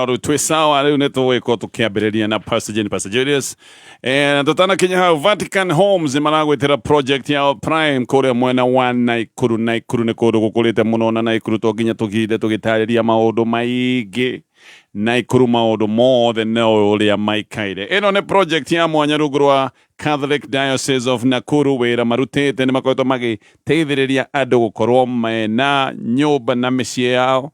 No rĩu twĩ sawa, rĩu nĩ tũgũgĩkorwo tũkĩambĩrĩria na Pastor Jane, Pastor Julius. Na tũtanakinya hau, Vatican Homes nĩ maragwĩtĩra project yao Prime kũrĩa mwena wa Naikuru. Naikuru nĩ kũndũ gũkũrĩte mũno, na Naikuru to nginya tũginde tũgĩtarĩria maũndũ maingĩ. Naikuru maũndũ mothe no ũrĩa maikaire. Ĩno nĩ project ya mwanya rungu rwa Catholic Diocese of Nakuru. Wĩra marutĩte nĩ makoretwo magĩteithĩrĩria andũ gũkorwo mena nyũmba na mĩciĩ yao.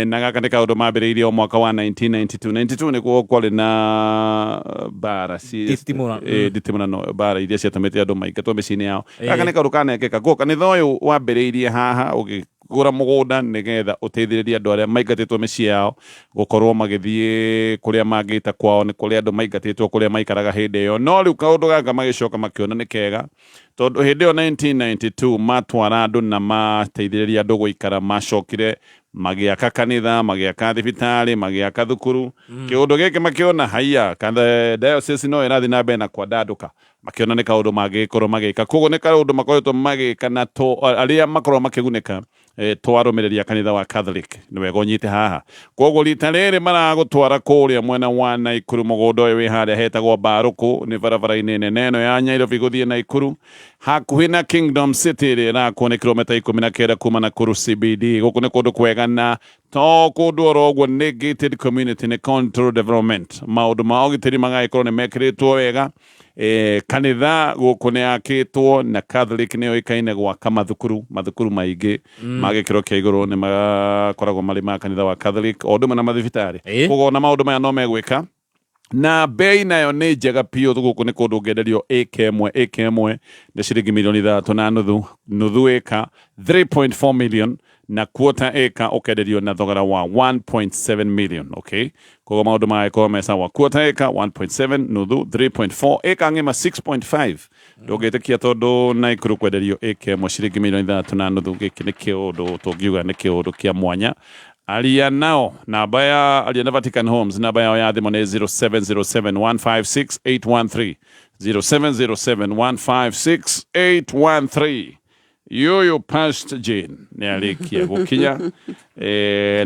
Na gaka nĩ kaũndũ mambĩrĩirie o mwaka wa 1992. 92 nĩguo kwarĩ na mbara Nditimũra. Nditimũrano, mbara iria ciatũmĩte andũ maingatwo mĩciĩ-inĩ yao. Gaka nĩ kaũndũ kanekĩka. Koguo kanitha ũyũ wambĩrĩirie haha ũgĩgũra mũgũnda nĩgetha ũteithĩrĩrie andũ arĩa maingatĩtwo mĩciĩ yao gũkorwo magĩthiĩ kũrĩa mangĩta kwao. Nĩ kũrĩ andũ maingatĩtwo kũrĩa maikaraga hĩndĩ ĩyo, no rĩu kaũndũ gaka magĩcoka makĩona nĩ kega, tondũ hĩndĩ ĩyo 1992 matwara andũ na mateithĩrĩria andũ gũikara, macokire magĩaka kanitha, magĩaka thibitarĩ, magĩaka thukuru. Kĩũndũ gĩkĩ makĩona haiya kana diocese no ĩrathiĩ na mbere na kwandandũka, makĩona nĩ kaũndũ mangĩgĩkorwo magĩka. Koguo nĩ kaũndũ makoretwo magĩka, na to arĩa makoragwo makĩgunĩka twarũmĩrĩria kanitha wa Catholic. Nĩ wega ũnyite haha. Koguo rita rĩrĩ maragũtwara kũrĩa mwena wa Naikuru. Mũgũnda ũyũ wĩ harĩa hetagwo Mbarũkũ, nĩ barabara-inĩ nene ĩno ya Nyairobi gũthiĩ Naikuru, hakuhĩ na Kingdom City ĩrĩa ĩrakwo, nĩ kilomita 19 kuma Nakuru CBD. Gũkũ nĩ kũndũ kwega, na to kũndũ oro ũguo, nĩ gated community, nĩ control development, maũndũ ma ũgitĩri magagĩkorwo nĩ mekĩrĩtwo wega. Kanitha gũkũ nĩ yakĩtwo na Catholic nĩ yũĩkaine gwaka mathukuru maingĩ ma gĩkĩro kĩa igũrũ, nĩ makoragwo marĩ ma kanitha wa Catholic, o ũndũ ũmwe na mathibitarĩ. Koguo ona maũndũ maya no megwĩka, na bei nayo nĩ njega biũ. Gũkũ nĩ kũndũ ũngĩenderio ĩka ĩmwe, ĩka ĩmwe nĩ ciringi mirioni 3.5, nuthu ĩka 3.4 million, na quarter ĩka ũkenderio na thogora wa 1.7 million. Okay, koguo maũndũ magagĩkorwo me sawa. Quarter ĩka 1.7, nuthu 3.4, ĩka ng'ima 6.5. Ndũngĩtĩkia, tondũ Naikuru kwenderio ĩka ĩmwe ciringi mirioni 3.5, gĩkĩ nĩ kĩũndũ tũngiuga nĩ kĩũndũ kĩa mwanya. Aria nao, namba ya aria na Vatican Homes, namba yao ya thimũ nĩ 0707 156 813, 0707 156 813. Yoyo Pastor Jane nĩ arĩkia gũkinya,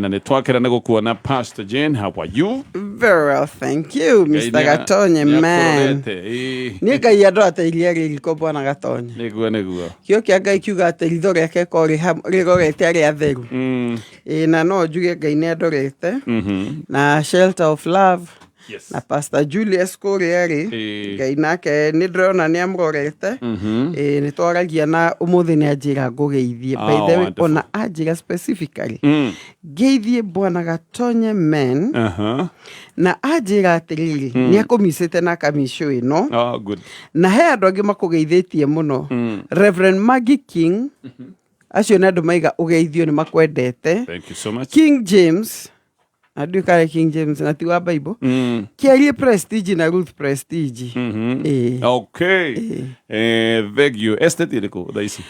na nĩ twakera nĩ gũkuona. Pastor Jane, how are you? Very well, thank you, Mr. Gatonye, man. Niĩ Ngai andorete iria rĩriko, bwana Gatonye. Nĩguo. Kĩo kĩa Ngai kiuga atĩ ritho rĩake ko rĩrorete arĩa atheru. Ĩĩ, na no njuge Ngai nĩ andorete na Shelter of Love na Pastor Julius kũrĩa rĩ. Ngai nake nĩ ndĩrona nĩ amũrorete. Ĩĩ, nĩ twaragia na ũmũthĩ nĩ anjĩra ngũgeithie. By the way, ona anjĩra specifically ngeithie bwana Gatonye men, na anjĩra atĩrĩrĩ, nĩ akũmicĩte na akamicũ ĩno. Oh, good. Na he andũ angĩ makũgeithĩtie mũno, Reverend Maggie King, acio nĩ andũ maiga ũgeithio, nĩ makwendete. Thank you so much. King James, na ndiũĩ kana King James na ti wa Bible, Kĩarie Prestige na Ruth Prestige. Ĩĩ. Okay. Thank you. Estate ĩrĩkũ thaa ici?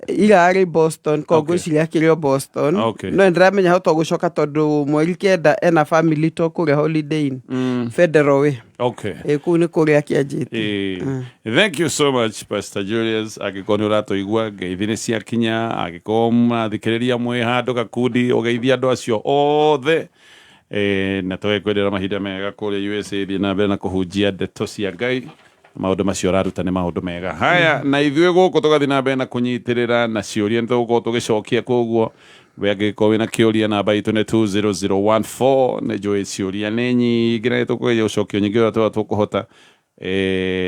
Irarĩ Boston ko, ngwĩciria akĩrĩ o Boston. No nĩndĩramenya hota gũcoka, tondũ mweri 9 ena family to kũrĩa Holiday Inn, Federal Way. Ĩ, kũu nĩ kũrĩa akĩanjĩtie. Thank you so much, Pastor Julius. Angĩkorwo nĩ ũratũigua, ngeithi nĩ ciakinya. Angĩkorwo mũrathikĩrĩria mwĩ handũ gakundi, ũgeithia andũ acio othe. Na tũgĩkwendera mahinda mega kũrĩa USA. Thiĩ na mbere na kũhunjia ndeto cia Ngai. Maũndũ macio ũraruta nĩ maũndũ mega. Haya, na ithuĩ gũkũ tũgathiĩ na mbere na kũnyitĩrĩra na ciũria, nĩ tũgũkorwo tũgĩcokia. Koguo we angĩgĩkorwo wĩna kĩũria, namba itũ nĩ 20014. Nĩ njũĩ ciũria nĩ nyingĩ, na nĩ tũkũgeria gũcokia nyingĩ ũrĩa tũrĩa tũkũhota.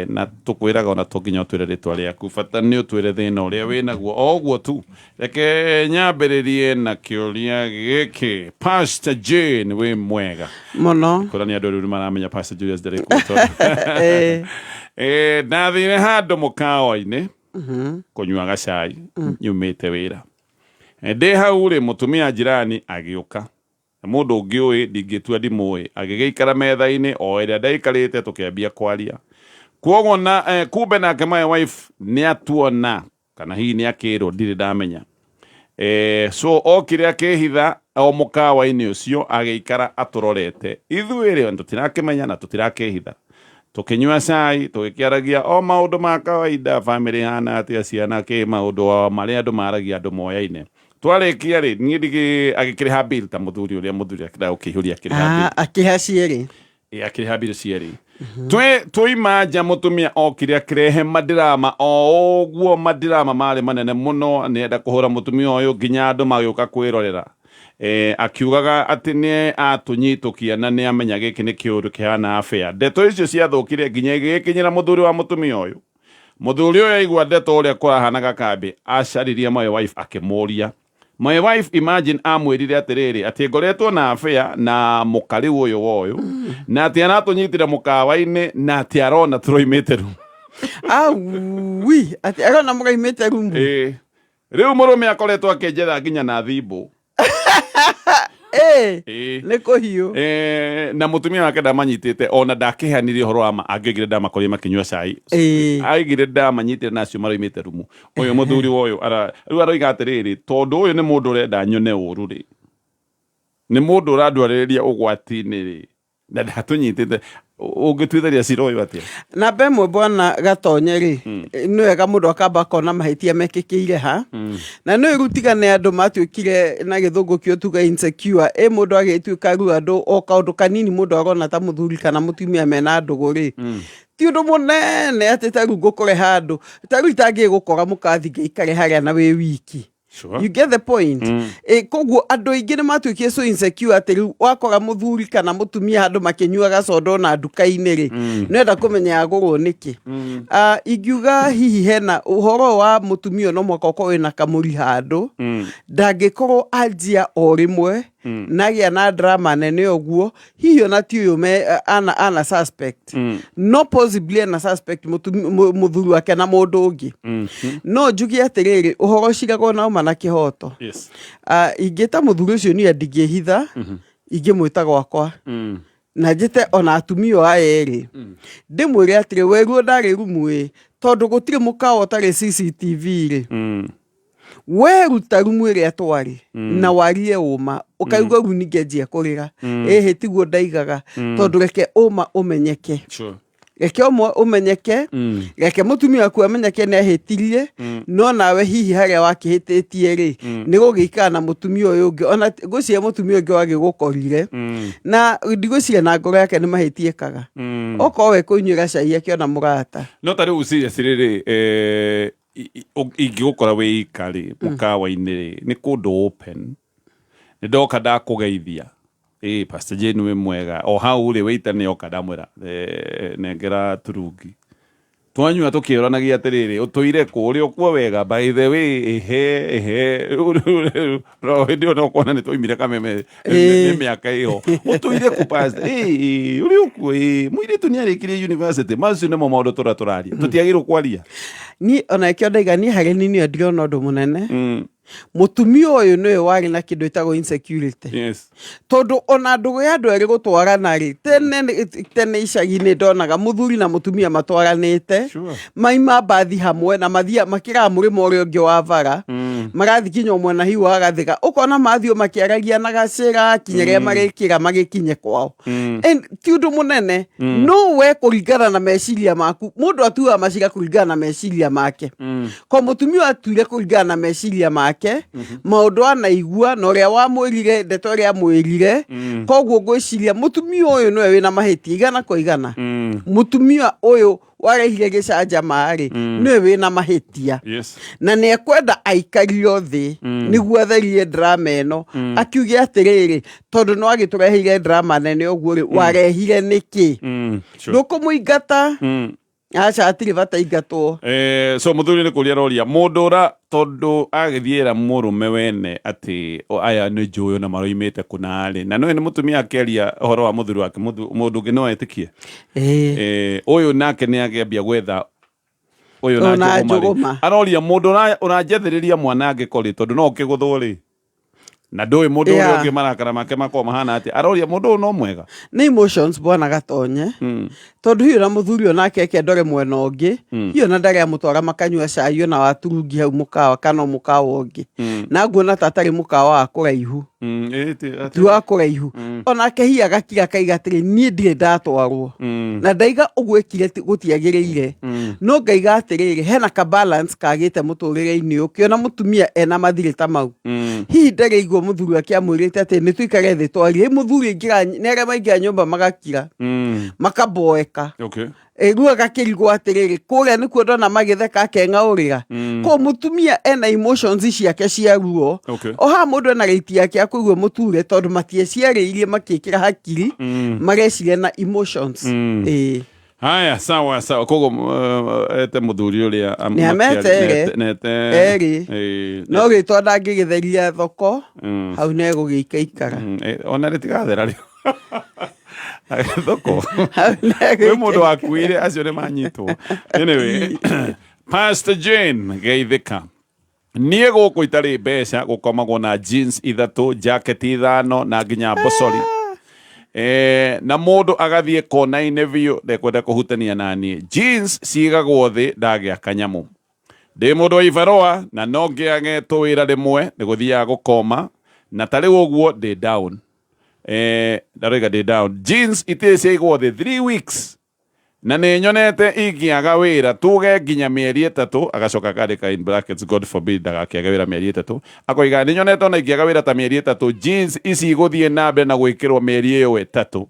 Na tũkwĩraga ona to nginya ũtwĩre rĩtwa rĩaku, bata nĩ ũtwĩre thĩna ũrĩa wĩnaguo, o ũguo tu. Reke nyambĩrĩrie na kĩũria gĩkĩ. Pastor Jane, wĩ mwega? Mũno. Kũrĩa nĩ andũ rĩu nĩ maramenya Pastor Julius ndarĩ kuo, tondũ ndathire handũ mũkawa-inĩ kũnyua gacai nyumĩte wĩra. Ndĩ hau rĩ, mũtumia jirani agĩũka na mũndũ ũngĩ ũĩ ndingĩtua ndimũĩ, agĩgĩikara metha-inĩ o ĩrĩa ndaikarĩte, tũkĩambia kwaria. Kwoguo na kumbe nake my wife nĩ atuona, kana hihi nĩ akĩrwo, ndirĩ ndamenya. So okire akĩhitha o mũkawa-inĩ ũcio, agĩikara atũrorete. Ithuĩ rĩ, tũtirakĩmenya na tũtirakĩhitha. Tũkĩnyua cai, tũgĩkĩaragia o maũndũ ma kawaida, family hana atĩa, ciana kĩ, maũndũ o marĩa andũ maragia, andũ moyaine. Twarĩkia rĩ, niĩ ndigĩ agĩkĩrĩha bill ta mũthuri ũrĩa mũthuri akĩendaga gũkĩihũria akĩrĩha bill. Ah, akĩha cierĩ. Ĩ, akĩrĩha bill cierĩ. Twĩ twaima nja mũtumia okire akĩrehe madirama o ũguo, madirama marĩ manene mũno, nĩenda kũhũra mũtumia ũyũ nginya andũ magĩũka kwĩrorera. Akiugaga atĩ nĩ atũnyitũkia na nĩ amenya gĩkĩ nĩ kĩũndũ kĩhana affair. Ndeto icio ciathũkire nginya igĩgĩkinyĩra mũthuri wa mũtumia ũyũ. Mũthuri ũyũ aigua ndeto ũrĩa kũrahanaga kambĩ, acaririe my wife akĩmũria. My wife imagine amwĩrire atĩrĩrĩ, atĩ ngoretwo na affair na mũka rĩu ũyũ wa ũyũ, na atĩ aratũnyitire mũkawa-inĩ na atĩ arona tũroimĩte rumu. Aui, atĩ arona mũraimĩte rumu. Ĩĩ. Rĩu mũrũme akoretwo akĩnjetha nginya na thimbũ. Ĩĩ, Ĩĩ. nĩ kũhiũ. Na mũtumia wake ndamanyitĩte ona ndakĩheanire ũhoro wa ma, angĩoigire ndamakorire makĩnyua cai. Aigire ndamanyitire na acio maroimĩte rumu. Ũyũ mũthuri wa ũyũ rĩu aroiga atĩrĩrĩ, tondũ ũyũ nĩ mũndũ ũrenda nyone ũru rĩ, nĩ mũndũ ũrandwarĩrĩria ũgwati-inĩ rĩ, na ndatũnyitĩte, ũngĩtuitharia cira ũyũ atĩa? Namba ĩmwe bwana Gatonye rĩ, nĩ wega mũndũ akamba akona mahĩtia mekĩkĩire ha, na nĩ rĩu tigane andũ matuĩkire na gĩthũngũ kĩo tuga insecure, ĩ mũndũ agĩtuĩka rĩu andũ o kaũndũ kanini mũndũ arona ta mũthuri kana mũtumia mena ndũgũ rĩ, ti ũndũ mũnene atĩ ta rĩu ngũkore handũ, ta rĩu itangĩgũkora mũkathi ngĩikare harĩa na wĩ wiki. You get the point? Koguo andũ aingĩ nĩ matuĩkire so insecure atĩ rĩu wakora mũthuri kana mũtumia handũ makĩnyuaga soda ona nduka-inĩ rĩ, nĩwenda kũmenya yagũrwo nĩkĩ. Ingiuga hihi hena ũhoro wa mũtumia no mũhaka ũkorwo wĩna kamũri handũ, ndangĩkorwo anjia o rĩmwe na agĩa na drama nene ũguo, hihi ona ti ũyũ me ana suspect. No possibly ana suspect mũthuri wake na mũndũ ũngĩ. No njuge atĩrĩrĩ, ũhoro ũciragwo na ũma na kĩhoto. Ingĩta mũthuri ũcio niĩ ndingĩhitha, ingĩmwĩta gwakwa. Na njĩte ona atumia aya erĩ. Ndĩmwĩre atĩrĩ, weruo ndarĩ rumu ĩ, tondũ gũtirĩ mũkawa ũtarĩ CCTV rĩ. Weruta rumu ĩrĩa twarĩ na warie ũma, ũkaigua rĩu ningĩ kũrĩra. Ĩhĩ tiguo ndaigaga, tondũ reke ũma ũmenyeke. Reke ũmwe ũmenyeke, reke mũtumia waku amenyeke nĩ ahĩtirie, no nawe hihi harĩa wakĩhĩtĩtie rĩ, nĩ gũgĩikara na mũtumia ũyũ ũngĩ. Ona ngwĩciria mũtumia ũngĩ wagĩgũkorire, na ndigwĩciria na ngoro yake nĩ mahĩtia ekaga. Okorwo we kũnyuĩra cai akĩona mũrata. No ta rĩu seriously rĩ, ingĩgũkora wĩ ika rĩ, mũkawa-inĩ rĩ, nĩ kũndũ open, nĩ ndoka ndakũgeithia, ĩ Pastor Jane wĩ mwega, o hau rĩ waiter nĩ oka ndamwĩra, nengera turungi. Twanyua tũkĩũranagia atĩrĩrĩ, ũtũire kũ, ũrĩ o kuo wega, by the way, ehe, ehe, rĩu hĩndĩ ĩyo no kuona nĩ twaimire kameme, nĩ mĩaka ĩyo. Ũtũire kũ Pastor? Ĩ, ũrĩ o kuo, ĩ, mũirĩtu nĩ arĩkirie university. Macio nĩmo maũndũ tũrĩa tũraria. Tũtiagĩrĩirwo kwaria. Niĩ ona ĩkĩo ndaiga niĩ harĩ niĩ nĩyo ndirona ũndũ mũnene. Mũtumia ũyũ nĩwe warĩ na kĩndũ ĩtagwo insecurity. Tondũ ona ndũgũ ya andũ erĩ gũtwarana rĩ, tene icagi-inĩ ndonaga mũthuri na mũtumia matwaranĩte, maima mbathi hamwe na mathiaga makĩraga mũrĩmo ũrĩa ũngĩ wa bara, marathiĩ nginya o mwena hihi wa Gathĩga, ũkona mathiĩ o makĩaragia na gacĩra nginya rĩrĩa marĩkĩra magĩkinye kwao. And ti ũndũ mũnene, no we kũringana na meciria maku, mũndũ atuaga macira kũringana na meciria make. Ko mũtumia atuire kũringana na meciria make, maũndũ anaigua na ũrĩa wamwĩrire, ndeto ĩrĩa amwĩrire, koguo ngwĩciria mũtumia ũyũ nĩwe wĩna mahĩtia igana kwa igana. Mũtumia ũyũ warehire gĩcanjama rĩ, nĩwe wĩna mahĩtia. Na nĩ ekwenda aikario thĩ nĩguo atherie drama ĩno, akiuge atĩrĩrĩ, tondũ nĩ wagĩtũreheire drama nene ũguo rĩ, warehire nĩkĩ? Ndũkũmũingata? Aca, hatirĩ bata ingatwo. So mũthuri nĩ kũria aroria mũndũ ũra, tondũ agĩthiĩra mũrũme wene atĩ aya nĩ njũĩ ona maroimĩte kũna rĩ, na nĩwe nĩ mũtumia akĩaria ũhoro wa mũthuri wake, mũndũ ũngĩ no etĩkie. Ũyũ nake nĩ akĩambia gwetha ũyũ na Ũyũ na njũgũma rĩ. njũgũma. Aroria mũndũ ũranjethĩrĩria mwanangĩko rĩ, tondũ no ũkĩgũthwo rĩ, na ndũĩ mũndũ ũrĩa ũngĩ marakara make makoragwo mahana atĩa, aroria mũndũ ũyũ no mwega. Nĩ emotions bwana Gatonye. Tondũ hihi ona mũthuri onake eke ndore mwena ũngĩ, hihi ona ndarĩ amũtwara makanyua cai ona wa turungi hau mũkawa kana o mũkawa ũngĩ. Na nguona ta atarĩ mũkawa wa kũraihu. Ti wa kũraihu. Onake hihi agakira akaiga atĩrĩ, niĩ ndirĩ ndatwarwo. Na ndaiga ũguo ekire gũtiagĩrĩire. No ngaiga atĩrĩrĩ, hena ka balance kagĩte mũtũrĩre-inĩ ũyũ, ũkĩona mũtumia ena mathirĩ ta mau. Hihi ndarĩ aigua mũthuri wake amwĩrĩte atĩ nĩ tũikare thĩ twarie. Mũthuri aingĩra, nĩ arĩa maingĩra nyũmba magakira. Makaboeka. Rĩu agakĩrigwo atĩrĩrĩ, kũrĩa nĩkuo ndona magĩtheka akeng'aũrĩra. Koguo mũtumia ena emotions ciake cia ruo. O haha mũndũ ena right yake ya kũigua mũture tondũ matieciarĩirie makĩkĩra hakiri, mareciria na emotions. Ĩĩ. Haya, sawa sawa. Koguo ete mũthuri ũrĩa Nĩ amete erĩ. Nete Erĩ. Ĩĩ, No rĩtwa ndangĩgĩtheria thoko, hau nĩegũgĩikaikara. Ona rĩtigathera rĩu. Thoko. Hau Kwĩ mũndũ nĩegũikaikara. wakuire acio nĩ manyitwo. Anyway, Pastor Jane geithĩka. Niĩ gũkũ itarĩ mbeca gũkomagwo na jeans ithatũ, jacket ithano na nginya mbocori. Na mũndũ agathiĩ kona-inĩ biũ ndekwenda kũhutania na niĩ. Jeans cigagwo thĩ ndagĩa kanyamũ. Ndĩ mũndũ wa ibarũa na no ngĩage tũwĩra rĩmwe nĩ gũthiaga gũkoma na ta rĩu ũguo ndĩ down. Ndaroiga ndĩ down. Jeans itirĩ ciaigwo thĩ 3 weeks. Na nĩ nyonete ingĩaga wĩra tuge nginya mĩeri ĩtatũ, agacoka akandĩka in brackets God forbid ndagakĩage wĩra mĩeri ĩtatũ, akoiga nĩ nyonete ona ingĩaga wĩra ta mĩeri ĩtatũ jeans ici igũthiĩ na mbere na gwĩkĩrwo mĩeri ĩyo ĩtatũ.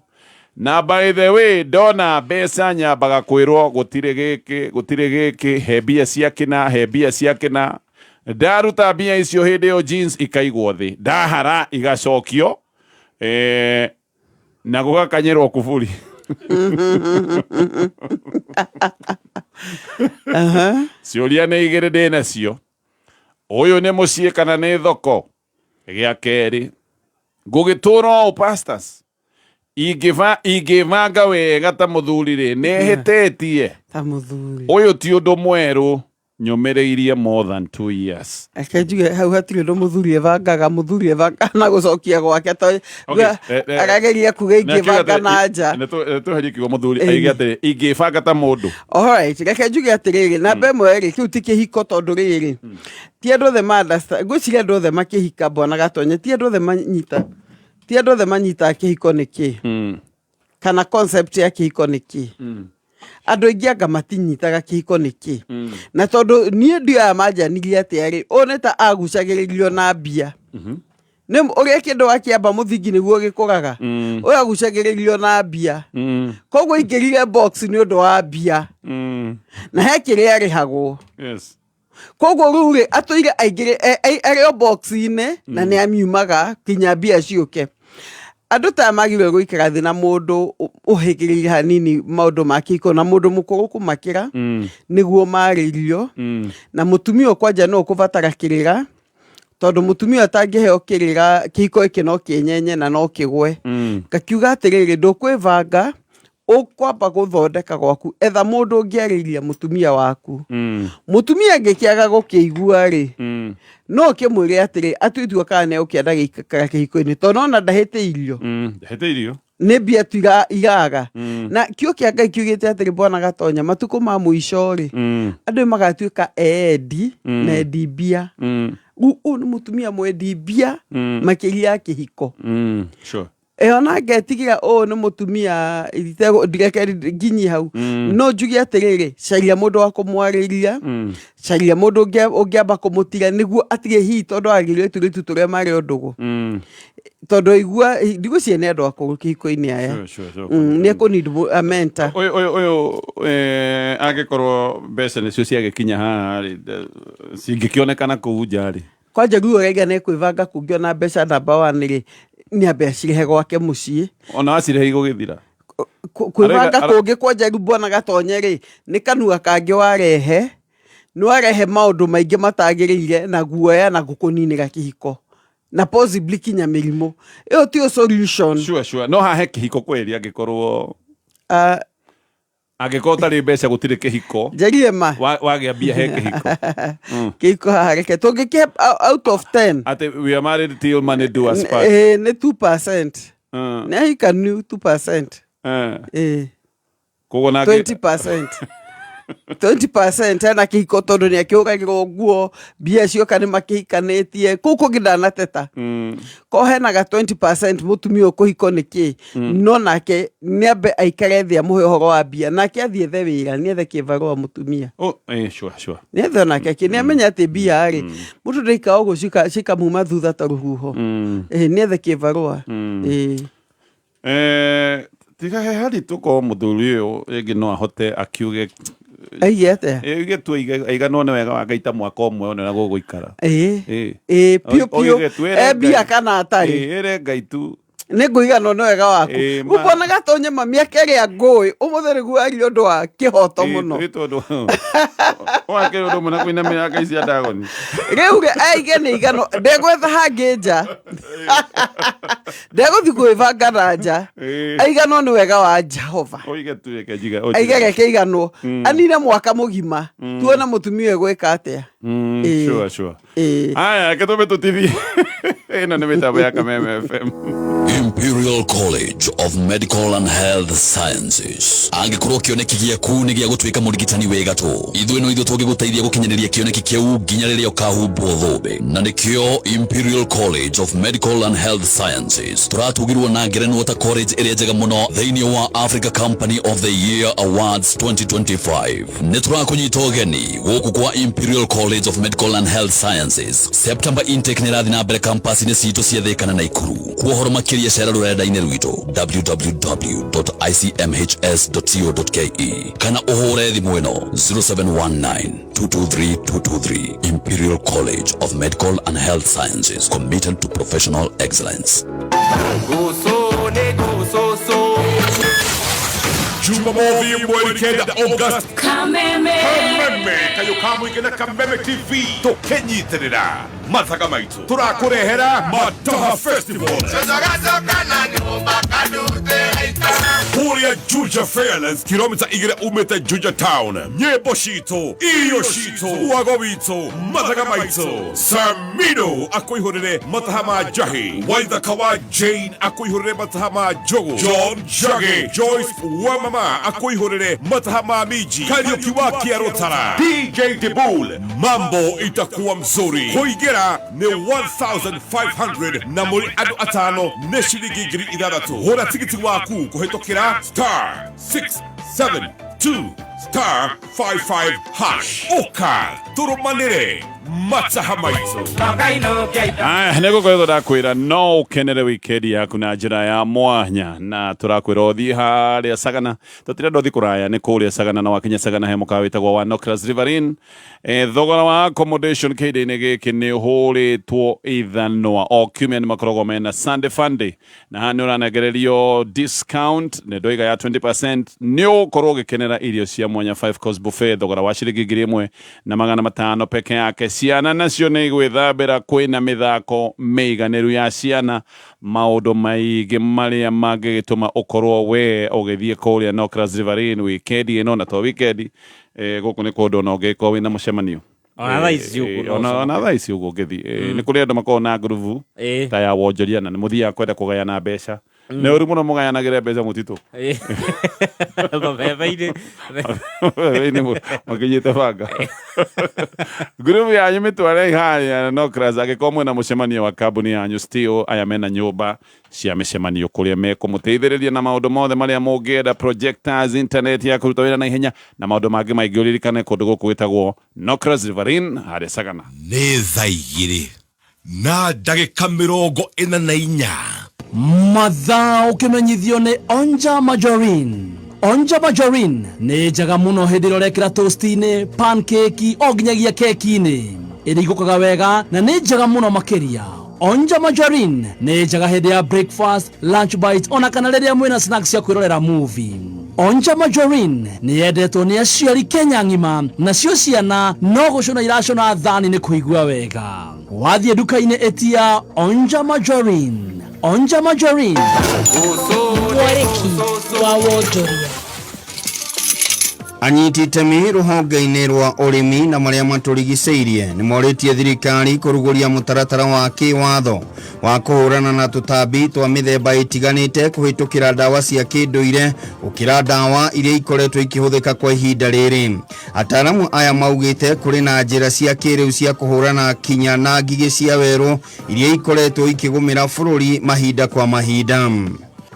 Na by the way ndona mbeca nyambaga kwĩrwo gũtirĩ gĩkĩ, gũtirĩ gĩkĩ, he mbia cia kĩna, he mbia cia kĩna. Ndaruta mbia icio hĩndĩ ĩyo jeans ikaigwo thĩ, ndahara igacokio, na gũgakanyĩrwo kuburi. Ciũria nĩ igĩrĩ ndĩ nacio. Ũyũ nĩ mũciĩ kana nĩ thoko? Gĩa kerĩ, ngũgĩtũra ũũ pastors? Ingĩbanga wega ta mũthuri rĩ, nĩ hĩtĩtie. Ta mũthuri. Ũyũ ti ũndũ mwerũ. Nyũmĩrĩirie more than 2 years. Reke njuge hau hatirĩ ũndũ mũthuri ebangaga, mũthuri ebangaga na gũcokia gwake to Okay, arageria kuga ingĩbanga na nja. Nĩtweherie kiugo mũthuri, aige atĩrĩ, ingĩbanga ta mũndũ. Alright, reke njuge atĩrĩrĩ, namba ĩmwe rĩ, kĩu ti kĩhiko tondũ rĩrĩ, ti andũ othe ma understand, ngwĩciria andũ othe makĩhika bwana Gatonye, ti andũ othe manyita, ti andũ othe manyitaga kĩhiko nĩ kĩ. Kana concept ya kĩhiko nĩ kĩ. Andũ aingĩ anga matinyitaga kĩhiko nĩ kĩ. Na tondũ niĩ ndioya manjanirie atĩa rĩ, ũyũ nĩ ta agucagĩrĩrio na mbia. Nĩ ũrĩa kĩndũ wakĩamba mũthingi nĩguo gĩkũraga. Ũyũ agucagĩrĩrio na mbia. Koguo aingĩrire box nĩ ũndũ wa mbia. Na he kĩrĩa arĩhagwo. Koguo rĩu rĩ, atũire aingĩrĩ, arĩ o box-inĩ na nĩ amiumaga nginya mbia ciũke. Andũ ta aya magĩrĩirwo gũikara thĩ na mũndũ ũhĩgĩrĩire hanini maũndũ ma kĩhiko na mũndũ mũkũrũ kũmakĩra nĩguo marĩrio. Na mũtumia ũyũ kwanja nĩwe ũkũbatara kĩrĩra tondũ mũtumia ũyũ atangĩheo kĩrĩra kĩhiko gĩkĩ no kĩenyenye na no kĩgwe. Ngakiuga atĩrĩrĩ, ndũkwĩbanga Ũkwamba gũthondeka gwaku, etha mũndũ ũngĩarĩria mũtumia waku. Mũtumia angĩkĩaga gũkĩigua rĩ, no ũkĩmwĩre atĩrĩ, atue itua kana nĩ egũkĩenda gũikara kĩhiko-inĩ, tondũ nĩwona ndahĩtĩirio. Ndahĩtĩirio. Nĩ mbia tu iraga. Na kiugo kĩa Ngai kiugĩte atĩrĩ, Bwana Gatonya, matukũ ma mũico rĩ, andũ nĩ magatuĩka eendi na endi mbia. Rĩu ũyũ nĩ mũtumia mwendi mbia makĩria ya kĩhiko. Ĩyo na ngetigĩra ũyũ nĩ mũtumia ndireke nginyie hau. No njuge atĩrĩrĩ, caria mũndũ wa kũmwarĩria, caria mũndũ ũngĩamba kũmũtiga nĩguo atige hihi tondũ agĩrĩire tũirĩtu tũrĩa marĩ o ndũgũ. Tondũ aigua, ndigwĩciria nĩ andũ akũrũ kĩhiko-inĩ aya. Nĩ ekũ need a mentor. Ũyũ angĩkorwo mbeca nĩcio ciagĩkinya haha rĩ, cingĩkĩonekana kũu nja rĩ. Kwanja rĩu ũraiga nĩ kwĩbanga kũngĩona mbeca namba one rĩ, nĩ ambe acirehe gwake mũciĩ. Ona acirehe igũgĩthira. Kwĩbanga kũngĩ kwanja rĩu bwana Gatonye rĩ, nĩ kanua kangĩ warehe, nĩ warehe maũndũ maingĩ matagĩrĩire na guoya na gũkũninĩra kĩhiko. Na possibly kinya mĩrimũ. Ĩyo tiyo solution. Sure, sure. No hahe kĩhiko kweri angĩkorwo Angĩkorwo ũtarĩ mbeca gũtirĩ kĩhiko. Njarie ma. Wagĩa mbia he kĩhiko. Kĩhiko haha reke tũngĩkĩhe out of 10. Atĩ we are married till money do us part. Nĩ 2%. Nĩ ahikanu 2%. Koguo nake 20%. 20% ena kĩhiko tondũ nĩ akĩhũragĩrwo nguo, mbia cioka nĩ makĩhikanĩtie, kũu kũngĩ ndanateta. Ko hena ga 20% mũtumia ũyũ kũhiko nĩ kĩ, no nake nĩambe aikare thĩ amũhe ũhoro wa mbia, nake athiĩ ethe wĩra, nĩethe kĩbarũa mũtumia. Oh, sure, sure. Nĩethe onake kĩ, nĩamenya atĩ mbia rĩ, mũndũ ndaikara ũguo cikamuma thutha ta rũhuho. Nĩethe kĩbarũa. Tiga he haritũ ko mũthuri ũyũ rĩngĩ no ahote akiuge Aige atĩa? Aige tu aiganwo nĩ wega wa Ngai ta mwaka ũmwe one ũrĩa gũgũikara. Ĩĩ, piũ piũ. Oige tu, ĩre E mbia Ngai. kana atarĩ. Ĩre Ngai tu. Nĩ ngũiganwo nĩ wega waku. Ũkuona gatonye mami ake ĩrĩa ngũĩ, ũmũthĩ nĩguo aria ũndũ wa kĩhoto mũno. Tondũ wakĩrĩ ũndũ ũmwe na kũinamĩrĩra ngai cia Ndagoni. Rĩu rĩ, aige nĩ igano, ndegwetha hangĩ nja. Ndegũthiĩ kwĩbanga na nja. Aiganwo nĩ wega wa Jehova. Oige tu reke njiga. Aige reke iganwo. Anine mwaka mũgima. Tuone mũtumia ũyũ egwĩka atĩa. Sure, sure. Aya, reke tũmbe tũtithie. Ĩno nĩ mĩtambo ya Kameme FM. Imperial College of Medical and Health Sciences. Angĩkorwo kĩoneki gĩaku nĩ gĩa gũtuĩka mũrigitani wĩ gatũ, ithuĩ no ithuĩ tũngĩgũteithia gũkinyanĩria kĩoneki kĩu nginya rĩrĩa ũkahumbwo thũmbĩ. Na nĩkĩo Imperial College of Medical and Health Sciences tũratugirwo na ngerenwa ta college ĩrĩa njega mũno thĩinĩ wa Africa Company of the Year Awards 2025. Nĩ tũrakũnyita ũgeni gũkũ kwa Imperial College of Medical and Health Sciences. September intake nĩ ĩrathiĩ na mbere campus-inĩ citũ cia Thĩka na Naikuru. Kwa ũhoro makĩria cera rũrenda-inĩ rwitũ www.icmhs.co.ke kana ũhũre thimũ ĩno 0719 223 223. Imperial College of Medical and Health Sciences, committed to professional excellence. Jumamothi mweri 9 August. Kameme. Kameme kayo kamwike na Kameme TV tukinyitirira mathaga maitũ tũrakũrehera Mataha Festival kũrĩa Juja Fairlands, kilomita 2 umĩte Juja Town. Nyĩmbo citũ, irio citũ, wago witũ, mathaga maitũ. Samino akũihũrĩre mataha ma njahi, Waithaka wa Jane akũihũrĩre mataha ma njũgũ, John Njagi, Joyce wa mama akũihũrĩre mataha ma minji, Kariũki wa Kĩarũtara, DJ Dibul. Mambo itakuwa mzuri. Kũingĩra nĩ 1500 na mũrĩ andũ atano nĩ ciringi 6,000. Gũra tigiti waku kũhĩtũkĩra star 672 star 55 hash. Ũka tũrũmanĩre mataha maitũ. Aya, nĩ gũkoretwo ndakwĩra no ũkenere wikendi yaku na njĩra ya mwanya, na tũrakwĩra ũthiĩ harĩa Sagana, tũtirenda ũthiĩ kũraya, nĩ kũrĩa Sagana, na wakinya Sagana he mũkawa wĩtagwo wa Nocras Riverine. Thogora wa accommodation kĩhinda-inĩ gĩkĩ nĩ ũhũrĩtwo ithanwa. O kiumia nĩ makoragwo mena Sunday Funday, na haha nĩ ũranengererio discount nĩ ndoiga ya 20%. Nĩ ũgũkorwo ũgĩkenera irio cia mwanya 5 course buffet thogora wa ciringi 1,500 peke yake. Ciana nacio nĩ igwĩthambĩra, kwĩna mĩthako mĩiganĩru ya ciana, maũndũ maingĩ marĩa mangĩgĩtũma ũkorwo we ũgĩthiĩ kũrĩa Nocras Riverine wikendi ĩno, na to wikendi, gũkũ nĩ kũndũ ona ũngĩkorwo wĩna mũcemanio. Ona thaa ici ũguo no Ona ũcoke. thaa ici ũguo ũngĩthiĩ. Nĩ kũrĩ andũ makoragwo na ngurubu ta ya wonjoria, na nĩ mũthiaga kwenda kũgayana mbeca. Nĩ ũru mũno mũgayanagĩre mbeca mũtitũ. Mabebe-inĩ. Mabebe-inĩ makĩnyite banga. Ngurubu yanyu mĩtware harĩa Nocras, angĩkorwo mwĩna mũcemanio wa kambuni yanyu, still aya mena nyũmba cia mĩcemanio kũrĩa mekũmũteithĩrĩria na maũndũ mothe marĩa mũngĩenda, projectors, internet ya kũruta wĩra na ihenya na maũndũ mangĩ maingĩ. Ũririkane kũndũ gũkũ gwĩtagwo Nocras Riverine harĩa Sagana. Nĩ thaa igĩrĩ na ndagĩka 44. Mathaa ũkĩmenyithio nĩ Onja Margarine. Onja Margarine nĩ njega mũno hĩndĩ ĩrĩa ũrekĩra toast-inĩ, pancake, o nginyagia keki-inĩ. Ĩrigũkaga wega na nĩ njega mũno makĩria. Onja Margarine nĩ njega hĩndĩ ya breakfast, lunch bite, ona kana rĩrĩa mwĩna snacks cia kwĩrorera movie. Onja Margarine nĩ yendetwo nĩ aciari Kenya ng'ima, nacio ciana no gũcũna iracũna thani nĩ kũigua wega. Wathiĩ nduka-inĩ ĩtia Onja Margarine. Onja Margarine. Mwarĩki wa wonjoria. Anyiti itemi rũhonge-inĩ rwa ũrĩmi na marĩa matũrigicĩirie nĩ morĩtie thirikari kũrugũria mũtaratara wa kĩwatho wa kũhũrana na tũtambi twa mĩthemba ĩtiganĩte kũhĩtũkĩra ndawa cia kĩndũire gũkĩra ndawa iria ikoretwo ikĩhũthĩka kwa ihinda rĩrĩ. Ataaramu aya maugĩte kũrĩ na njĩra cia kĩrĩu cia kũhũrana kinya na ngigĩ cia werũ iria ikoretwo ikĩgũmĩra bũrũri mahinda kwa mahinda.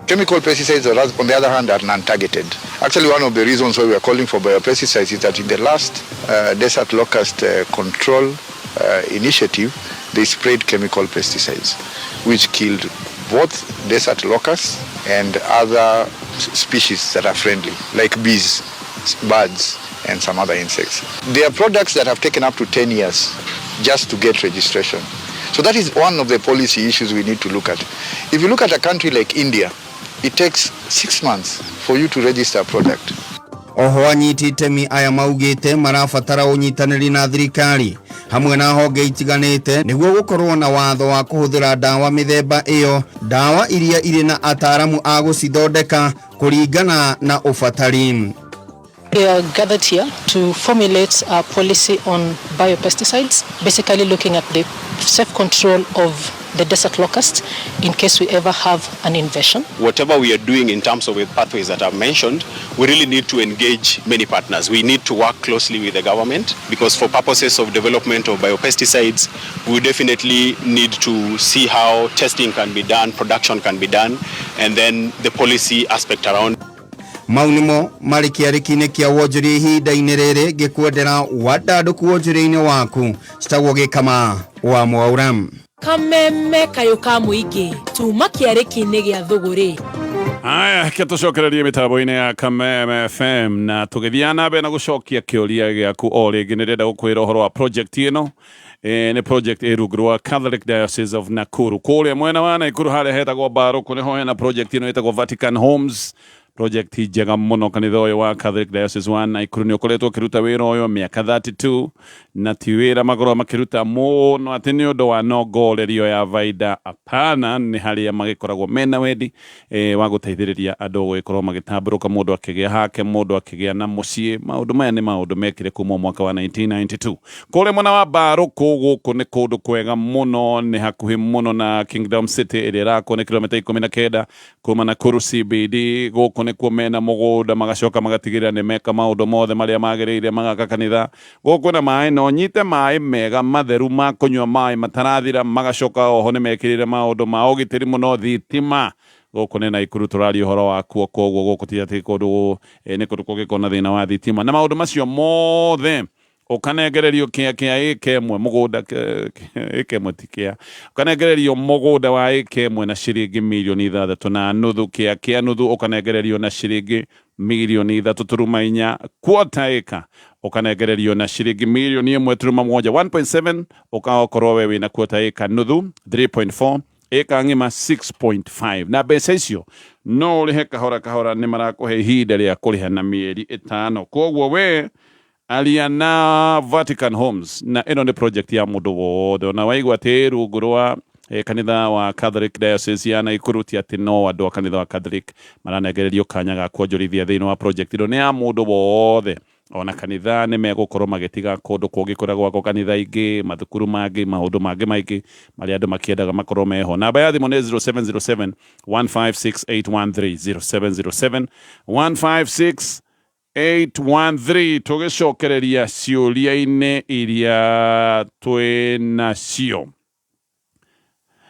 Chemical pesticides, on the other hand, are non-targeted. Actually, one of the reasons why we are calling for biopesticides is that in the last desert locust control initiative, they sprayed chemical pesticides, which killed both desert locusts and other species that are friendly, like bees, birds, and some other insects. There are products that have taken up to 10 years just to get registration. So that is one of the policy issues we need to look at. If you look at a country like India, it takes 6 months for you to register a product. Oho anyiti itemi aya maugĩte marabatara ũnyitanĩri na thirikari hamwe na honge itiganĩte nĩguo gũkorwo na watho wa kũhũthĩra ndawa mĩthemba ĩyo, ndawa iria irĩ na ataaramu a gũcithondeka kũringana na ũbatari. We are gathered here to formulate a policy on biopesticides, basically looking at the safe control of the desert locust in case we ever have an invasion. Whatever we are doing in terms of the pathways that I've mentioned, we really need to engage many partners. We need to work closely with the government because for purposes of development of biopesticides, we definitely need to see how testing can be done, production can be done, and then the policy aspect around. Mau nĩmo marĩ kĩarĩki-inĩ kĩa wonjoria ihinda-inĩ rĩrĩ ngĩkwendera wandandũku wonjoria-inĩ waku citagwo Gĩkama wa Mwaura. Kameme kayũ ka mũingĩ tuma kĩarĩki-inĩ gĩa thũgũrĩ. Aya, ke tũcokererie mĩtambo-inĩ ya Kameme FM na tũgĩthiaga na mbere na gũcokia kĩũria gĩaku o rĩngĩ. Nĩ ndĩrenda gũkwĩra ũhoro wa project ĩno. Nĩ project ĩ rungu rwa Catholic Diocese of Nakuru kũrĩa mwena wa Nakuru harĩa hetagwo Mbarũkũ nĩho hena project ĩno ĩtagwo Vatican Homes, project njega mũno. Kanitha ũyũ wa Catholic Diocese wa Nakuru nĩ ũkoretwo ũkĩruta wĩra ũyũ mĩaka 32 na ti wĩra makorwo makĩruta mũno atĩ nĩ ũndũ wa nongorerio ya baida, apana, nĩ harĩa magĩkoragwo mena wendi wa gũteithĩrĩria andũ gũgĩkorwo magĩtambũrũka, mũndũ akĩgĩa hake, mũndũ akĩgĩa na mũciĩ. Maũndũ maya nĩ maũndũ mekire kuma mwaka wa 1992 kũrĩa mwena wa Mbarũkũ. Gũkũ nĩ kũndũ kwega mũno, nĩ hakuhĩ mũno na Kingdom City ĩrĩa ĩrakwo, nĩ kilomita 19 kuma Nakuru CBD. Gũkũ nĩkuo mena mũgũnda, magacoka magatigĩrĩra nĩ meka maũndũ mothe marĩa magĩrĩire, magaka kanitha gũkũ na maĩ, no nyite maĩ mega matheru ma kũnyua, maĩ matarathira. Magacoka oho nĩ mekĩrĩire maũndũ ma ũgitĩri mũno, thitima. Gũkũ nĩ Naikuru tũraria ũhoro wakuo, koguo gũkũ ti atĩ kũndũ nĩ kũndũ kũngĩkorwo na thĩna wa thitima. Na maũndũ macio mothe ũkanengererio kĩa kĩa ĩka ĩmwe mũgũnda, ĩka ĩmwe ti kĩa, ũkanengererio mũgũnda wa ĩka ĩmwe na ciringi 6.5 mirioni, kĩa kĩa nuthu ũkanengererio na ciringi 3.4 mirioni, quarter ĩka ũkanengererio na ciringi 1.7 mirioni, 1.7 ũgakorwo we wĩna quarter ĩka, nuthu 3.4, ĩka ng'ima 6.5. Na mbeca icio no ũrĩhe kahora kahora, nĩ marakũhe ihinda rĩa kũrĩha na mĩeri 5. Koguo we aria na Vatican Homes, na ĩno nĩ project ya mũndũ wothe. Ona waigua atĩ rungu rwa kanitha wa Catholic Diocese ya Nakuru, ti atĩ no andũ a kanitha wa Catholic maranengererio kanya ga kuonjorithia thĩinĩ wa project ĩno, nĩ ya mũndũ wothe. Ona kanitha nĩ megũkorwo magĩtiga kũndũ kũngĩ kũrĩa gwakwo kanitha ingĩ, mathukuru mangĩ, maũndũ mangĩ maingĩ marĩa andũ makĩendaga makorwo meho. Namba ya thimũ nĩ 0707 156813, 0707 156 813. Tũgĩcokereria ciũria-inĩ iria twĩ nacio,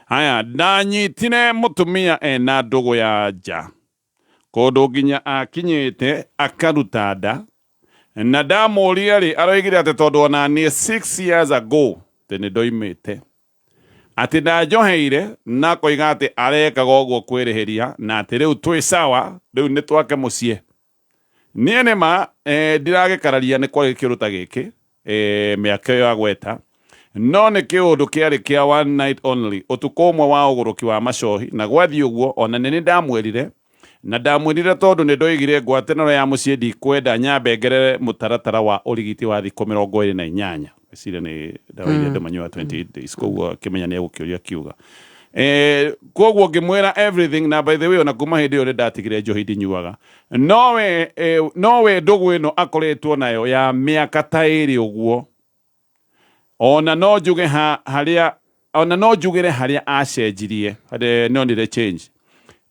haya, ndanyitire mũtumia ena ndũgũ ya nja kũndũ nginya akinyĩte akaruta nda, na ndamũria rĩ, aroigire atĩ tondũ ona niĩ 6 years ago atĩ nĩ ndoimĩte, atĩ ndanjoheire, na akoiga atĩ arekaga ũguo kwĩrĩhĩria, na atĩ rĩu twĩ sawa, rĩu nĩ twake mũciĩ. Niĩ nĩ ma ndiragĩkararia nĩ kwarĩ kĩũndũ ta gĩkĩ mĩaka ĩyo agweta, no nĩ kĩũndũ kĩarĩ kĩa one night only, ũtukũ ũmwe wa ũgũrũki wa macohi. Na gwathiĩ ũguo, ona nĩ nĩ ndamwĩrire, na ndamwĩrire tondũ nĩ ndoigire ngwatanĩro ya mũciĩ ndikwenda nyambe ngerere mũtaratara wa ũrigiti wa thikũ 28. Eciria nĩ ndawa iria andũ manyuaga 28 days, koguo akĩmenya nĩ egũkĩũria kiuga. Koguo ngĩmwĩra everything, na by the way ona kuma hĩndĩ ĩyo nĩ ndatigire njohi ndinyuaga. Nowe ndũgũ ĩno akoretwo nayo ya mĩaka ta 2 ũguo, ona no njuge harĩa, ona no njugĩre harĩa acenjirie, harĩa nonire change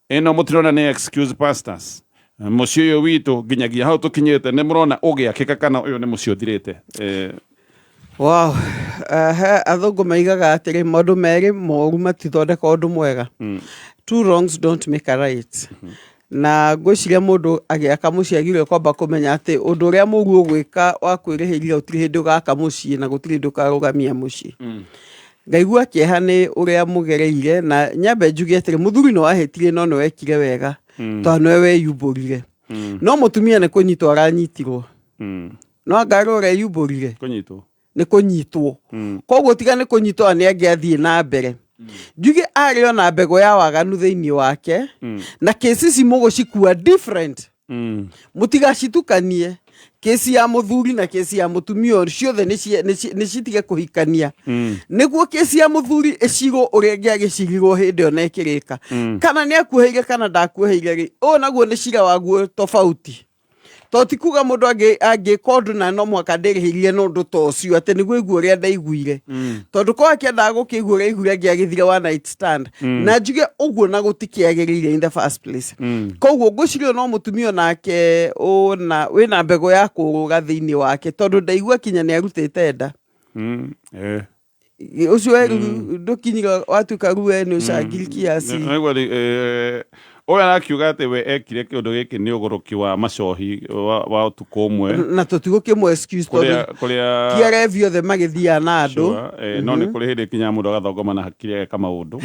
ĩno. Mũtirona nĩ excuse pastors? Mũciĩ ũyũ witũ nginyagia hau tũkinyĩte, nĩ mũrona ũgĩakĩka kana ũyũ nĩ mũciĩ ũthirĩte? Wow. He athũngũ maigaga atĩrĩ, maũndũ merĩ moru matithondeka ũndũ mwega. Two wrongs don't make a right. Na ngwĩciria mũndũ agĩaka mũciĩ agĩrĩirwo kwamba kũmenya atĩ ũndũ ũrĩa mũru ũgwĩka wa kwĩrĩhĩria, gũtirĩ hĩndĩ ũgaka mũciĩ na gũtirĩ hĩndĩ ũkarũgamia mũciĩ. Ngaigua kĩeha nĩ ũrĩa mũgereire, na nyambe njuge atĩrĩ, mũthuri nĩ wahĩtirie no nĩ wekire wega, tondũ nĩwe weyumbũrire. No mũtumia nĩ kũnyitwo aranyitirwo. No angarĩ ũreyumbũrire. Kũnyitwo. Nĩ kũnyitwo. Koguo tiga nĩ kũnyitwo, nĩ angĩathiĩ na mbere. Njuge arĩ ona mbegũ ya waganu thĩinĩ wake, na kesi ici mũgũcikua different. Mũtigacitukanie, kesi ya mũthuri na kesi ya mũtumia ũyũ, ciothe nĩ citige kũhikania, nĩguo kesi ya mũthuri ĩcirwo ũrĩa ĩngĩagĩcirirwo hĩndĩ ĩyo na ĩkĩrĩka. Kana nĩ akuoheire kana ndakuoheire rĩ, ũyũ naguo nĩ cira waguo tofauti, to ti kuga mũndũ angĩka ũndũ na no mũhaka ndĩrĩhĩrie na ũndũ ta ũcio atĩ nĩguo igue ũrĩa ndaiguire, tondũ korwo akĩendaga gũkĩigua ũrĩa aiguire, angĩagĩthire one night stand. Na njuge ũguo na gũtikĩagĩrĩire in the first place. Koguo ngwĩciria no mũtumia onake ũna wĩna mbegũ ya kũrũga thĩinĩ wake, tondũ ndaigua kinya nĩ arutĩte nda. Ũcio weru ndũkinyire watuĩka ruwe nĩ ũcangiri kiasi. Naigua rĩ, ũyũ arakiuga atĩ we ekire kĩũndũ gĩkĩ nĩ ũgũrũki wa macohi wa ũtukũ ũmwe. Na tũtigũkĩmũ excuse, tondũ kũrĩa kũrĩa ti arevi othe magĩthiaga na andũ. Sure, no nĩ kũrĩ hĩndĩ kinyaga mũndũ agathongoma na hakiri ageka maũndũ.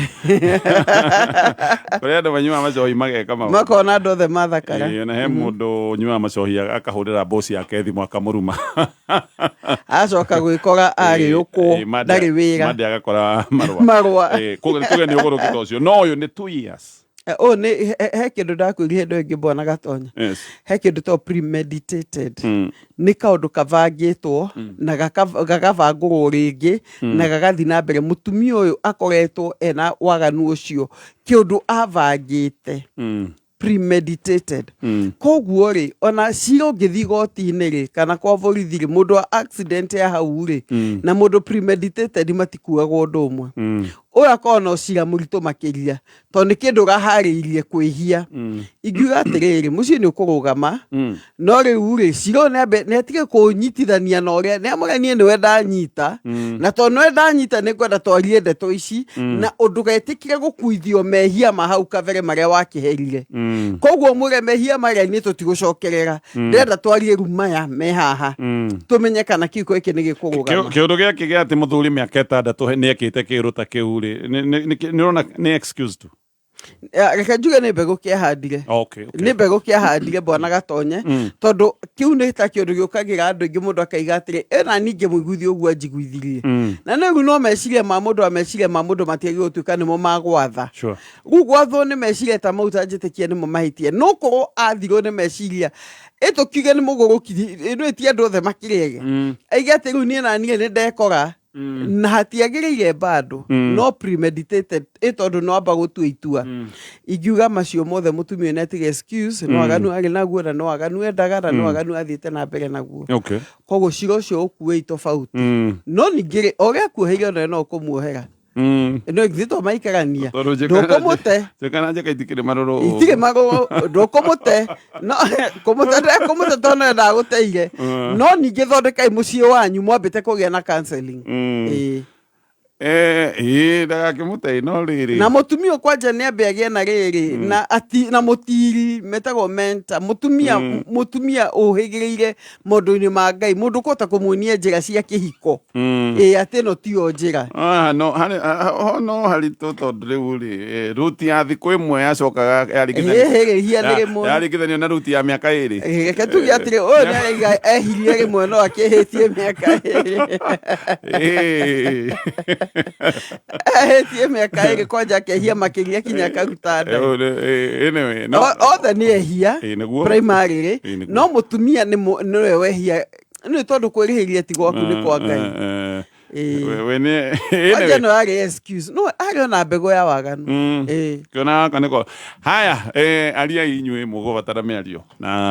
Kũrĩ andũ manyuaga macohi mageka maũndũ. Makona andũ othe mathakara. Ona he mũndũ ũnyuaga macohi akahũrĩra boss yake thimũ akamũruma. Acoka gwĩkora arĩ ũkwo ndarĩ wĩra. Mande agakora marũa. Marũa. Koguo tuge nĩ ũgũrũki ta ũcio, no ũyũ nĩ 2 years. Ũyũ nĩ he kĩndũ ndakwĩrire hĩndĩ ĩyo ĩngĩ, bwana Gatonya. He kĩndũ to premeditated. Nĩ kaũndũ kabangĩtwo na gagabangũrwo rĩngĩ na gagathiĩ na mbere. Mũtumia ũyũ akoretwo ena waganu ũcio, kĩũndũ abangĩte, premeditated. Koguo rĩ, ona cira ũngĩthiĩ igoti-inĩ rĩ, kana kwa borithi rĩ, mũndũ wa accident ya hau rĩ na mũndũ premeditated matikuagwo ũndũ ũmwe. Ũyũ akoragwo na ũcira mũritũ makĩria, tondũ nĩ kĩndũ ũraharĩirie kwĩhia. Ingiuga atĩrĩrĩ, mũciĩ nĩ ũkũrũgama, no rĩu rĩ, cira ũyũ nĩ atige kũũnyitithania na ũrĩa nĩ amũre. Niĩ nĩwe ndanyita, na tondũ nĩwe ndanyita, nĩ ngwenda twarie ndeto ici, na ũndũgetĩkĩre gũkuithio mehia ma hau kabere marĩa wakĩherire. Koguo mwĩre mehia marĩa niĩ tũtigũcokerera, ndĩrenda twarie rĩu maya me haha, tũmenye kana kĩhiko gĩkĩ nĩ gĩkũrũgama. Kĩũndũ gĩake gĩa atĩ mũthuri mĩaka 6 nĩ ekĩte kĩũndũ ta kĩu rĩ, nĩ ũrona nĩ excuse tu? Reke njuge nĩ mbegũ kĩahandire. Nĩ mbegũ kĩahandire, bwana Gatonye, tondũ kĩu nĩ ta kĩũndũ gĩũkagĩra andũ aingĩ, mũndũ akaiga atĩrĩ, ĩna ningĩ mũiguithio ũguo anjiguithirie. Na nĩ rĩu no meciria ma mũndũ, meciria ma mũndũ matiagĩrĩirwo gũtuĩka nĩmo magwatha. Rĩu gwathwo nĩ meciria ta mau, ta njĩtĩkia nĩmo mahĩtia, no korwo athirwo nĩ meciria, ĩtũkiuge nĩ mũgũrũki, ĩno ti andũ othe makĩrĩege. Aige atĩ rĩu niĩ na niĩ nĩ ndekora na hatiagĩrĩire bado, no premeditated, ĩ tondũ no amba gũtua itua. Ingiuga macio mothe, mũtumia nĩ atige excuse. No aganu arĩ naguo, na no aganu endaga, na no aganu athiĩte na mbere naguo. Koguo cira ũcio ũkuei tofauti. No ningĩ rĩ, o ũrĩa akuoheire, onawe no ũkũmuohera. No ithuĩ to maikarania. Tondũ njĩka na Ndũkũmũte. Njĩka na njĩka itikĩrĩ marũrũ. Itirĩ magũrũ. Ndũkũmũte, no kũmũte ndekũmũte tondũ nĩwe ndagũteire. No ningĩ thondekai mũciĩ wanyu mwambĩte kũgĩa na counseling. Ĩĩ. Ĩĩ, ndagakĩmũte, no rĩrĩ, Na mũtumia ũyũ kwanja nĩ ambe agĩe na rĩrĩ na ati na mũtiri metagwo mentor, mũtumia ũhĩgĩrĩire maũndũ-inĩ ma Ngai, mũndũ ũkũhota kũmuonia njĩra cia kĩhiko, ĩĩ, atĩ ĩno tiyo njĩra. Ah, no harĩ ho no haritũ, tondũ rĩu rĩ, ruti ya thikũ 1 yacokaga Ĩhĩ, rĩhia nĩ rĩmwe. Yaringithanio na ruti ya mĩaka 2. Reke tuge atĩrĩ, ũyũ nĩ araiga ehirie rĩmwe no akĩhĩtie mĩaka 2. Ehĩtie mĩaka 2 kwanja, akehia makĩria kinya akaruta nda. Anyway, no Othe nĩ ehia. Ĩĩ, nĩguo. Primary Ĩĩ, nĩguo. No mũtumia nĩ nĩwe wehia, nĩ tondũ kwĩrĩhĩria ti gwaku, nĩ kwa Ngai. We nĩ Kwanja no arĩ excuse no arĩ ona mbegũ ya waganu. Ĩĩ. Kĩona gaka nĩko haya, aria inyuĩ mũgũbatara mĩario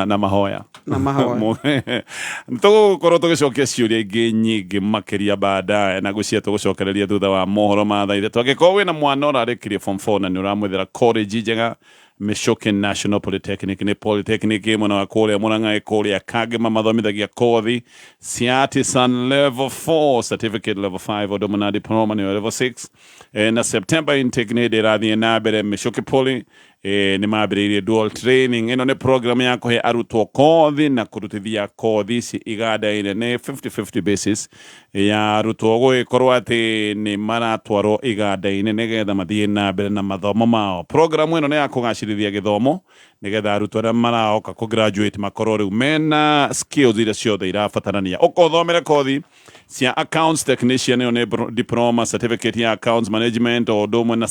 na mahoya. Na mahoya. Tũgũkorwo tũgĩcokia ciũria ingĩ nyingĩ makĩria baadaye, na ngwĩciria tũgũcokereria thutha wa mohoro ma thaa 3. Angĩkorwo wĩna mwana ũrarĩkirie form 4 na nĩ ũramwethera college njega, Michuki National Polytechnic nĩ polytechnic ĩ mwena wa kũrĩa Murang'a, kũrĩa Kangema, mathomithagia kothi cia artisan level 4, certificate level 5, ũndũ ũmwe na diploma nĩyo level 6. Na September intake nĩ hĩndĩ ĩrathiĩ na mbere. Michuki Poly nĩ mambĩrĩirie dual training. Ĩno nĩ program ya kũhe arutwo kothi na kũrutithia kothi ici iganda-inĩ. Nĩ 50-50 basis ya arutwo gũgĩkorwo atĩ nĩ maratwarwo iganda-inĩ nĩgetha mathiĩ na mbere na mathomo mao. Program ĩno nĩ ya kũgacĩrithia gĩthomo nĩgetha arutwo arĩa maraoka kũ graduate makorwo rĩu mena skills iria ciothe irabatarania. Ũkothomere kothi cia accounts technician, ĩyo nĩ diploma, certificate ya accounts management, o ũndũ ũmwe na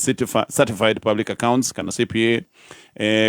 certified public accounts kana CPA,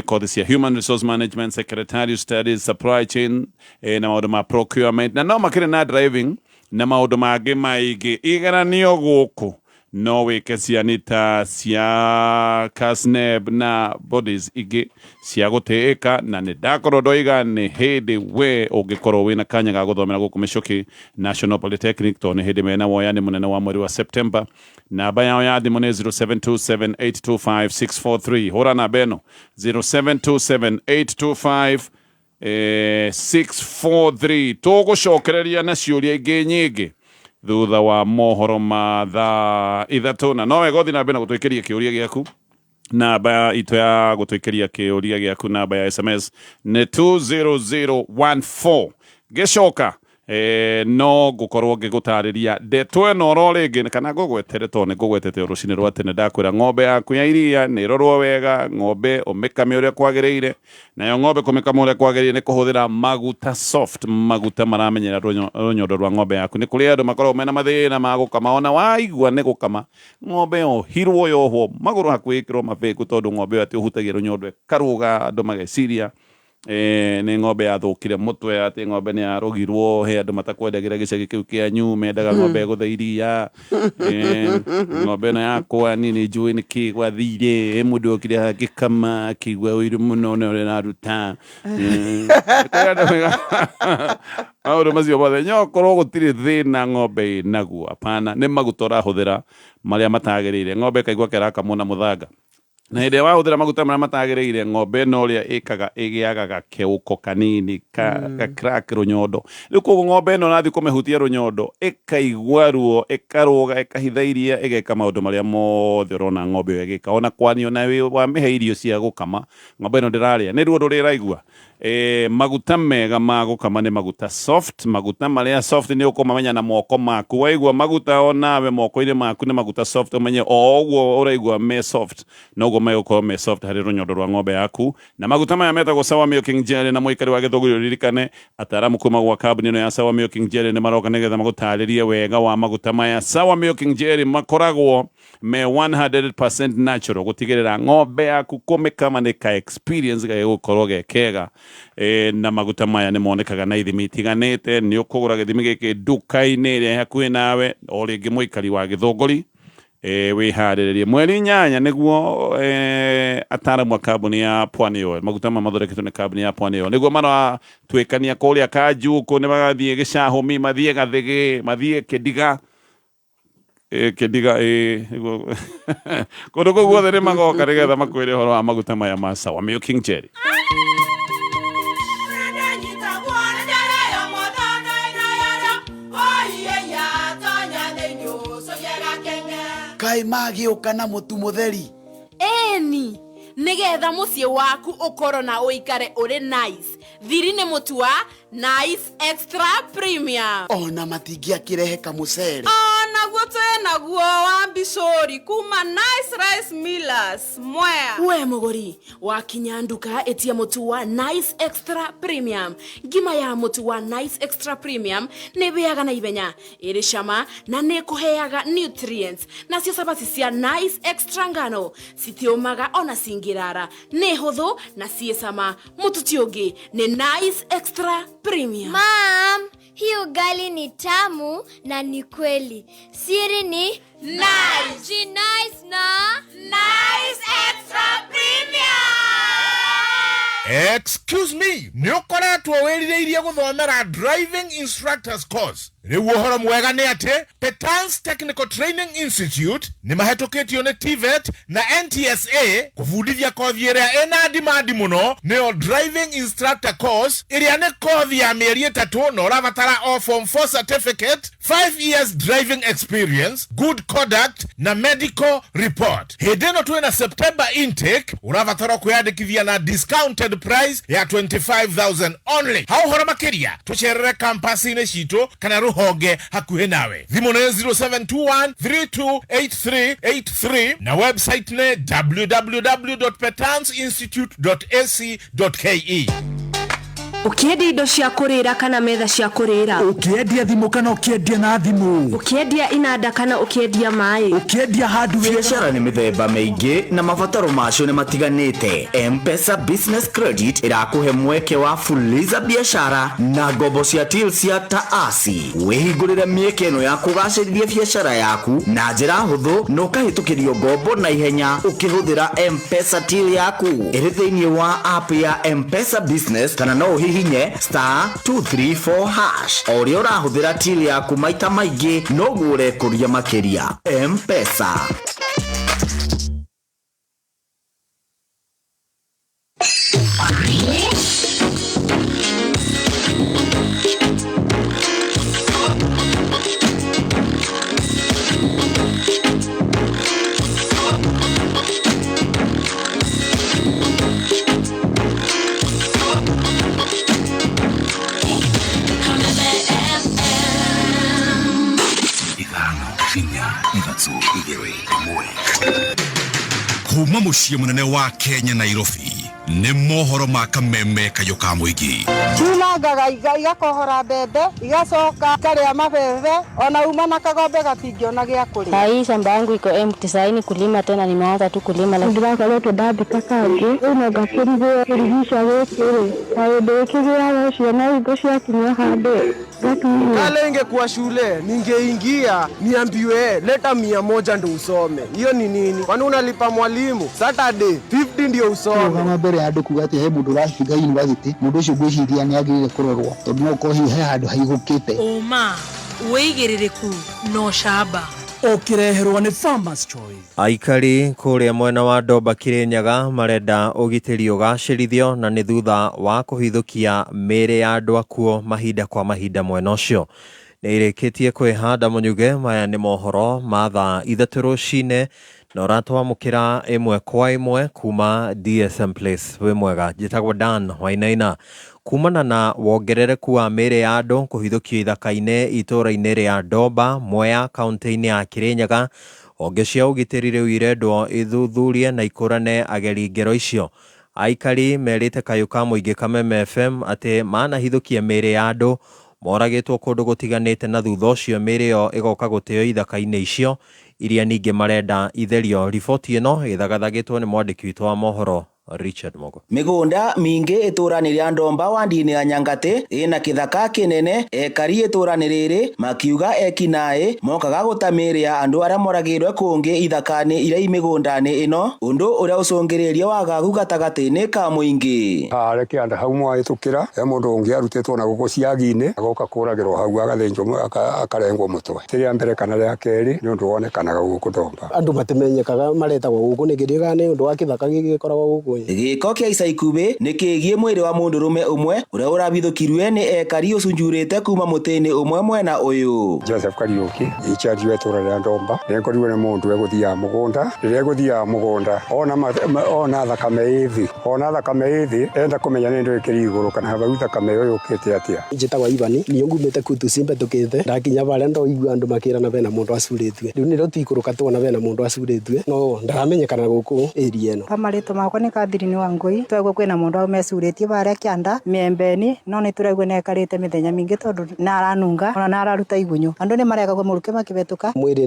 kothi cia human resource management, secretarial studies, supply chain, na maũndũ ma procurement, na no makĩrĩ na driving na maũndũ mangĩ maingĩ. Igeranio gũkũ no wĩke cianita cia KASNEB na bodies ingĩ cia gũtĩĩka, na nĩ ndakorwo ndoiga nĩ hĩndĩ we ũngĩkorwo wĩna kanya ga gũthomera gũkũ Michuki National Polytechnic, tondũ nĩ hĩndĩ mena woyani mũnene wa mweri wa September. Namba yao ya thimũ nĩ 0727825643. Hũra namba ĩno 07278256 643. Tũgũcokereria na ciũria ingĩ nyingĩ thutha wa mohoro ma thaa 3, na no wega ũthiĩ na mbere na gũtwĩkĩria kĩũria gĩaku. Namba itũ ya gũtwĩkĩria kĩũria gĩaku, namba ya SMS nĩ 20014. Ngĩcoka no ngũkorwo ngĩgũtarĩria ndeto ĩno oro rĩngĩ, kana ngũgwetere, tondũ nĩ ngũgwetete rũcinĩ rwa tene. Ndakwĩra ng'ombe yaku ya iria nĩ ĩrorwo wega, ng'ombe ũmĩkame ũrĩa kwagĩrĩire. Nayo ng'ombe kũmĩkama ũrĩa kwagĩrĩire nĩ kũhũthĩra maguta soft, maguta maramenyera rũnyondo rwa ng'ombe yaku. Nĩ kũrĩ andũ makoragwo mena mathĩna ma gũkama, ona waigua nĩ gũkama ng'ombe yohirwo, yohwo magũrũ hakuhĩ ĩkĩrwo mabĩku, tondũ ng'ombe ĩyo atĩ ũhutagia rũnyondo ĩkarũga, andũ mageciria nĩ ng'ombe yathũkire mũtwe, atĩ ng'ombe nĩ yarũgirwo. He andũ matakwendagĩra gĩcagi kĩu kĩanyu, mendaga ng'ombe ĩgũthe iria. Ng'ombe ĩno yakwa niĩ nĩ njũĩ nĩkĩ gwathire, he mũndũ okire akĩkama akĩigua ũiru mũno na ũrĩa ĩraruta. Maũndũ macio mothe nyokorwo gũtirĩ thĩna ng'ombe ĩnaguo, hapana, nĩ maguta ũrahũthĩra marĩa matagĩrĩire. Ng'ombe ĩkaigua kerakamwo na mũthanga, na hĩndĩ ĩrĩa wahũthĩra maguta marĩa matagĩrĩire, ng'ombe ĩno ũrĩa ĩkaga ĩgĩaga gakeũko kanini ka crack rũnyondo. Rĩu koguo ng'ombe ĩno ũrathiĩ kũmĩhutia rũnyondo ĩkaigua ruo, ĩkarũga, ĩkahitha iria, ĩgeka maũndũ marĩa mothe ũrona ng'ombe ĩyo ĩgĩka. Ona kwanio na wamĩhe irio cia gũkama, ng'ombe ĩno ndĩrarĩa, nĩ ruo rũrĩa ĩraigua. Maguta mega ma gũkama nĩ maguta soft. Maguta marĩa soft nĩ ũkũmamenya na moko maku. Waigua maguta onawe moko-inĩ maku nĩ maguta soft, ũmenye o ũguo ũraigua me soft noguo megũkorwo me soft harĩ rũnyondo rwa ng'ombe yaku. Na maguta maya metagwo Sawa Milking Jelly. Na mũikari wa Gĩthũngũri, ũririkane ataaramu kuma gwa kambuni ĩno ya Sawa Milking Jelly nĩ maroka nĩgetha magũtarĩrie wega wa maguta maya. Sawa Milking Jelly makoragwo me 100% natural, gũtigĩrĩra ng'ombe yaku kũmĩkama nĩ ka experience gagĩgũkorwo ge kega. Na maguta maya nĩ monekaga na ithimi itiganĩte. Nĩ ũkũgũra gĩthimi gĩkĩ nduka-inĩ ĩrĩa ĩ hakuhĩ nawe. O rĩngĩ, mũikari wa Gĩthũngũri, wĩharĩrĩrie mweri 8 nĩguo ataaramu a kambuni ya Pwani Oil, maguta maya mathondeketwo nĩ kambuni ya Pwani Oil, nĩguo maratuĩkania kũrĩa Kanjuku, nĩ magathiĩ Gĩcahũmi, mathiĩ Gathĩgĩ, mathiĩ Kĩndiga, Kĩndiga, nĩguo kũndũ kũu guothe nĩ magoka nĩgetha makwĩre ũhoro wa maguta maya ma Sawa Milking Jelly. Kaĩ magĩũka na mũtu mũtheri? Ĩni, nĩgetha mũciĩ waku ũkorwo na ũikare ũrĩ nice, thiri nĩ mũtu wa Nice Extra Premium. Ona matingĩakĩrehe kamũcere? Onaguo twĩ naguo wa mbicũri kuma Nice Rice Millers Mwea. We mũgũri, wakinya nduka ĩtia mũtu wa Nice Extra Premium. Ngima ya mũtu wa Nice Extra Premium nĩ ĩhĩaga na ihenya, ĩrĩ cama na nĩ ĩkũheaga nutrients. Nacio cabaci cia Nice Extra ngano citiũmaga ona cingĩrara, nĩ hũthũ na ciĩ cama. Mũtu ti ũngĩ, nĩ Nice Extra Premium. Mam. Hii ugali ni tamu na ni kweli. Siri ni Nice. Ji nice na Nice Extra Premium. Excuse me, nä å koretwo wä rirä irie gå thomera driving instructors course. Rä u å horo mwega nä atä Petans Technical Training Institute nä mahetå tio nä TVET na NTSA kå bundithia kothi ä rä a ä na ndimandi må no nä driving instructor course ä rä a nä kothi ya mä eri ä tatå na å rabatara o form 4 certificate, 5 years driving experience, good conduct na medical report. Hä ndä ä no twä na September intake, å rabatara kwĩyandĩkithia na discounted price ya 25,000 only. Ha ũhoro makĩria tũcerere kampasi-inĩ citũ kana rũhonge hakuhĩ nawe. Thimũ nĩ 0721 328383 na website nĩ www.petansinstitute.ac.ke. Ũkĩendia indo cia kũrĩra kana metha cia kũrĩra, Ũkĩendia thimũ kana ũkĩendia na thimũ, ũkĩendia inanda kana ũkĩendia maĩ, ũkĩendia handũ. Biacara nĩ mĩthemba mĩingĩ na mabataro macio nĩ matiganĩte. M-Pesa Business Credit ĩrakũhe mweke wa fuliza biashara na ngombo cia till cia taasi. Wĩhingũrĩre mĩeke ĩno ya kũgacĩrithia biacara yaku na njĩra hũthũ na ũkahĩtũkĩrio ngombo na ihenya ũkĩhũthĩra M-Pesa till yaku ĩrĩ thĩinĩ wa app ya M-Pesa Business, kana no ũhihinye *234#. O ũrĩa ũrahũthĩra till yaku maita maingĩ, noguo ũrekũria makĩria. M-Pesa. 5, 4, 3, 2, 1. Kuma muciĩ mũnene wa Kenya, Nairobi, nĩ mohoro ma kameme kayũ ka mũingĩ. Ciunangaga igakohora mbembe, igacoka ikarĩa mabebe, ona uma na kagombe gatingĩona gĩa kũrĩa. Sahii shamba yangu iko empty, sahii ni kulima tena, nimeanza tu kulima. Ndĩrakoretwo ndathika kangĩ rĩu no ngakĩrigwo kũrigica gũkũ rĩ kaũndũ gĩkĩgĩaga ciana hingo ciakinya handũ ngakinyia. Kale ingekuwa shule ningeingia niambiwe leta 100 ndo usome. Hiyo ni nini? Kwani unalipa mwalimu Saturday 50 ndio usome? Rũgama mbere ya andũ kuga atĩ he mũndũ ũrahinga university, mũndũ ũcio ngwĩciria nĩ agĩrĩire kũrorwo tondũ no ũkorwo hihi he handũ haihũkĩte. Ũma, wĩigĩrĩrĩku na ũcamba. Ũkĩreherwo nĩ Farmers Choice. Aikari kũrĩa mwena wa Ndomba Kirinyaga marenda ũgitĩri ũgacĩrithio na nĩ thutha wa kũhithũkia mĩĩrĩ ya andũ akuo mahinda kwa mahinda mwena ũcio. Nĩ irĩkĩtie kwĩhanda mũnyuge. Maya nĩ mohoro ma thaa 3 rũcinĩ na ũratwamũkĩra ĩmwe kwa ĩmwe kuma DSM Place. Wĩ mwega, njĩtagwo Dan Wainaina. Kumana na wongerereku wa mĩĩrĩ ya andũ kũhithũkio ithaka-inĩ itũũra-inĩ rĩa Ndomba, Mwea, kaunti-inĩ ya Kirinyaga, honge cia ũgitĩri rĩu irendwo ithuthurie na ikũrane ageri ngero icio. Aikari merĩte kayũ ka mũingĩ Kameme FM atĩ manahithũkia mĩĩrĩ ya andũ moragĩtwo kũndũ gũtiganĩte na thutha ũcio mĩĩrĩ ĩyo ĩgoka gũteo ithaka-inĩ icio iria ningĩ marenda itherio. Riboti ĩno ĩthagathagĩtwo nĩ mwandĩki witũ wa mohoro Richard Mogo. Mĩgũnda mĩingĩ ĩtũũra-inĩ rĩa Ndomba wandi-inĩ ya Nyangatĩ ĩna kĩthaka kĩnene. Ekari ĩtũũra-inĩ rĩrĩ makiuga ekinaĩ mokaga gũta mĩĩrĩ ya andũ arĩa moragĩirwe kũngĩ ithaka-inĩ iria i mĩgũnda-inĩ ĩno, ũndũ ũrĩa ũcũngĩrĩirie wagagu gatagatĩ-inĩ ka mũingĩ. Harĩa kĩanda hau mwahĩtũkĩra he mũndũ ũngĩ arutĩtwo na gũkũ ciagi-inĩ agoka kũragĩrwo hau agathĩnjwo akarengwo mũtwe. Ti rĩa mbere kana rĩa kerĩ nĩ ũndũ wonekanaga gũkũ Ndomba. Andũ matimenyekaga maretagwo gũkũ nĩkĩ ndiũĩ nĩ ũndũ wa kĩthaka gĩkĩ gĩkoragwo gũkũ. Gĩko kĩa ica ikuhĩ nĩ kĩgiĩ mwĩrĩ wa mũndũrũme ũmwe ũrĩa ũrabithũkirwe nĩ ekari ũcunjurĩte kuma mũtĩ-inĩ ũmwe mwena ũyũ. Joseph Kariuki incharge wa itũũra rĩa Ndomba nĩngorirwe nĩ mũndũ egũthiaga mũgũnda. Rĩrĩa egũthiaga mũgũnda ona thakame ĩ thĩ, ona thakame ĩ thĩ enda kũmenya nĩ ndũ ĩkĩrĩ igũrũ kana hau thakame ĩyo yũkĩte atĩa. Njĩtagwo Ivani, niĩ ngumĩte Kutu Simbe tũkĩte ndakinya barĩa ndoigua andũ makĩrana bena mũndũ acurĩtue. Rĩu nĩrĩo tũikũrũka tuona bena mũndũ acurĩtue no ndaramenyekana gũkũ area ĩno. Marĩtwa makwa nĩ Catherine Wangui twaigua kwina mundu amecurĩtie baria kĩanda mĩembeni no nĩ tũraigua nĩ mĩthenya mĩingĩ tondũ nĩ aranunga ona nĩ araruta igunyũ andũ nĩ maregagwo mũrukĩ makĩhetũka mwĩrĩ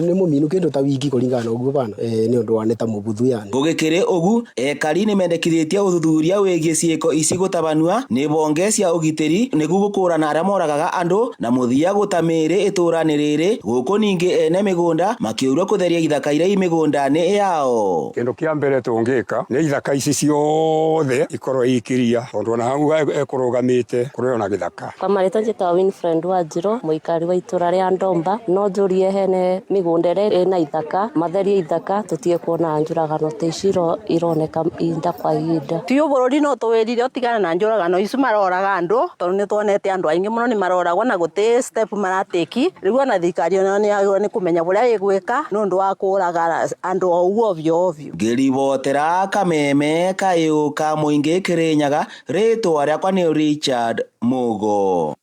nĩ mũminu kĩndũ ta wiki kũringana na ũguo bana nĩ ũndũ wa nĩ ta mũbuthu yani. Gũgĩkĩrĩ ũgu ekari nĩ mendekithĩtie ũthuthuria wĩgiĩ ciĩko ici gũtabanua nĩ bonge cia ũgitĩri nĩguo gũkũrana arĩa moragaga andũ na mũthia gũta mĩĩrĩ itũra-inĩ rĩrĩ gũkũ ningĩ ene mĩgũnda makĩũrio kũtheria ithaka iria i mĩgũnda-inĩ yao. Kĩndũ kĩa mbere tũngĩka nĩ ithaka ici ciothe ikorwo ikiria tondũ ona hau ekũrũgamĩte kũrĩ ona gĩthaka. Kwa marĩtwa njĩtagwo Winfred Wanjirũ, mũikari wa itũra rĩa Ndomba. No njũrie hene mĩgũnda ĩrĩa ĩna ithaka matherie ithaka tũtige kuona njũragano ta ici ironeka ihinda kwa ihinda. Biũ bũrũri no tũwĩrire ũtigane na njũragano icu maroraga andũ tondũ nĩ tuonete andũ aingĩ mũno nĩ maroragwo na gũtĩ step maratĩki rĩu ona thirikari ona nĩ yagĩrĩirwo nĩ kũmenya ũrĩa ĩgwĩka nĩ ũndũ wa kũraga andũ o ũguo ovyo ovyo. Ngĩribotera Kameme kayũ ka mũingĩ Kĩrĩnyaga, rĩtwa rĩakwa nĩ Richard Mugo.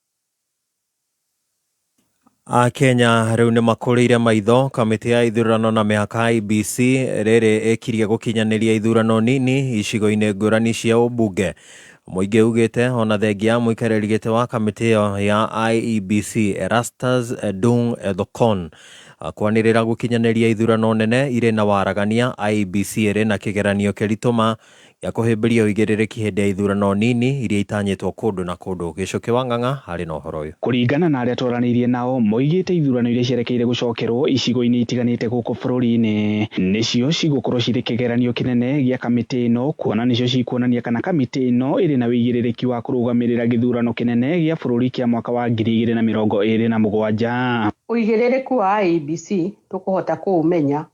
Akenya rĩu nĩ makũrĩire maitho kamĩtĩ ya ithurano na mĩhaka IEBC rĩrĩ ĩkirie gũkinyanĩria ithurano nini icigo-inĩ ngũrani cia ũmbunge. Mũingĩ ugĩte ona thengia ya mũikarĩri gĩtĩ wa kamĩtĩ ĩyo ya IEBC Erastus Edung Ethekon kwanĩrĩra gũkinyanĩria ithurano nene irĩ na waragania. IEBC ĩrĩ na kĩgeranio kĩritũ gĩa kũhĩmbĩria ũigĩrĩrĩki hĩndĩ ya ithurano nini iria itanyĩtwo kũndũ na kũndũ. Gĩcũkĩ wa Ng'ang'a harĩ na ũhoro ũyũ. Kũringana na arĩa twaranĩirie nao moigĩte ithurano iria ciĩrekeire gũcokerwo icigo-inĩ itiganĩte gũkũ bũrũri-inĩ nĩcio cigũkorwo cirĩ kĩgeranio kĩnene gĩa kamĩtĩ ĩno kuona nĩcio cikuonania kana kamĩtĩ ĩno ĩrĩ na ũigĩrĩrĩki wa kũrũgamĩrĩra gĩthurano kĩnene gĩa bũrũri kĩa mwaka wa 2027. Ũigĩrĩrĩku wa IEBC tũkũhota kũũmenya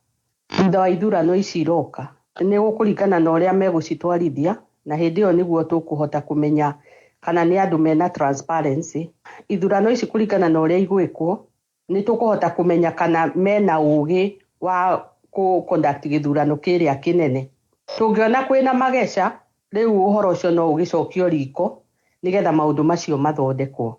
thutha wa ithurano ici iroka nĩ gũkũringana na ũrĩa megũcitwarithia na hĩndĩ ĩyo nĩguo tũkũhota kũmenya kana nĩ andũ mena transparency. Ithurano ici kũringana na ũrĩa igwĩkwo nĩ tũkũhota kũmenya kana mena ũgĩ wa kũ conduct gĩthurano kĩrĩa kĩnene. Tũngĩona kwĩna mageca rĩu ũhoro ũcio no ũgĩcokio riko nĩgetha maũndũ macio mathondekwo.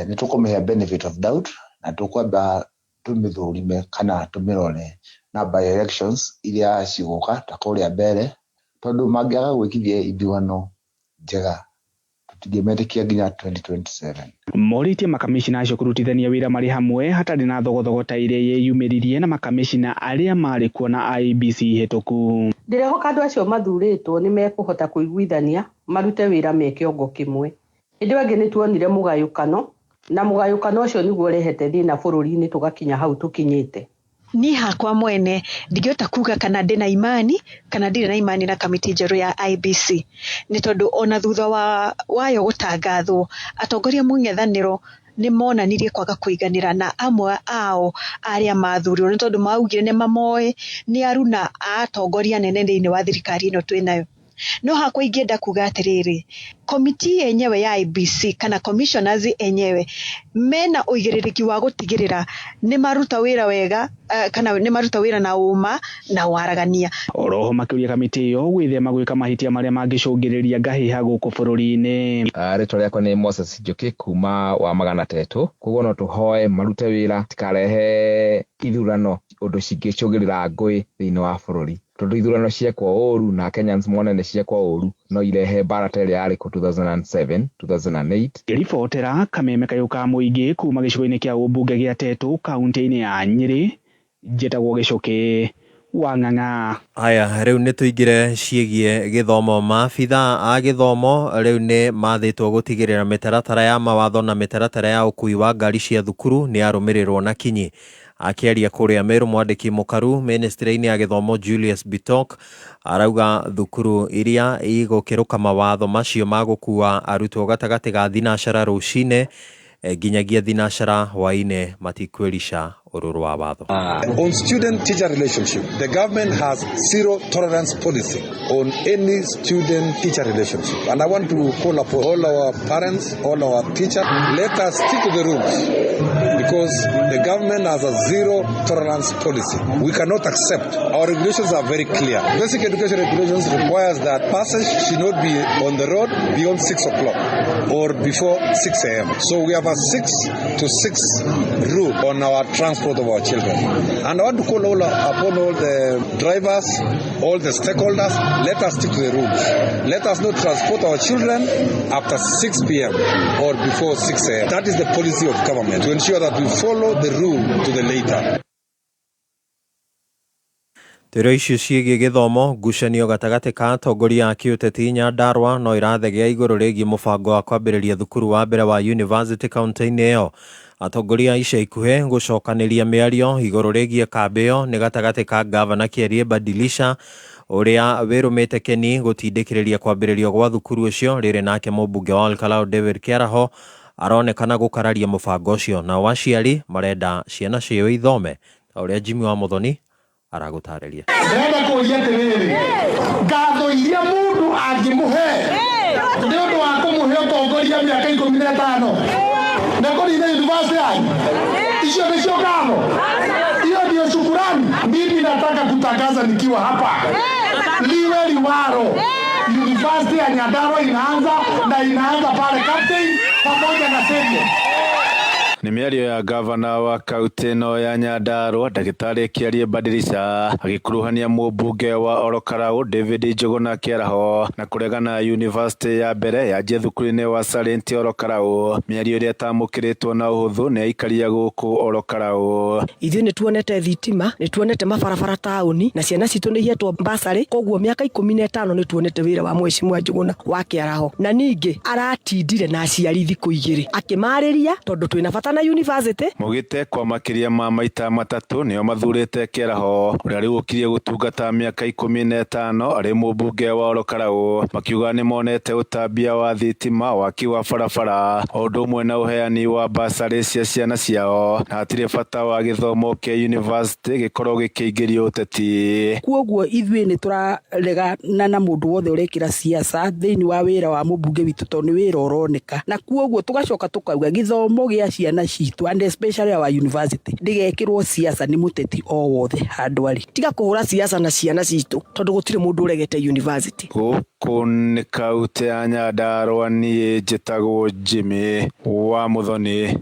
Nĩ tũkũmĩhe benefit of doubt na tũkwamba tũmĩthũrime kana tũmĩrore na by elections iria cigũka ta kũrĩa mbere tondũ mangĩaga gwĩkithia ithurano njega tũtingĩmetĩkia nginya 2027. Morĩtie makamĩcina acio kũrutithania wĩra marĩ hamwe hatarĩ na thogothogo ta iria yeyumĩririe na makamĩcina arĩa marĩ kuo na IEBC hĩtũku. Ndĩrehoka andũ acio mathurĩtwo nĩ mekũhota kũiguithania marute wĩra me kĩongo kĩmwe. Hĩndĩ ĩyo ĩngĩ nĩ tuonire mũgayũkano na mũgayũkano ũcio nĩguo ũrehete thĩna bũrũri-inĩ tũgakinya hau tũkinyĩte. Niĩ hakwa mwene ndingĩhota kuga kana ndĩna imani kana ndirĩ na imani na kamĩtĩ njerũ ya IEBC nĩ tondũ ona thutha wayo gũtangathwo atongoria mũng'ethanĩro nĩ monanirie kwaga kũiganĩra na amwe ao arĩa mathurirwo nĩ tondũ maugire nĩ mamoĩ nĩ aruna a atongoria anene thĩinĩ wa thirikari ĩno twĩnayo. No hakwa ingĩenda kuga atĩrĩrĩ, komiti yenyewe ya IEBC kana commissioners enyewe mena ũigĩrĩrĩki wa gũtigĩrĩra nĩ maruta wĩra wega kana nĩ maruta wĩra na ũma na waragania. Oroho makĩũria kamĩtĩ ĩyo gwĩthema gwĩka mahĩtia marĩa mangĩcũngĩrĩria ngahĩha gũkũ bũrũri-inĩ. Rĩtwa rĩakwa nĩ Moses Njoki kuma wa Magana Tetũ. Koguo no tũhoe marute wĩra tikarehe ithurano ũndũ cingĩcũngĩrĩra ngũĩ thĩinĩ wa bũrũri tondũ ithurano ciekwo ũru na Kenyans mone nĩ ciekwo ũru no irehe mbara ta ĩrĩa yarĩ kuo 2007 2008. Ngĩribotera Kameme kayũ ka mũingĩ kuma gĩcigo-inĩ kĩa ũmbunge gĩa Tetũ kaunti-inĩ ya Nyĩrĩ, njĩtagwo Gĩcũkĩ wa Ng'ang'a. Haya, rĩu nĩ tũingĩre ciĩgiĩ gĩthomo. Maabitha a gĩthomo rĩu nĩ mathĩtwo gũtigĩrĩra mĩtaratara ya mawatho na mĩtaratara ya ũkui wa ngari cia thukuru nĩ yarũmĩrĩrwo na kinyi. Akĩaria kũrĩa Meru, mwandĩki mũkaru ministry-inĩ ya gĩthomo Julius Bitok arauga thukuru iria igũkĩrũka mawatho macio ma gũkua arutwo gatagatĩ ga thinacara rũcinĩ nginyagia thinacara hwaĩ-inĩ matikwĩrica ũrũrũ wa watho. On student-teacher relationship, the government has zero tolerance policy on any student-teacher relationship. And I want to call upon all our parents, all our teachers, let us stick to the rules because the government has a zero tolerance policy. We cannot accept. Our regulations are very clear. Basic education regulations requires that buses should not be on the road beyond 6 o'clock or before 6 a.m. So we have a 6 to 6 rule on our transport. transport of our children. And I want to call upon all the drivers, all the stakeholders, let us stick to the rules. Let us not transport our children after 6 p.m. or before 6 a.m. That is the policy of government, to ensure that we follow the rule to the letter. Twĩrwo icio ciĩgiĩ gĩthomo ngucanio gatagatĩ ka atongoria a kĩũteti Nyandarua no ĩrathegea igũrũ rĩgiĩ mũbango wa kwambĩrĩria thukuru wa mbere wa university kaunti-inĩ ĩyo. Atongoria ica ikuhĩ gũcokanĩria mĩario igũrũ rĩgiĩ kambĩ ĩyo nĩ gatagatĩ ka ngavana Kĩarie Badilisha ũrĩa wĩrũmĩte Keni gũtindĩkĩrĩria kwambĩrĩrio gwa thukuru ũcio, rĩrĩ nake mũmbunge wa Olkalau David Kĩaraho aronekana gũkararia mũbango ũcio. Nao aciari marenda ciana ciao ithome ta ũrĩa Jimmy wa Muthoni aragũtarĩria. Ndĩrenda kũria atĩrĩrĩ, ngatho iria mũndũ angĩmũhe nĩ ũndũ wa kũmũhe ũtongoria mĩaka 15 na kũnina university yanyu, icio nĩcio ngatho? Hiyo ndio shukurani? Mimi nataka kutangaza nikiwa hapa, liwe liwaro, university ya Nyandarua inaanza na inaanza pale Captain pamoja na Serio. Nĩ mĩario ya gavana wa kaunti ĩno ya Nyandarua ndagĩtarĩ Kĩarie Badilisha agĩkuruhania mũmbunge wa Olokarau David Njuguna Kĩaraho na kũregana university ya mbere yanjie thukuru-inĩ wa Sarenti Olokarau, mĩario ĩrĩa ĩtamũkĩrĩtwo na ũhũthũ nĩ aikaria gũkũ Olokarau. Ithuĩ nĩ tuonete thitima, nĩ tuonete mabarabara taũni, na ciana citũ nĩ ihetwo basarĩ. Koguo mĩaka 15 nĩ tuonete wĩra wa mheshimiwa Njuguna wa Kĩaraho, na ningĩ aratindire na aciari thikũ 2 akĩmarĩria tondũ twĩna bata na university. Mũgĩte kwa makĩria ma maita 3 nĩo mathurĩte Kĩaraho ũrĩa rĩu ũkirie gũtungata mĩaka 15 arĩ mũmbunge wa Olokarau, makiuga nĩ monete ũtambia wa thitima, waki wa barabara o ũndũ ũmwe na ũheani wa basarĩ cia ciana ciao, na hatirĩ bata wa gĩthomo kĩa university gĩkorwo gĩkĩingĩrio ũteti. Kuoguo ithuĩ nĩ tũraregana na mũndũ wothe ũrekĩra siasa thĩinĩ wa wĩra wa mũmbunge witũ tondũ nĩ wĩra ũroneka, na kuoguo tũgacoka tũkauga gĩthomo gĩa ciana citũ and especially our university ndĩgekĩrwo siasa nĩ mũteti o wothe handũ arĩ. Tiga kũhũra siasa na ciana citũ tondũ gũtirĩ mũndũ ũregete university. Gũkũ nĩ kaunti ya Nyandarua, niĩ njĩtagwo Jimmy wa Muthoni.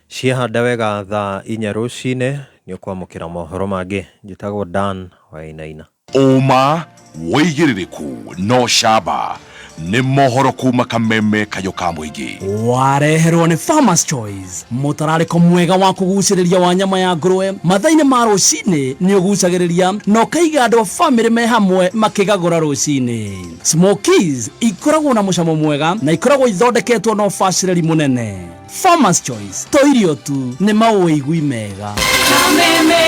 Ciahanda wega thaa 4 rũcinĩ nĩ ũkwamũkĩra mohoro mangĩ. Njĩtagwo Dan Wainaina. Ũma wĩigĩrĩrĩku no camba nĩ mohoro kuma kameme kayo ka mũingĩ. Wareherwo nĩ Farmers Choice, mũtararĩko mwega wa kũgucĩrĩria wa nyama ya ngũrwe mathaa-inĩ ma rũcinĩ nĩ ũgucagĩrĩria na ũkaiga andũ a bamĩrĩ me hamwe makĩgagũra rũcinĩ. Smokies ikoragwo na mũcamo mwega na ikoragwo ithondeketwo na ũbacĩrĩri mũnene. Farmers Choice to irio tu, nĩ maũigui mega. Kameme.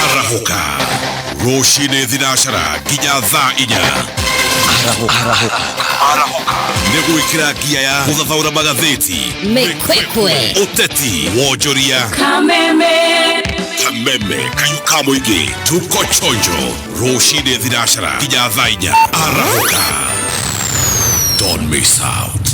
Arahũka rũcinĩ thinacara nginya thaa 4. Arahũka nĩ gwĩkĩra ngia ya gũthathaũra magathĩti, Mĩkwekwe, ũteti, wonjoria. Kameme. Kameme kayo ka mũingĩ, tuko chonjo rũcinĩ thinacara nginya thaa 4. Arahũka, don't miss out.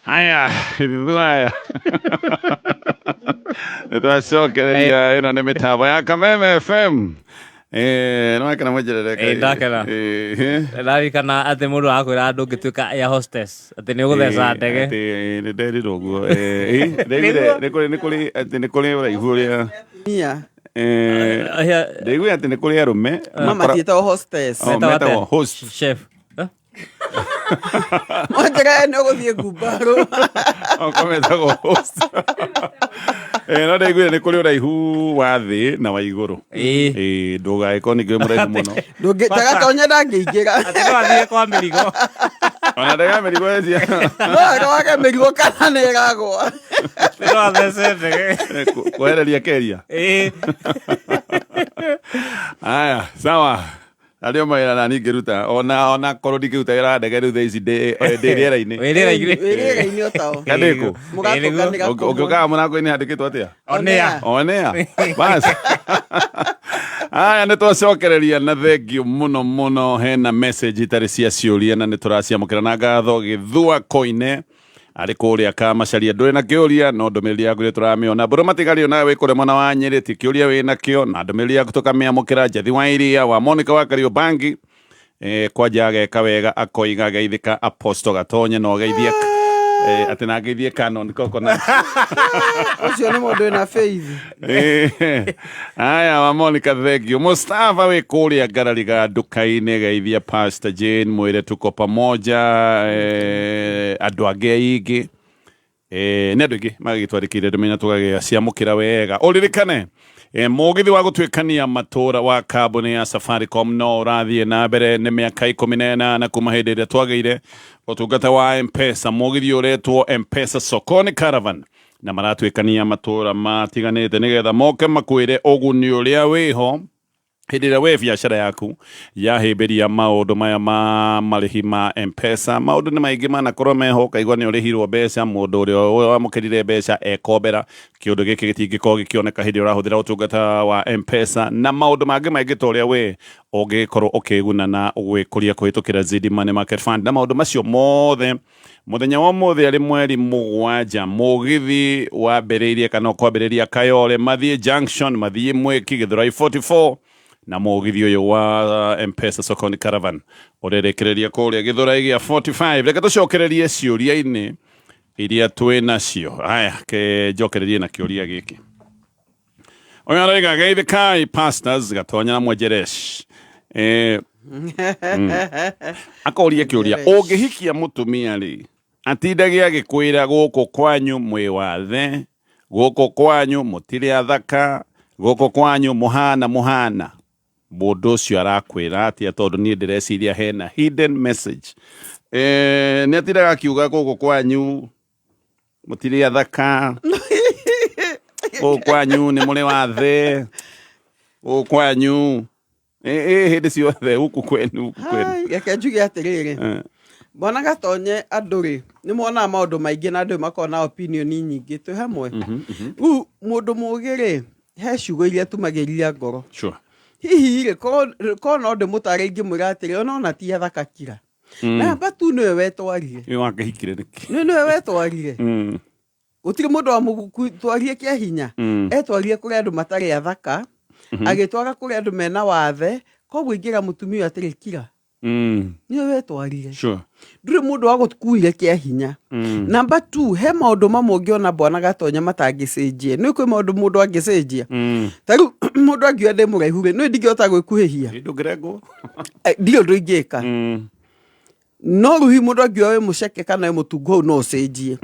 Haya, ithuthuaya nä twacokereria ä no nä mä tambo ya Kameme FM. Nä wakena mwenjerereka. Ĩ, ndakena. Ndarikana atä må ndå akwä ra ndå ngä tuä ka air hostess atä nä å gå theca ndege. Nä nderirwo guo. Nä kå rä å raihu å rä a Mia. Ndaiguire atä nä kå rä arå me Mama tiĩtagwo hostess. Oh, metagwo host. Chef. Mwanjĩra nĩ ũgũthiĩ ngumbarũ. Okorwo metagwo host. No ndaiguire nä kå rä å raihu wa thä na wa igå rå. Ndågagäkorwo ningä wä må raihu må no. Ndagatonye ndangĩingĩra. Atĩ no athiĩ kwa mĩrigo. Ona ndege ya mĩrigo ĩcia. No arwage mĩrigo kana nĩ ĩragũa. No athece ndege. Kwehereria keria. Aya, sawa. Arĩa mawĩra na niĩ ngĩruta ona korwo ndingĩruta wĩra wa ndege rĩu thaa ici ndĩ rĩera-inĩ. Wĩ rĩera-inĩ. Wĩ rĩera-inĩ o tao. Kana ndĩ kũ? Mũgatũnganĩra kũmwe. Ũngĩũkaga mũrango-inĩ handĩkĩtwo atĩa? Onea. Onea. Bas. Aya, nä twacokereria na thengio må no hena message itarä cia ciũria na nä tå raciamå kä ra na ngatho Gĩthua Koine arä kå rä a Kamacaria. Ndå rä na kä å ria no ndå mä rä ri yaku nä tå ramä ona mbå matigario nawe wä kå rä a mwena wa Nyä rä ti kä å ria wä nakio na ndå mä rä ri yaku tå kamä amå kä ra Njathi wa Iria wa Monica wa Kariobangi kwanja ageka wega akoiga geithĩka Apostle Gatonye na ũgeithie atĩ na ngeithie Canon Coconut. Ũcio nĩ mũndũ wĩna faith. Aya, wa Monica, thank you. Mustafa wĩ kũrĩa Ngarariga nduka-inĩ, geithia Pastor Jane, mwĩre tuko pamoja. Andũ angĩ aingĩ, nĩ andũ aingĩ magĩtwandĩkĩire ndũmĩrĩri na tũgagĩa ciamũkĩra wega. Ũririkane mũgithi wa gũtuĩkania matũra wa kambuni ya Safaricom no ũrathiĩ na mbere. Nĩ mĩaka 18 kuma hĩndĩ ĩrĩa twagĩire ũtungata wa M-Pesa. Mũgithi ũretwo M-Pesa Sokoni Caravan na maratuĩkania matũra matiganĩte nĩgetha moke makwĩre ũguni ũrĩa wĩho hĩndĩ ĩrĩa we biacara yaku yahĩmbĩria maũndũ maya ma marĩhi ma M-Pesa. Maũndũ nĩ maingĩ manakorwo meho, ũkaigua nĩ ũrĩhirwo mbeca, mũndũ ũrĩa wamũkĩrire mbeca ekombera. Kĩũndũ gĩkĩ gĩtingĩkorwo gĩkĩoneka hĩndĩ ĩrĩa ũrahũthĩra ũtungata wa M-Pesa na maũndũ mangĩ maingĩ ta ũrĩa we ũngĩkorwo ũkĩguna na gwĩkũria kũhĩtũkĩra Zidi Money Market Fund na maũndũ macio mothe. Mũthenya wa ũmũthĩ arĩ mweri 7, mũgithi wambĩrĩirie kana ũkwambĩrĩria Kayole, mathiĩ Junction, mathiĩ Mwĩki, Gĩthũrai 44 na mũgithi ũyũ wa M-Pesa Sokoni Caravan ũrerekereria kũrĩa Gĩthũrai gĩa 45. Reke tũcokererie ciũria-inĩ iria twĩ nacio. Aya, ke njokererie na kĩũria gĩkĩ. Ũyũ arauga geithĩkai pastors Gatonya na Mwenjeresh. Akoria kĩũria, ũngĩhikia mũtumia rĩ, atindage agĩkwĩra gũkũ kwanyu mwĩ wathe, gũkũ kwanyu mũtirĩ athaka, gũkũ kwanyu mũhana mũhana, mũndũ ũcio arakwĩra atĩa? Tondũ niĩ ndĩreciria hena hidden message. Nĩ atindaga akiuga gũkũ kwanyu mũtirĩ athaka, gũkũ kwanyu nĩ mũrĩ wathe, gũkũ kwanyu hĩndĩ ciothe gũkũ kwenu, gũkũ kwenu. Reke njuge atĩrĩrĩ, Bwana Gatonye, andũ rĩ nĩ monaga maũndũ maingĩ na andũ makona opinion nyingĩ twĩ hamwe. Rĩu mũndũ mũũgĩ rĩ, he ciugo iria tumagĩria ngoro. Hihi rĩ, korwo no ndĩmũtare ingĩmwĩra atĩrĩ, ona ti athaka kira. Na batu nĩwe wetwarire. Nĩwe wakĩhikire nĩkĩ? Nĩwe wetwarire. Gũtirĩ mũndũ wamũtwarire kĩa hinya. Etwarire kũrĩ andũ matarĩ athaka, agĩtwara kũrĩ andũ mena wathe, koguo ingĩra mũtumia ũyũ atĩrĩ, kira. Nĩwe wetwarire. Ndũrĩ mũndũ wagũkuire kĩa hinya. Number 2, he maũndũ mamwe ũngĩona Bwana Gatonya matangĩcenjia. Nĩ kwĩ maũndũ mũndũ angĩcenjia. Ta rĩu mũndũ angiuga ndĩ mũraihu rĩ, nĩ ndingĩhota gwĩkuhĩhia. Ndũngĩrengwo. Ndirĩ ũndũ ingĩka. No rĩu hihi mũndũ angiuga wĩ mũceke kana wĩ mũtungu hau no ũcenjie.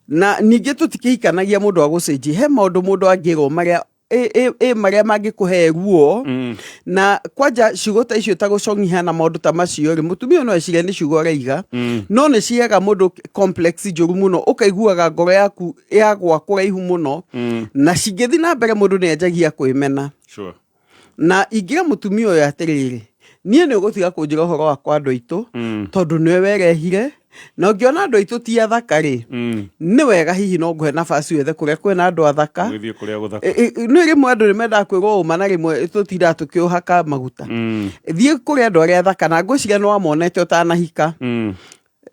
Na ningĩ tũtikĩhikanagia mũndũ wa gũcenjia. He maũndũ mũndũ angĩrwo marĩa marĩa mangĩkũhe ruo. Na kwanja ciugo ta icio ta gũcong'iha na maũndũ ta macio rĩ, mũtumia no ecirie nĩ ciugo araiga, no nĩ ciheaga mũndũ complex njũru mũno, ũkaiguaga ngoro yaku yagwa kũraihu mũno. Na cingĩthiĩ na mbere mũndũ nĩ anjagia kwĩmena. Na ingĩra mũtumia ũyũ atĩrĩrĩ, niĩ nĩ ũgũtiga kũnjĩra ũhoro wakwa andũ aitũ, tondũ nĩwe werehire, na ũngĩona andũ aitũ ti athaka rĩ, nĩ wega hihi no ngũhe nafasi wethe kũrĩa kwĩna andũ athaka. Ũgĩthiĩ kũrĩa gũthaka. Nĩ rĩmwe andũ nĩ mendaga kwĩrwo ũma na rĩmwe tũtindaga tũkĩũhaka maguta. Thiĩ kũrĩ andũ arĩa athaka na ngwĩciria nĩ wamonete ũtanahika.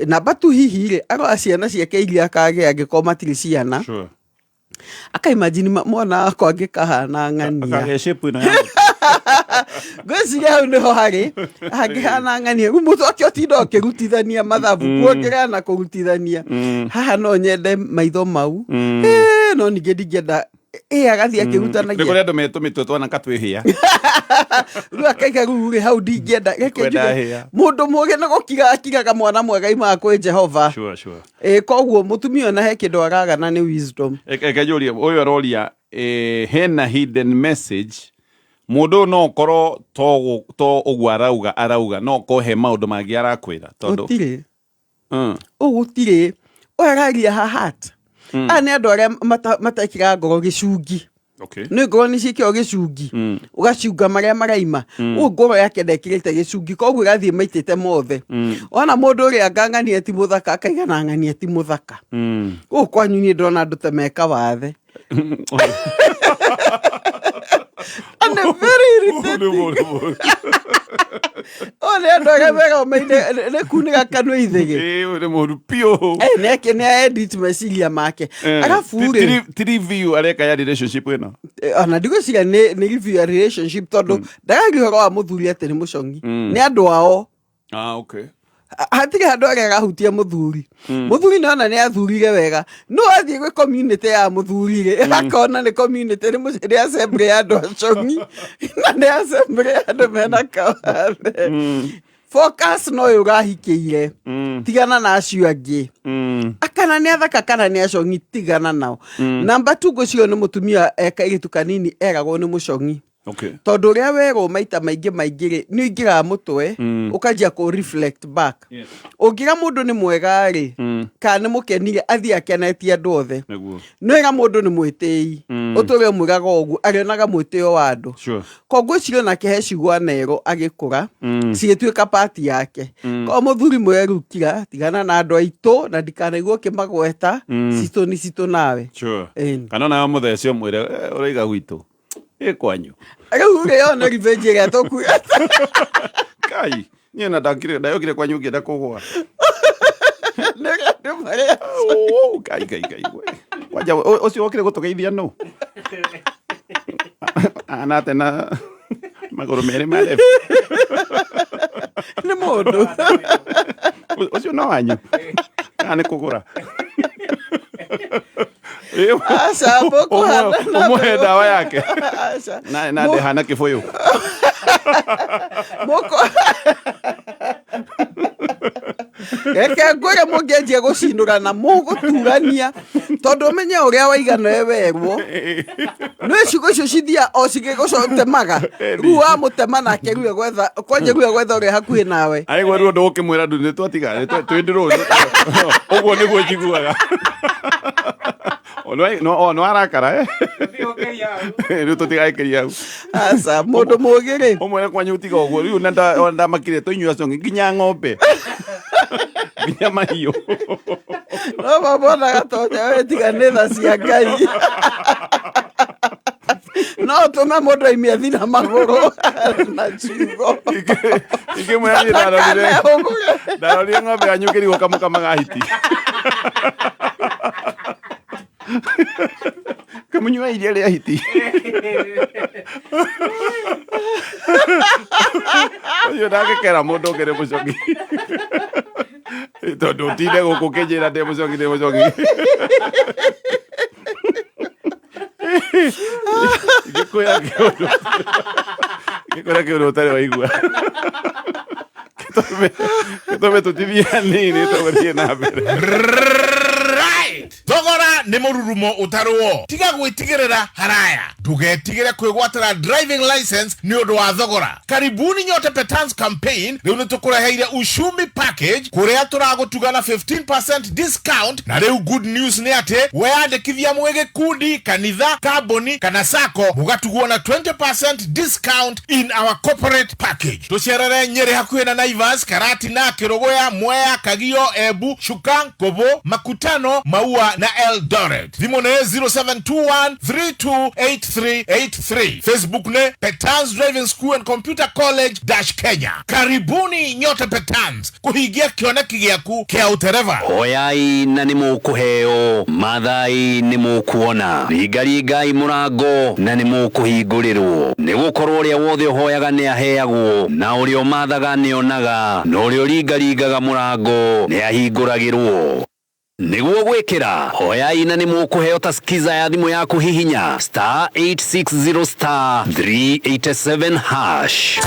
Namba tu hihi rĩ, arora ciana ciake iria akagĩa angĩkorwo matirĩ ciana. Sure. Akaimagine mwana wakwa angĩkahana ng'ania. Akagĩa shape ĩno ya Ngwĩciria hau nĩho harĩ hangĩhana ng'ania. Rĩu mũtwe wake ũtinda ũkĩrutithania mathabu, kuongerera na kũrutithania. Haha no nyende maitho mau. No ningĩ ndingĩenda ĩ agathiĩ Nĩ kũrĩ akĩrutanagia. andũ metũmĩtwe twana katwĩhĩa. Rĩu akaiga rĩu rĩ hau ndingĩenda. Reke Ndikwenda njuge hĩa. mũndũ mũũgĩ nĩ gũkira akiraga mwana mwega imaga kwĩ Jehova. Sure, sure. Ĩ koguo mũtumia ona he kĩndũ aragana nĩ wisdom. Reke njũrie ũyũ aroria hena hidden message mũndũ ũyũ no ũkorwo to ũguo arauga arauga no ũkorwo he maũndũ mangĩ arakwĩra tondũ Gũtirĩ. Ũyũ Gũtirĩ. Ũyũ araria ha heart. Aya nĩ andũ arĩa matekĩraga ngoro gĩcungi. Okay. Nĩ ngoro nĩ ciĩkĩragwo gĩcungi. Ũgacunga marĩa maraima. Ũyũ ngoro yake ndekĩrĩte gĩcungi koguo ĩrathiĩ maitĩte mothe. Ona mũndũ ũrĩa anga ng'ania ti mũthaka akaiga na ng'ania ti mũthaka. Gũkũ kwanyu niĩ ndĩrona andũ ta meka wathe. And very irritating. Ũyũ nĩ andũ arĩa meromeire nĩ kunĩga kanua ithĩgĩ. Ũyũ nĩ mũru biũ. Nĩ nĩ edit meciria make. Arabu rĩ Ti review areka ya relationship ĩno. Ona ndigwĩciria nĩ review ya relationship tondũ ndararia ũhoro wa mũthuri atĩ nĩ mũcong'i. Nĩ andũ ao. Ah, okay. Hatirĩ handũ arĩa arahutia mũthuri. Mũthuri nĩ ona nĩ athurire wega no athiĩ gwĩ community ya mũthuri rĩ, akona nĩ community nĩ assembly ya andũ acong'i na nĩ assembly ya andũ mena kawathe. Focus no ũyũ ũrahikĩire, tigana na acio angĩ. Akana nĩ athaka kana nĩ acong'i, tigana nao. Namba tu ngwĩciria nĩ mũtumia kairĩtu kanini eragwo nĩ mũcong'i. Okay. Tondũ ũrĩa werwo maita maingĩ maingĩ rĩ, nĩ ũingĩraga mũtwe, ũkanjia kũ reflect back. Ũngĩra mũndũ nĩ mwega rĩ, kana nĩ mũkenire, athiĩ akenetie andũ othe. Nĩguo. Nĩwĩra mũndũ nĩ mwĩtĩi, ũtũre ũmwĩraga ũguo arĩonaga mwĩtĩo wa andũ. Sure. Koguo ngwĩciria onake he ciugo anerwo agĩkũra cigĩtuĩka pati yake. Koguo mũthuri mwĩre rĩu kira, tigana na andũ aitũ na ndikanaigua ũkĩmagweta. Citũ nĩ citũ nawe. Sure. Ĩni. Kana onawe mũthece ũmwĩre ũraiga gwitũ ĩ kwanyu. Rĩu rĩ, ĩyo nĩ revenge ĩrĩa tũkuga. Kai niĩ na ndakire ndayokire kwanyu ngĩenda kũgũa. Nĩ andũ marĩa Oh, kai kai kai we. Kwanja ũcio wokire gũtũgeithia nũ anate na magũrũ merĩ ma left. Nĩ mũndũ. Ũcio no wanyu kana nĩ kũgũra? Aca, mũkũhana na Ũmũhe ndawa yake. Aca. Na ndehana kĩbũyũ. Mũkũ reke ngwĩre mũngĩanjia gũcinũrana mũgũturania tondũ ũmenye ũrĩa waigana we werwo nĩ ciugo icio cithia o cigĩgũcotemaga rĩu wamũtema nake rĩu egwetha kwanja rĩu egwetha ũrĩa hakuhĩ nawe. Aigua ruo ndũgũkĩmwĩra ndu nĩ twatiga twĩndĩrwo ũguo nĩguo njiguaga. O no arakara eh rĩu tũtigaikĩria hau. Aca, mũndũ mũũgĩ rĩ, ũmwĩre kwanyu tiga ũguo rĩu na ona ndamakire tũinyua acio nginya ng'ombe nginya mahiũ. No mamona gatonya we tiga nĩ tha cia Ngai no tũme mũndũ aimie thina magũrũ na ciugo. Ingĩmwĩra niĩ ndarorire ndarorire ng'ombe yanyu ngĩrigwo kamũkamaga hiti kamunyua iria rĩa hiti ũcio ndangĩkera mũndũ ũngĩ nĩ mũcoki tondũ ũtinde gũkũ ũkĩnjĩra ndĩ mũcoki ndĩ mũcoki ngĩkwĩra kĩũndũ ngĩkwĩra kĩũndũ ũtarĩ waigua gĩtũme tũtithie hanini tũgũthiĩ na mbere. Right. Thogora nĩ mũrurumo ũtarũo tiga gwĩtigĩrĩra haraya ndũgetigĩre kwĩgwatĩra driving license nĩ ũndũ wa thogora. Karibuni nyote Petans campaign rĩu nĩ tũkũreheire ushumi package kũrĩa tũragũtuga na 15% discount. Na rĩu good news nĩ atĩ weyandĩkithia mwĩ gĩkundi, kanitha, kambuni kana sacco mũgatugwo na 20% discount in our corporate package. Tũcerere Nyĩrĩ hakuhĩ na Naivas, Karatina, Kĩrũgũya, Mwea, Kagio, Embu, Chuka, Kobo, Makutano, Maua na Eldoret. Eldoret. Thimũ nĩ 0721 328383. Facebook nĩ Petans Driving School and Computer College dash Kenya. Karibuni nyote Petans kũhingia kĩoneki gĩaku kĩa ũtereba. Hoyai na nĩ mũkũheo, mathai nĩ mũkuona, ringaringai mũrango na nĩ mũkũhingũrĩrwo. Nĩ gũkorwo ũrĩa wothe ũhoyaga nĩ aheagwo, na ũrĩa ũmathaga nĩ onaga, na ũrĩa ũringaringaga mũrango nĩ ahingũragĩrwo. Nĩguo gwĩkĩra hoyai na nĩ mũkũheo ta skiza ya thimũ yaku hihinya star 860 star 387 hash.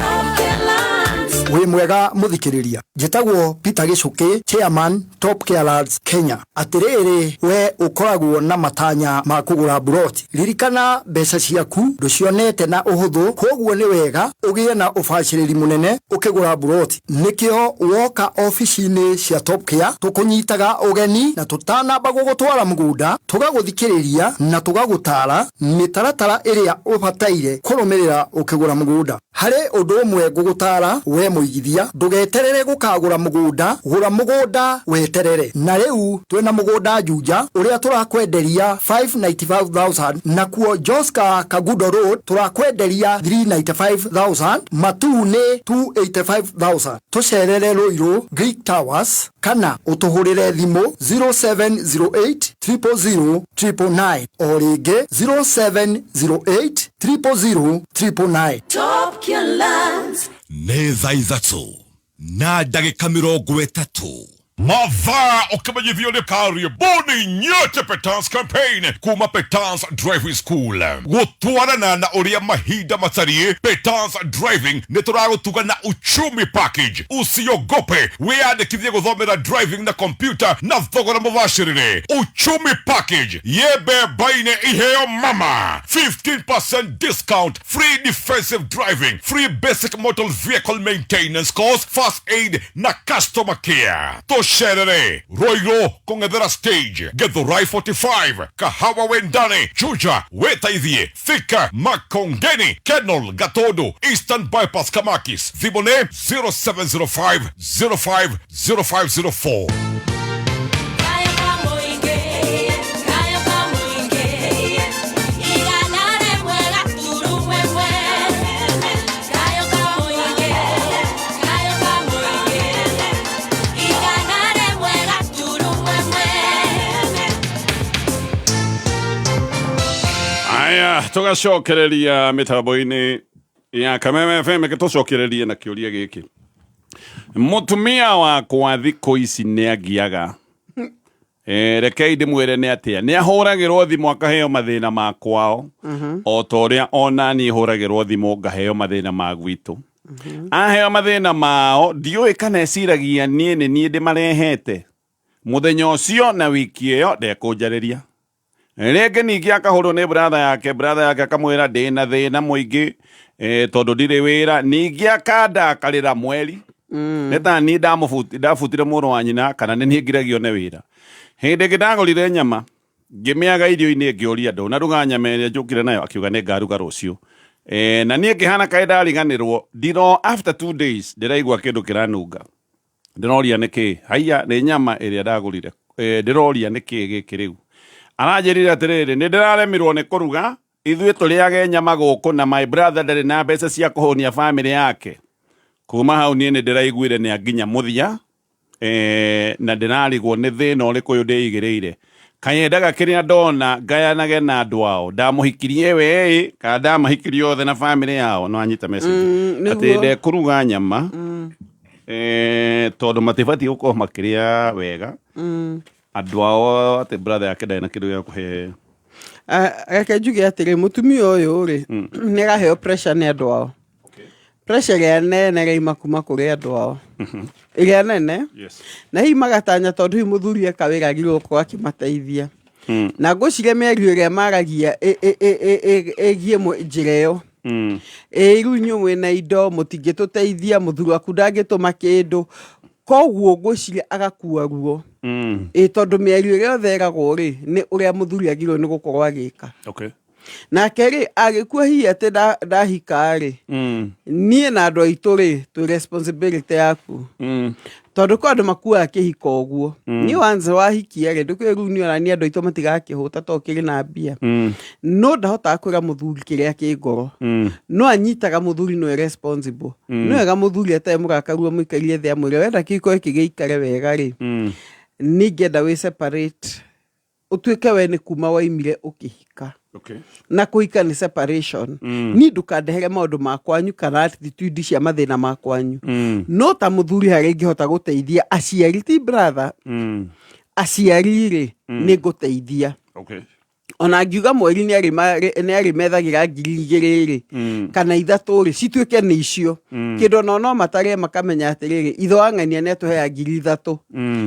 Wĩ mwega mũthikĩrĩria, njĩtagwo Peter Gĩcũkĩ, chairman Top Care Lads Kenya. Atĩrĩrĩ, we ũkoragwo na matanya ma kũgũra mburoti, ririkana mbeca ciaku ndũcionete na ũhũthũ, koguo nĩ wega ũgĩe na ũbacĩrĩri mũnene ũkĩgũra mburoti. Nĩkĩo woka obici-inĩ cia Top Care tũkũnyitaga ũgeni na tũtanamba gũgũtwara mũgũnda tũgagũthikĩrĩria na tũgagũtara mĩtaratara ĩrĩa ũbataire kũrũmĩrĩra ũkĩgũra mũgũnda. Harĩ ũndũ ũmwe ngũgũtara we mũigithia, ndũgeterere gũkagũra mũgũnda, gũra mũgũnda weterere. Na rĩu twĩna mũgũnda Juja ũrĩa tũrakwenderia 595,000, nakuo Joska Kagudo Road tũrakwenderia 395,000, Matuu nĩ 285,000. Tũcerere Ruiru Greek Towers kana ũtũhũrĩre thimũ 0708 000 999, o rĩngĩ 0708 000 999. Top Care Lands. Nĩ thaa 3 na ndagĩka 30. Mathaa ũkĩmenyithio nĩ karibuni nyote Petans campaign kuma Petans Driving School gũtwarana na ũrĩa mahinda matariĩ. Petans Driving nĩ tũragũtuga na uchumi package. Usiogope, wĩyandĩkithie gũthomera driving na computer na thogora mũbacĩrĩre. Uchumi package yembembaine iheo mama 15% discount, free defensive driving, free basic motor vehicle maintenance course, first aid na customer care. Tũcerere Ruiru kũng'ethera stage, Githurai 45, Kahawa Wendani, Juja, Wĩteithie, Thika, Makongeni, Kenol, Gatondo, Eastern Bypass, Kamakis. Thimũ nĩ 0705 05 0504. Aya, tũgacokereria mĩtambo-inĩ ya Kameme FM tũcokererie na kĩũria gĩkĩ. Mũtumia wakwa thikũ ici nĩ angiaga. Rekei ndĩmwĩre nĩ atĩa. Nĩ ahũragĩrwo thimũ akaheo mathĩna ma kwao, o ta ũrĩa ona niĩ hũragĩrwo thimũ ngaheo mathĩna ma gwitũ. Aheo mathĩna mao, ndiũĩ kana eciragia niĩ nĩ niĩ ndĩmarehete. Mũthenya ũcio na wiki ĩyo ndekũnjarĩria. Rĩngĩ ningĩ akahũrwo nĩ brother yake, brother yake akamwĩra ndĩna thĩna mũingĩ, tondũ ndirĩ wĩra. Ningĩ akandakarĩra mweri. Nĩ ta niĩ ndabutire mũrũ wa nyina kana nĩ niĩ ngiragio nĩ wĩra. Hĩndĩ ĩngĩ ndagũrire nyama ngĩmĩaga irio-inĩ, ngĩũria ndũnaruga nyama ĩrĩa njũkire nayo, akiuga nĩ ngaruga rũciũ. Na niĩ ngĩhana kaĩ ndariganĩrwo, ndiro after 2 days ndĩraigua kĩndũ kĩranunga. Ndĩroria nĩ kĩ? Haiya, nĩ nyama ĩrĩa ndagũrire. Ndĩroria nĩ kĩ gĩkĩ rĩu? Aranjĩrire atĩrĩrĩ, nĩ ndĩraremirwo nĩ kũruga, ithuĩ tũrĩage nyama gũkũ na my brother ndarĩ na mbeca cia kũhũnia famĩlĩ yake. Kuma hau niĩ nĩ ndĩraiguire nĩ anginya mũthia, na ndĩrarigwo nĩ thĩna ũrĩkũ ũyũ ndĩigĩrĩire. Kayendaga kĩrĩa ndona ngayanage na andũ ao. Ndamũhikirie we kana ndamahikirie othe na famĩlĩ yao. No anyita message. Atĩ ndekũruga nyama, tondũ matibatiĩ gũkorwo makĩrĩa wega. Andũ ao atĩ brother yake ndarĩ na kĩndũ gĩa kũhe. Reke njuge atĩrĩ, mũtumia ũyũ rĩ, nĩ araheo pressure nĩ andũ ao. Pressure ĩrĩa nene ĩraima kuma kũrĩ andũ ao. Ĩrĩa nene. Na hihi magatanya tondũ hihi mũthuri eka wĩra agĩrĩirwo gũkorwo akĩmateithia. Na ngwĩciria mĩario ĩrĩa maragia ĩgiĩ njĩra ĩyo. Ĩ rĩu inyuĩ mwĩna indo mũtingĩtũteithia, mũthuri waku ndangĩtũma kĩndũ. Koguo ngwĩciria agakua ruo. Ĩ tondũ mĩario ĩrĩa yothe ĩragwo rĩ, nĩ ũrĩa mũthuri agĩrĩirwo nĩ gũkorwo agĩka. Nake rĩ, agĩkua hihi atĩ ndahika rĩ, niĩ na andũ aitũ rĩ, twĩ responsibility yaku. Tondũ kwĩ andũ makuaga kĩhiko ũguo. Niĩ once wahikia rĩ, ndũkĩũĩ rĩu niĩ ona niĩ andũ aitũ matigakĩhũta tondũ kĩrĩ na mbia. No ndahotaga kwĩra mũthuri kĩrĩa kĩ ngoro. No anyitaga mũthuri nĩwe responsible. Nĩ wega mũthuri atarĩ mũrakaru amũikarie thĩ amwĩre wenda kĩhiko gĩkĩ gĩikare wega rĩ, nĩ ingĩenda wĩ separate ũtuĩke we nĩ kuma waimire ũkĩhika. Na kũhika nĩ separation. Niĩ ndũkandehere maũndũ ma kwanyu kana attitude cia mathĩna ma kwanyu. No ta mũthuri harĩa ingĩhota gũteithia aciari ti brother, aciari rĩ, nĩ ngũteithia. Ona ngiuga mweri nĩ arĩmethagĩra 2,000 rĩ, kana 3 rĩ, cituĩke nĩ icio. Kĩndũ ona no matarĩe makamenya atĩrĩrĩ, ithe wa ng'ania nĩ atũheaga 3,000.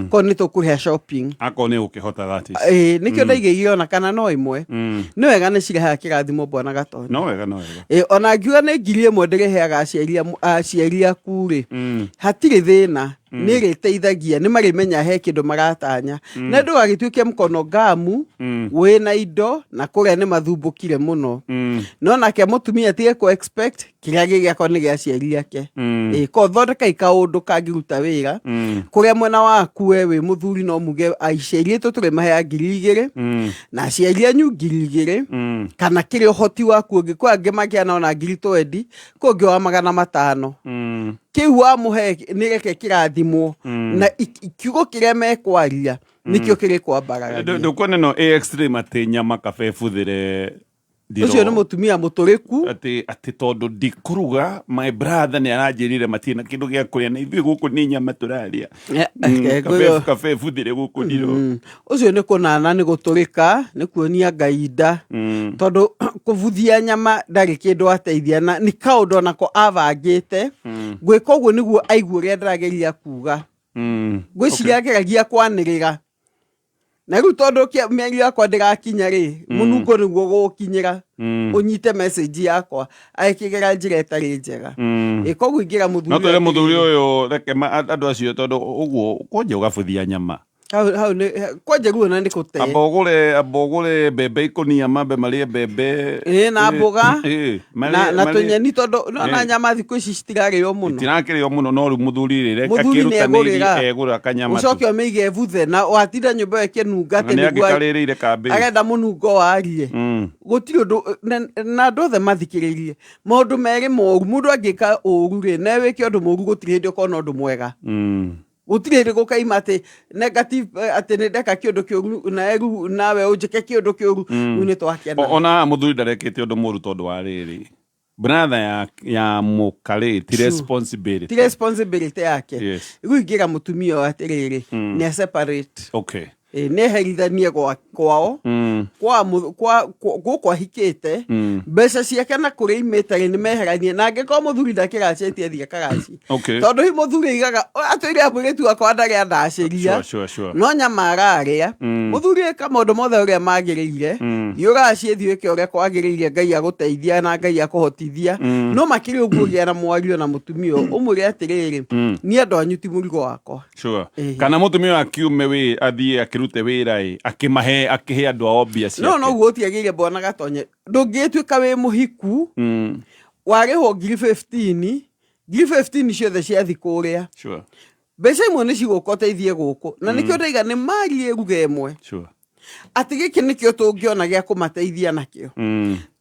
Korwo nĩ tũkũrĩha shopping. Akorwo nĩ ũkĩhota that is. Ĩĩ, nĩkĩo ndaigĩire ona kana no ĩmwe. Nĩ wega nĩ cirehaga kĩrathimo bwana Gatonyo. No wega, no wega. Ĩĩ, ona ngiuga nĩ 1,000 ndĩrĩheaga aciari aku rĩ, hatirĩ thĩna. Nĩ ĩrĩteithagia, nĩ marĩmenya he kĩndũ maratanya. Na ndũgagĩtuĩke mkono ngamu, wĩna indo na kũrĩa nĩ mathumbũkire mũno. No nake mũtumia atige kũ expect kĩrĩa gĩ gĩakwa nĩ gĩa aciari ake. Ĩĩ, ko thondekai kaũndũ kangĩruta wĩra. Kũrĩa mwena waku we wĩ mũthuri no muge aciari aitũ tũrĩmaheaga 2,000 na aciari anyu 2,000 kana kĩrĩa ũhoti waku ũngĩ. Kwĩ angĩ mangĩana ona 20,000, kwĩ ũngĩ wa 500. Kĩu wamũhe nĩ reke kĩrathimwo. Na kiugo kĩrĩa mekwaria nĩkĩo kĩrĩkwambararagia. Ndũkuona ĩno ĩ extreme atĩ nyama kaba ĩbuthĩre ndiro. Ũcio nĩ mũtumia mũtũrĩku. Atĩ tondũ ndikũruga, my brother nĩ aranjĩrire matirĩ na kĩndũ gĩa kũrĩa na ithuĩ gũkũ nĩ nyama tũrarĩa. Kaba ĩbuthĩre gũkũ ndiro. Ũcio nĩ kũnana, nĩ gũtũrĩka, nĩ kuonia Ngai nda. Tondũ kũbuthia nyama ndarĩ kĩndũ ateithia na nĩ kaũndũ onako abangĩte. Gwĩka ũguo nĩguo aigue ũrĩa ndĩrageria kuga. Ngwĩciria ageragia kwanĩrĩra. Na rĩu tondũ mĩario yakwa ndĩrakinya rĩ, mũnungo nĩguo ũgũkinyĩra. Ũnyite message yakwa agĩkĩgera njĩra ĩtarĩ njega. Ĩ, koguo ingĩra mũthuri No twĩre atĩrĩrĩ. Mũthuri ũyũ reke andũ acio tondũ ũguo kwanja ũgabuthia nyama. Hau, hau nĩ kwanja ruo na nĩ kũte. Amba ũgũre mbembe ikũnia mambe marĩe mbembe. Ĩ, na mboga. Ĩ, Na tũnyeni tondũ no na nyama thikũ ici citirarĩo mũno. Itirakĩrĩo mũno no rĩu mũthuri rĩ, reke Mũthuri nĩ akĩrutanĩirie egũrĩra. egũra kanyama tu. Ũcoke ũmĩige ĩbuthe na watinda nyũmba ĩyo ĩkĩnunga atĩ Nĩ nĩguo angĩkarĩrĩire kambĩ. arenda mũnungo warie. Gũtirĩ ũndũ na andũ othe mathikĩrĩrie. Maũndũ merĩ moru, mũndũ angĩka ũru rĩ, na wĩke ũndũ mũru gũtirĩ hĩndĩ ũkona ũndũ mwega. Gũtirĩ hĩndĩ gũkaima atĩ negative, atĩ nĩ ndeka kĩũndũ kĩũru na rĩu nawe ũnjĩke kĩũndũ kĩũru. Rĩu nĩ twakena. Ona haha mũthuri ndarekĩte ũndũ mũru tondũ wa rĩrĩ. Brother ya mũka rĩ, ti responsibility. Ti responsibility yake. Yes. Rĩu ingĩra mũtumia ũyũ atĩrĩrĩ, nĩ separate. Ĩ, nĩ eherithanie kwao. Kwa kwa gũkũ ahikĩte. Mbeca ciake na kũrĩa imĩte rĩ, nĩ meheranie. Na angĩkorwo mũthuri ndakĩgacĩtie, athiĩ akagacie. Tondũ hihi mũthuri aigaga, atwĩre mũirĩtu wakwa ndarĩ andacĩria. Sure, sure, sure. No nyama ararĩa. Mũthuri ĩka maũndũ mothe ũrĩa magĩrĩire. Thiĩ ũgacie, thiĩ wĩke ũrĩa kwagĩrĩire, Ngai agũteithia na Ngai akũhotithia. No makĩria ũguo ũgĩa na mwario na mũtumia ũyũ, ũmwĩre atĩrĩrĩ, niĩ andũ anyu ti mũrigo wakwa. Sure. Kana mũtumia wa kiume wĩ athiĩ akĩrute wĩra ĩ, akĩmahe, akĩhe andũ ao mbia ciake. No noguo ũtiagĩrĩire bwana Gatonye. Ndũngĩtuĩka wĩ mũhiku, warĩhwo 15,000, 15,000 ciothe ciathi kũrĩa. Mbeca imwe nĩ cigũka ũteithie gũkũ. Na nĩkĩo ndaiga nĩ marie ruga ĩmwe. Atĩ gĩkĩ nĩkĩo tũngĩona gĩa kũmateithia nakĩo.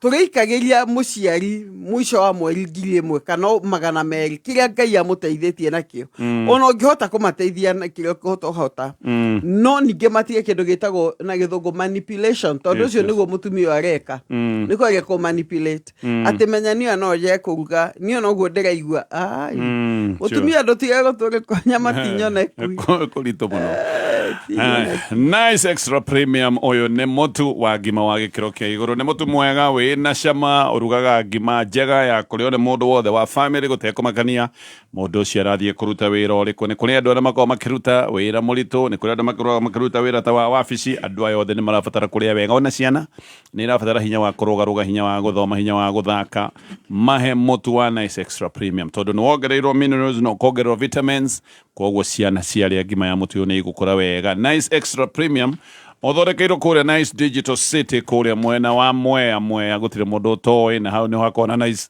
Tũrĩikagĩria mũciari mũico wa mweri 1,000 kana 200 kĩrĩa Ngai amũteithĩtie nakĩo. Ona ũngĩhota kũmateithia na kĩrĩa ũngĩhota ũhota. No ningĩ matige kĩndũ gĩtagwo na gĩthũngũ manipulation, tondũ ũcio nĩguo mũtumia ũyũ areka. Nĩ kwaria kũ manipulate. Atĩ menya niĩ no nje kũruga, niĩ noguo ndĩraigua. Ai. Mũtumia ndũtige gũtũrĩkwo nyama ti nyoneku. Kũritũ mũno. Nice Extra Premium ũyũ nĩ mũtu wa ngima wa gĩkĩro kĩa igũrũ, nĩ mũtu mwega wĩna cama, ũrugaga ngima njega ya kũrĩo nĩ mũndũ wothe wa family gũtekũmakania mũndũ ũcio arathiĩ kũruta wĩra ũrĩkũ. Nĩ kũrĩ andũ arĩa makoragwo makĩruta wĩra mũritũ, nĩ kũrĩ andũ makoragwo makĩruta wĩra ta wa wabici, andũ aya othe nĩ marabatara kũrĩa wega, ona ciana nĩ irabatara hinya wa kũrũgarũga, hinya wa gũthoma, hinya wa gũthaka. Mahe mũtu wa Nice Extra Premium tondũ nĩ wongereirwo minerals na ũkongererwo vitamins, koguo ciana ciarĩa ngima ya mũtu ũyũ nĩ igũkũra wega. Nice Extra Premium Ũthondekeirwo kũrĩa Nice Digital City kũrĩa mwena wa Mwea. Mwea gũtirĩ mũndũ ũtoĩ, na hau nĩho hakoragwo na Nice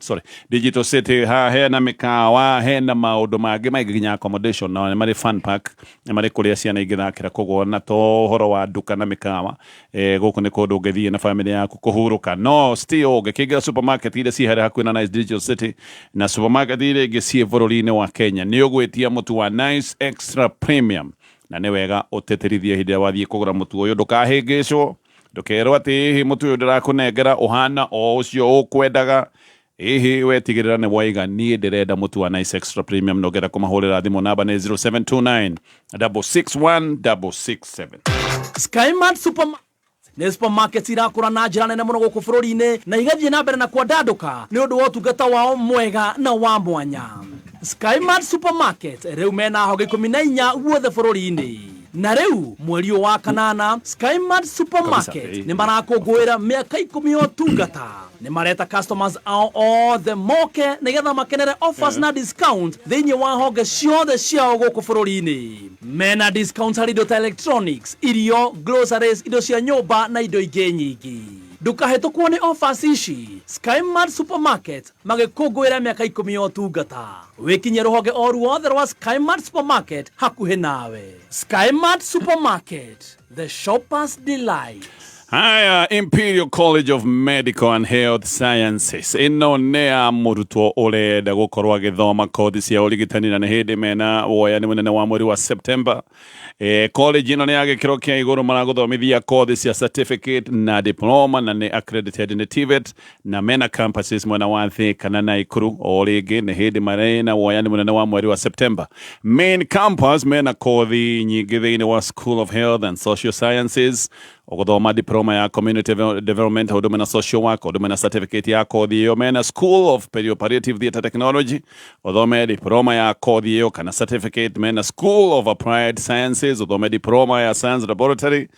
sorry, Digital City. Ha hena mĩkawa, hena maũndũ mangĩ maingĩ, nginya accommodation, na nĩ marĩ fun park, nĩ marĩ kũrĩa ciana ingĩthakĩra. Koguo na to ũhoro wa nduka na mĩkawa, gũkũ nĩ kũndũ ũngĩthiĩ na family yaku kũhurũka. No still ũngĩkĩingĩra supermarket iria ciĩ harĩa hakuhĩ na Nice Digital City na supermarket iria ingĩ ciĩ bũrũri-inĩ wa Kenya, nĩ ũgwĩtia mũtu wa Nice Extra Premium. Na nĩ wega ũtĩtĩrithie hĩndĩ ĩrĩa wathiĩ kũgũra mũtu ũyũ, ndũkahĩngĩcwo, ndũkerwo atĩ ĩhĩ mũtu ũyũ ndĩrakũnengera ũhana o ũcio ũkwendaga. Ĩhĩ, wetigĩrĩra nĩ waiga niĩ ndĩrenda mũtu wa Nice Extra Premium, na ũngĩenda kũmahũrĩra thimũ namba nĩ 0729 661 667. Skymart Supermarket nĩ supermarket irakũra na njĩra nene mũno gũkũ bũrũri-inĩ na igathiĩ na mbere na kwandandũka nĩ ũndũ wa ũtungata wao mwega na wa mwanya. Skymart Supermarket rĩu mena honge 14 guothe bũrũri-inĩ, na rĩu mweri ũyũ wa kanana Skymart Supermarket nĩ marakũngũĩra mĩaka 10 ya ũtungata. Nĩ mareta customers ao othe moke nĩgetha makenere offers na discount thĩinĩ wa honge ciothe ciao gũkũ bũrũri-inĩ. Mena discount harĩ indo ta electronics, irio, groceries, indo cia nyũmba na indo ingĩ nyingĩ. Ndũkahĩtũkwo nĩ offers ici. Skymart Supermarket magĩkũngũĩra mĩaka 10 ya ũtungata. Wĩkinyie rũhonge o ruothe rwa Skymart Supermarket hakuhĩ nawe. Skymart Supermarket, the shoppers delight. Haya, Imperial College of Medical and Health Sciences ĩno nĩ ya mũrutwo ũrenda gũkorwo agĩthoma kothi cia ũrigitani, na nĩ hĩndĩ mena woyani mũnene wa mweri wa September. College ĩno nĩ ya gĩkĩro kĩa igũrũ, maragũthomithia kothi cia certificate na diploma, na nĩ accredited nĩ TVET, na mena campuses mwena wa Thika na Naikuru. O rĩngĩ nĩ hĩndĩ marĩ woyani mũnene wa mweri wa September. Main campus mena kothi nyingĩ thĩinĩ wa School of Health and Social Sciences, ũgũthoma diploma ya community development, ũndũ mena social work, ũndũ mena certificate ya kothi ĩyo. Mena School of Perioperative Theatre Technology, ũthome diploma ya kothi ĩyo kana certificate. Mena School of Applied Sciences, ũthome diploma ya science laboratory,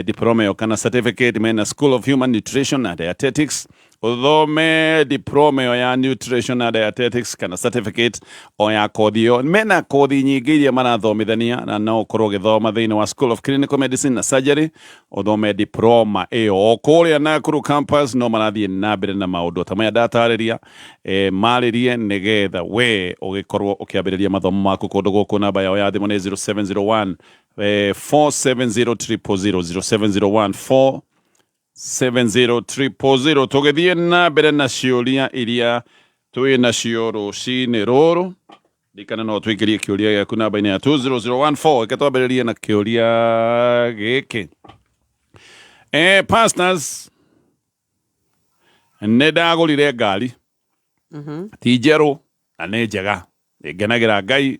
diploma ĩyo kana certificate. Mena School of Human Nutrition and Dietetics, ũthome diploma ĩyo ya nutrition and dietetics kana certificate o ya kothi ĩyo. Mena kothi nyingĩ iria marathomithania, na no ũkorwo ũgĩthoma thĩinĩ wa School of Clinical Medicine na Surgery, ũthome diploma ĩyo. O kũrĩa Nakuru campus no marathiĩ na mbere na maũndũ ta maya ndatarĩria. Marĩrie nĩgetha we ũgĩkorwo ũkĩambĩrĩria mathomo maku kũndũ gũkũ. Namba yao ya thimũ nĩ 0701 470 000, 0701 4 70000. Tũgĩthiĩ na mbere na ciũria iria twĩ nacio rũcinĩ rũrũ, ndikana no twĩkĩrie kĩũria gĩaku namba-inĩ ya 20014. Reke twambĩrĩrie na kĩũria gĩkĩ. Pastors, nĩ ndagũrire ngari, ti njerũ na nĩ njega, nĩ ngenagĩra Ngai,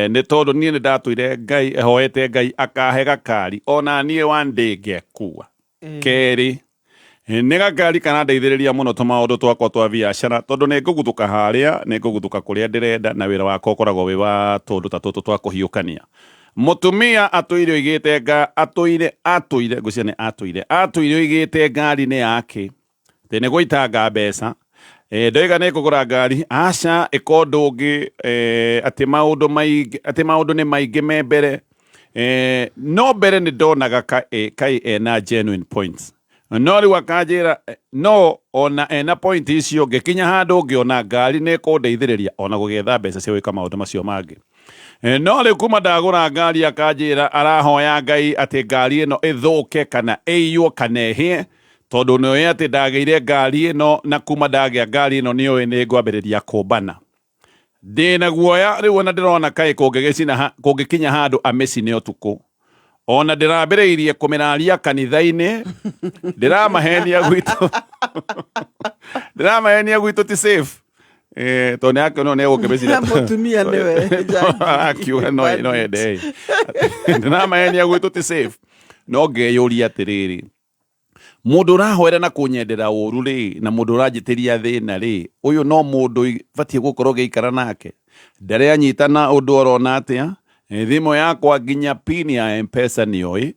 nĩ tondũ niĩ nĩ ndatũire Ngai hoete Ngai akahe gakari ona niĩ one day ngekua. Kerĩ, nĩ gakari karandeithĩrĩria mũno tũmaũndũ twakwa twa biacara, tondũ nĩ ngũguthũka harĩa nĩ ngũguthũka kũrĩa ndĩrenda, na wĩra wakwa ũkoragwo wĩ wa tũndũ ta tũtũ twa kũhiũkania. Mũtumia atũire oigĩte nga atũire ngwĩciria nĩ atũire oigĩte ngari nĩ yake, atĩ nĩ gũitanga mbeca. Ndoiga nĩ ngũgũra ngari, aca ĩka ũndũ ũngĩ, atĩ maũndũ maingĩ, atĩ maũndũ nĩ maingĩ me mbere. No mbere nĩ ndonaga kai ena genuine points, no rĩu akanjĩra, no ona ena point icio, ngĩkinya handũ ngĩona ngari nĩ ĩkũndeithĩrĩria ona gũgĩetha mbeca cia gwĩka maũndũ macio mangĩ. No rĩu kuma ndagũra ngari, akanjĩra arahoya Ngai atĩ ngari ĩno ĩthũke kana ĩiywo kana ĩhĩe, tondũ nĩoĩ atĩ ndagĩire ngari ĩno, na kuma ndagĩa ngari ĩno nĩoĩ nĩ ngwambĩrĩria kũmbana. Ndĩna guoya rĩu, ona ndĩrona kaĩ kũngĩgĩcina kũngĩkinya handũ amĩcine ũtukũ. Ona ndĩrambĩrĩirie kũmĩraria kanitha-inĩ, ndĩramahenia gwitũ ti safe, tondũ nĩ akĩona nĩ egũkĩmĩcina. Mũtumia nĩwe. Akiuga no ende ndĩramahenia gwitũ ti safe. No ngeyũria atĩrĩrĩ, mũndũ ũrahoera na kũnyendera ũru rĩ, na mũndũ ũranjĩtĩria thĩna rĩ, ũyũ no mũndũ batiĩ gũkorwo ngĩikara nake? Ndarĩ anyitana ũndũ orona atĩa? Thimũ yakwa nginya pin ya M-Pesa nĩoĩ,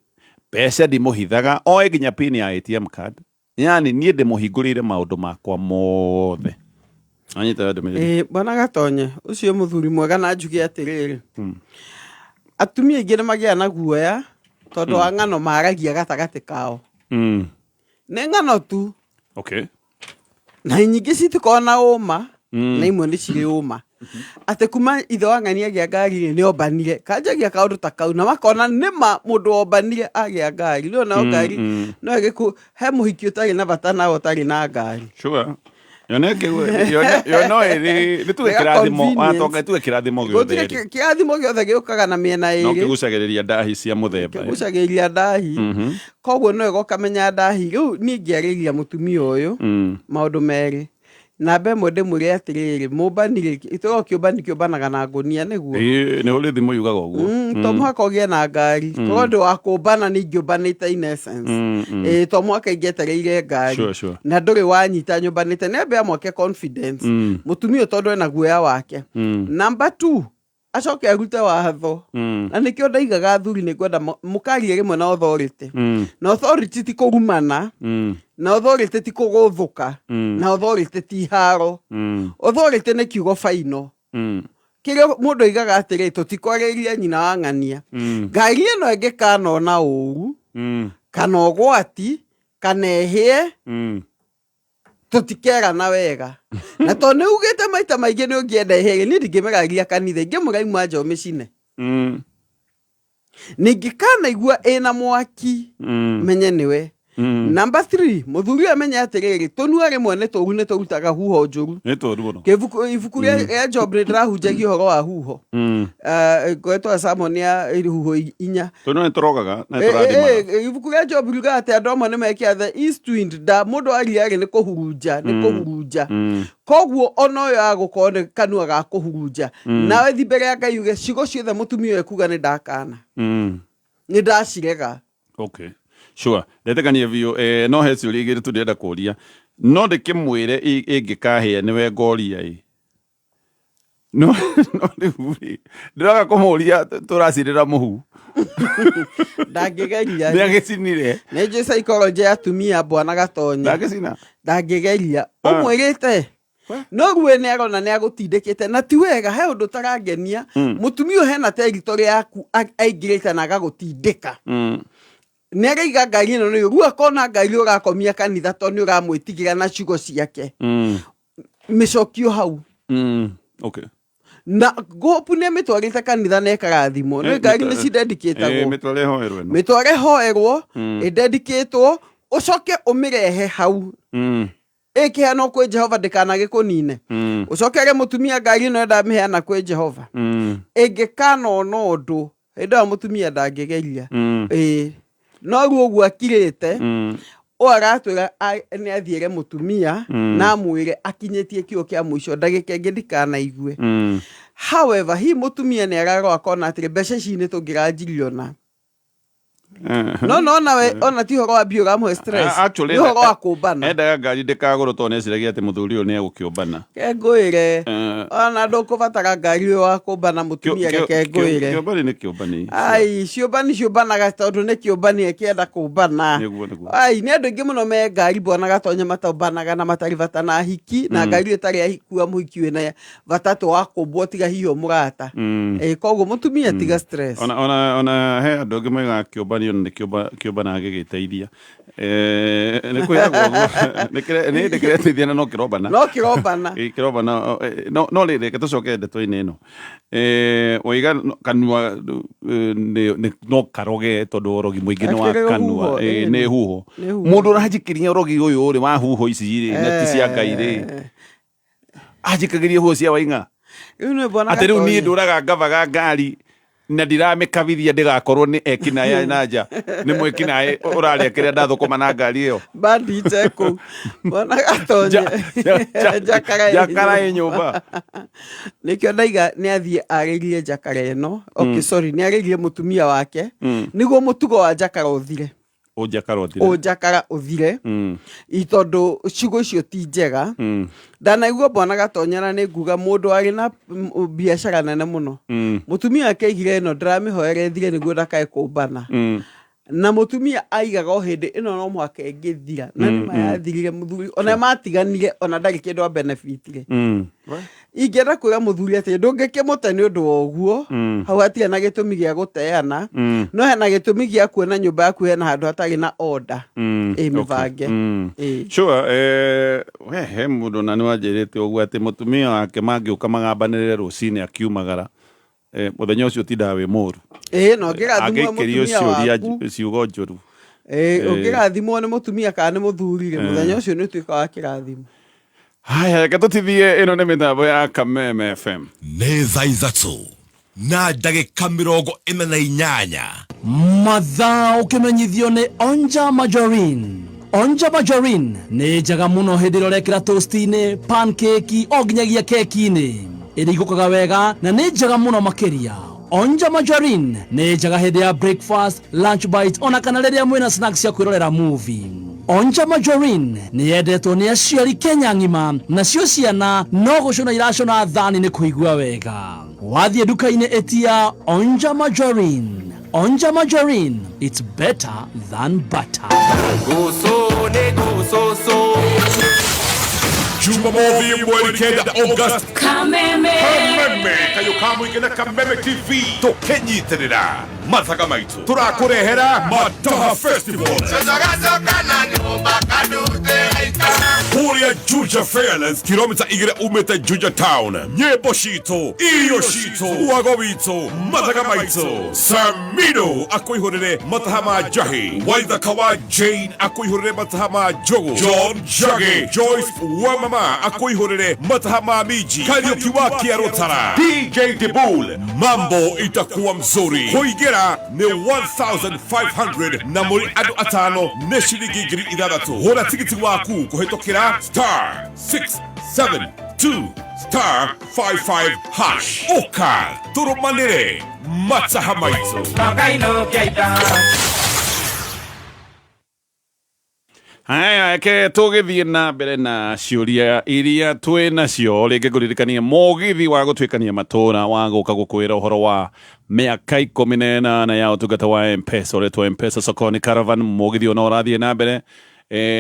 mbeca ndimũhithaga, oĩ nginya pin ya ATM card. Yani niĩ ndĩmũhingũrĩire maũndũ makwa mothe. Anyita ndũmĩrĩri. Bwana Gatonye, ũcio mũthuri mwega, na njuge atĩrĩrĩ, atumia aingĩ nĩ magĩaga na guoya. Tondũ wa ng'ano maragia gatagatĩ kao. Nĩ ng'ano tu. Na nyingĩ citikoragwo na ũma. Na imwe nĩ cirĩ ũma. Atĩ kuma ithe wa ng'ania agĩa ngari rĩ, nĩ ombanire. Kanjagia kaũndũ ta kau na makona nĩma mũndũ wombanire agĩa ngari. Rĩu nayo ngari no ĩgĩku he mũhiki ũtarĩ na bata nawe ũtarĩ na ngari. Sure. Yone yo no ĩrĩ nĩ tuge Nĩ ga kĩrathimo convenience. watonga tuge kĩrathimo gĩothe Gũtirĩ rĩ. kĩrathimo gĩothe gĩũkaga na mĩena No ĩrĩ. kĩgucagĩrĩria ndahi cia mũthemba. Kĩgucagĩrĩria ndahi. Koguo no ĩgoka menya ndahi. Rĩu niĩ ingĩarĩria mũtumia ũyũ maũndũ merĩ. Namba ĩmwe ndĩmwĩre atĩrĩrĩ, mũmbani rĩ, tũrona kĩũmbani kĩũmbanaga na ngũnia nĩguo. Ĩĩ nĩ ũrĩ thimũ yugaga ũguo. To mũhaka ũgĩe na ngari. Korwo ndĩ wa kũmbana nĩ ingĩũmbanĩte in essence. Ĩĩ to mũhaka ingĩetereire ngari. Sure, sure. Na ndũrĩ wanyita nyũmbanĩte. Nĩ ambe amwake confidence. Mũtumia ũyũ tondũ ena guoya wake. Number 2, acoke arute watho. Na nĩkĩo ndaigaga athuri nĩ ngwenda mũkarie rĩmwe na authority. Na authority ti kũrumana. Na authority ti kũgũthũka. Na authority ti haro. Authority nĩ kiugo final. Kĩrĩa mũndũ aigaga atĩrĩ, tũtikwarĩria nyina wa ng'ania. Ngari ĩno ĩngĩkanona ũru, kana ũgwati, kana ĩhĩe, tũtikerana wega. Na tondũ nĩ ugĩte maita maingĩ nĩ ũngĩenda ĩhĩe, niĩ ndingĩmĩraria kanitha, ingĩmũraima nja ũmĩcine. Ningĩkanaigua ĩna mwaki, menye nĩwe. Number 3, mũthuri ũyũ amenye atĩrĩrĩ, tũnua rĩmwe nĩ tũru nĩ tũrutaga huho njũru. Nĩ tũru mũno. Kĩbuku ibuku rĩa Job nĩ ndĩrahunjagia ũhoro wa huho. Ngoretwo sermon ya huho inya. Tũnua nĩ tũrogaga na nĩ tũrathimaga. Ibuku rĩa Job riugaga atĩ andũ amwe nĩ mekĩra the east wind da mũndũ aria rĩ nĩ kũhurunja, nĩ kũhurunja. Koguo ona ũyũ agũkorwo nĩ kanua ga kũhurunja. Nawe thi mbere ya Ngai uge ciugo ciothe mũtumia ũyũ ekuga nĩ ndakana. Nĩ ndacirega. Okay. Sure. Ndetĩkania biũ no he ciũria igĩrĩ tu ndĩrenda kũria. No ndĩkĩmwĩre ĩngĩkahĩa nĩwe ngoria ĩ. No no rĩu rĩ, ndĩroga kũmũria tũracirĩra mũhu. Ndangĩgeria. Nĩ agĩcinire. Nĩ njũĩ psychology ya atumia bwana Gatonye. Ndangĩcina. Ndangĩgeria. Ũmwĩrĩte. No rĩu nĩ arona nĩ agũtindĩkĩte na ti wega, he ũndũ ũtarangenia. Mũtumia ũyũ hena territory yaku aingĩrĩte na agagũtindĩka. Nĩ araiga ngari ĩno nĩ rĩu akona ngari ũrakomia kanitha tondũ nĩ ũramwĩtigĩra na ciugo ciake. Mĩcokio hau. Okay. Na Hope nĩ amĩtwarĩte kanitha na ĩkarathimwo. Nĩ ngari nĩ cidedicatagwo. Mĩtware hoerwo ĩno. Mĩtware hoerwo, ĩdedicatwo, ũcoke ũmĩrehe hau. Ĩkĩheanwo kwĩ Jehova ndĩkanagĩkũnine. Ũcokere mũtumia ngari ĩno ndamĩheana kwĩ Jehova. Ĩngĩkanona ũndũ, hĩndĩ ĩyo mũtumia ndangĩgeria. Ĩĩ. No rĩu ũguo akirĩte, ũyũ aratwĩra nĩ athiĩre mũtumia na amwĩre akinyĩtie kiugo kĩa mũico ndagĩka ĩngĩ ndikanaigue. However, hihi mũtumia nĩ ararora akona atĩrĩ mbeca ici nĩ tũngĩranjirio na. No no nawe ona ti ũhoro wa mbia ũramũhe stress. Actually, Nĩ ũhoro wa kũmbana. Endaga ngari ndĩkagũrwo tondũ nĩeciragia atĩ mũthuri ũyũ nĩ egũkĩũmbana. Reke ngwĩre. Ona ndũkũbatara ngari ũyũ wa kũmbana mũtumia reke ngwĩre. Kĩũmbani nĩ kĩũmbani. Ai, ciũmbani ciũmbanaga tondũ nĩ kĩũmbani ĩkĩenda kũmbana. Nĩguo, nĩguo. Ai, nĩ andũ aingĩ mũno me ngari bwana Gatonye matombanaga na matarĩ bata na hiki na ngari ĩtarĩ ahikua mũhiki wĩna bata to wa kũmbwo tiga hihi o mũrata. Koguo mũtumia tiga stress. Ona ona ona he andũ angĩ moigaga kĩũmbani ona nĩ kĩũmbanaga gĩgĩteithia. Nĩ kwĩragwo ũguo. Nĩ hĩndĩ kĩreteithia na no kĩrombana. No kĩrombana. Ĩ, kĩrombana. No, no rĩrĩ, reke tũcoke ndeto-inĩ ĩno. Waiga kanua no karoge tondũ ũrogi mũingĩ nĩ wa Akĩrĩ kanua. rũhuho, Nĩ huho. Nĩ huho. Mũndũ ũranjikĩria ũrogi ũyũ rĩ, wa huho ici rĩ, na ti cia Ngai rĩ. Anjikagĩria huho cia Waing'a. Rĩu nĩ bwana Atĩ rĩu niĩ Gatonye. ndũraga ngavaga ngari na ndiramĩkabithia ndĩgakorwo nĩ ekinaĩ na nja. Nĩ mwĩkinaĩ ũrarĩa kĩrĩa ndathũkũma na ngari ĩyo. Bandit kũu. Bwana Gatonye. Njakara ĩ Njakara ĩ nyũmba. Nĩkĩo ndaiga nĩ athiĩ arĩrie njakara ĩno. Okay, sorry, nĩ arĩrie mũtumia wake. Nĩguo mũtugo wa njakara ũthire. Ũnjakara ũthire. Ũnjakara ũthire. I tondũ ciugo icio ti njega. Ndanaigua bwana Gatonye na nĩ nguga mũndũ arĩ na biacara nene mũno. Mũtumia wake aigire ĩno ndĩramĩhoera ĩthire nĩguo ndakae kũmbana. Na mũtumia aigaga o hĩndĩ ĩno no mũhaka ĩngĩthira, na nĩma yathirire mũthuri ona matiganire, ona ndarĩ kĩndũ abenefitire. Ingĩenda kwĩra mũthuri atĩ ndũngĩkĩmũte nĩ ũndũ wa ũguo. Hau hatirĩ na gĩtũmi gĩa gũteana, no hena gĩtũmi gĩa kuona nyũmba yaku hena handũ hatarĩ na order ĩ mĩbange. Ĩ. Sure, we he mũndũ na nĩ wanjĩrĩte ũguo atĩ mũtumia wake mangĩũka magambanĩrĩre rũcinĩ akiumagara, mũthenya ũcio ũtindaga wĩ mũru. Ĩ, na ũngĩgathimwo Angĩikĩrio mũtumia ciũria waku ciugo njũru. Ĩ, ũngĩgathimwo nĩ mũtumia kana nĩ mũthuri rĩ, mũthenya ũcio nĩ ũtuĩka wa kĩrathimo. Haya, reke tũtithie. Ĩno nĩ mĩtambo ya Kameme FM. Nĩ thaa 3:48. Mathaa ũkĩmenyithio nĩ Onja Margarine. Onja Margarine nĩ njega mũno hĩndĩ ĩrĩa ũrekĩra toast-inĩ, pancake, o nginyagia keki-inĩ. Ĩrigũkaga wega na nĩ njega mũno makĩria. Onja Margarine nĩ njega hĩndĩ ya breakfast, lunch bite, ona kana rĩrĩa mwĩna snacks cia kwĩrorera movie. Onja Margarine nĩ yendetwo nĩ aciari Kenya ng'ima, nacio ciana no gũcũna iracũna thani nĩ kũigua wega. Wathiĩ nduka-inĩ ĩtia Onja Margarine. Onja Margarine, it's better than butter. Jumamothi 9 August, Kameme. Kameme kayå ka mũingĩ na Kameme TV tũkĩnyitĩrĩra mathaga maitũ tũrakũrehera Mataha Festival kũrĩa Juja Fairlands, kilomita 2 umĩte Juja Town. Nyĩmbo citũ, irio citũ, wago witũ, mathaga maitũ. Samino akũihũrĩre mataha ma njahi, Waithaka wa Jane akũihũrĩre mataha ma njogu, John Jage, Joyce wa mama akũihũrĩre mataha ma minji, Kariuki wa Kĩarũtara, DJ Dibul. Mambo itakuwa mzuri. Kũingĩra nĩ 1500 na mũrĩ andũ atano nĩ ciringi 6000. Hũra tigiti waku kũhĩtũkĩra *672*55# ũka tũrũmanĩre mataha maitũ. Haya, reke tũgĩthiĩ na mbere na ciũria iria twĩ nacio. Rĩngĩ ngũririkanie mũgithi wa gũtuĩkania matũra wa gũka gũkwĩra ũhoro wa mĩaka 18 ya ũtungata wa Mpesa ũretwo Mpesa Sokoni Caravan. Mũgithi ũyũ no ũrathiĩ na mbere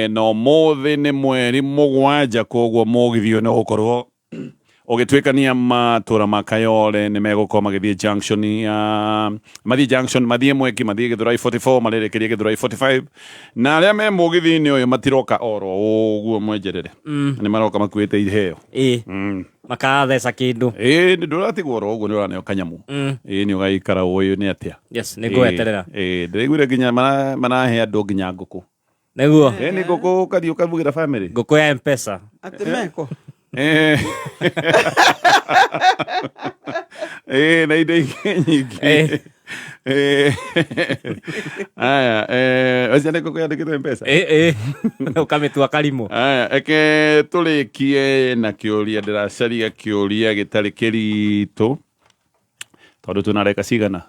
na ũmũthĩ nĩ 7, koguo mũgithi ũyũ no ũgũkorwo ũgĩtuĩkania matũra ma Kayole. Nĩ megũkorwo magĩthiĩ junction ya mathiĩ junction, mathiĩ Mweki, mathiĩ Gĩthũrai 44, marĩrĩkĩrie Gĩthũrai 45. Na arĩa me mũgithi-inĩ ũyũ matiroka oro ũguo mwenjerere, nĩ maroka makuĩte iheo. Ĩ, makatheca kĩndũ. Ĩ, nĩ ndũratigwo oro ũguo, nĩ ũraneo kanyamũ. Ĩ, nĩ ũgaikara ũyũ nĩ atĩa. Yes, nĩ ngweterera. Ĩ, ndĩraiguire nginya marahe andũ nginya ngũkũ. Nĩguo. Ĩ, nĩ ngũkũ ũkathiĩ ũkarugĩra family. Ngũkũ ya Mpesa. Atĩ meko. Ĩ, na indo ingĩ nyingĩ. Aya, ũcio nĩ ngũkũ yandĩkĩtwo Mpesa. Ĩ, ũkamĩtua karimũ. Aya, eke tũrĩkie na kĩũria. Ndĩracaria kĩũria gĩtarĩ kĩritũ tondũ twĩna ndagĩka cigana?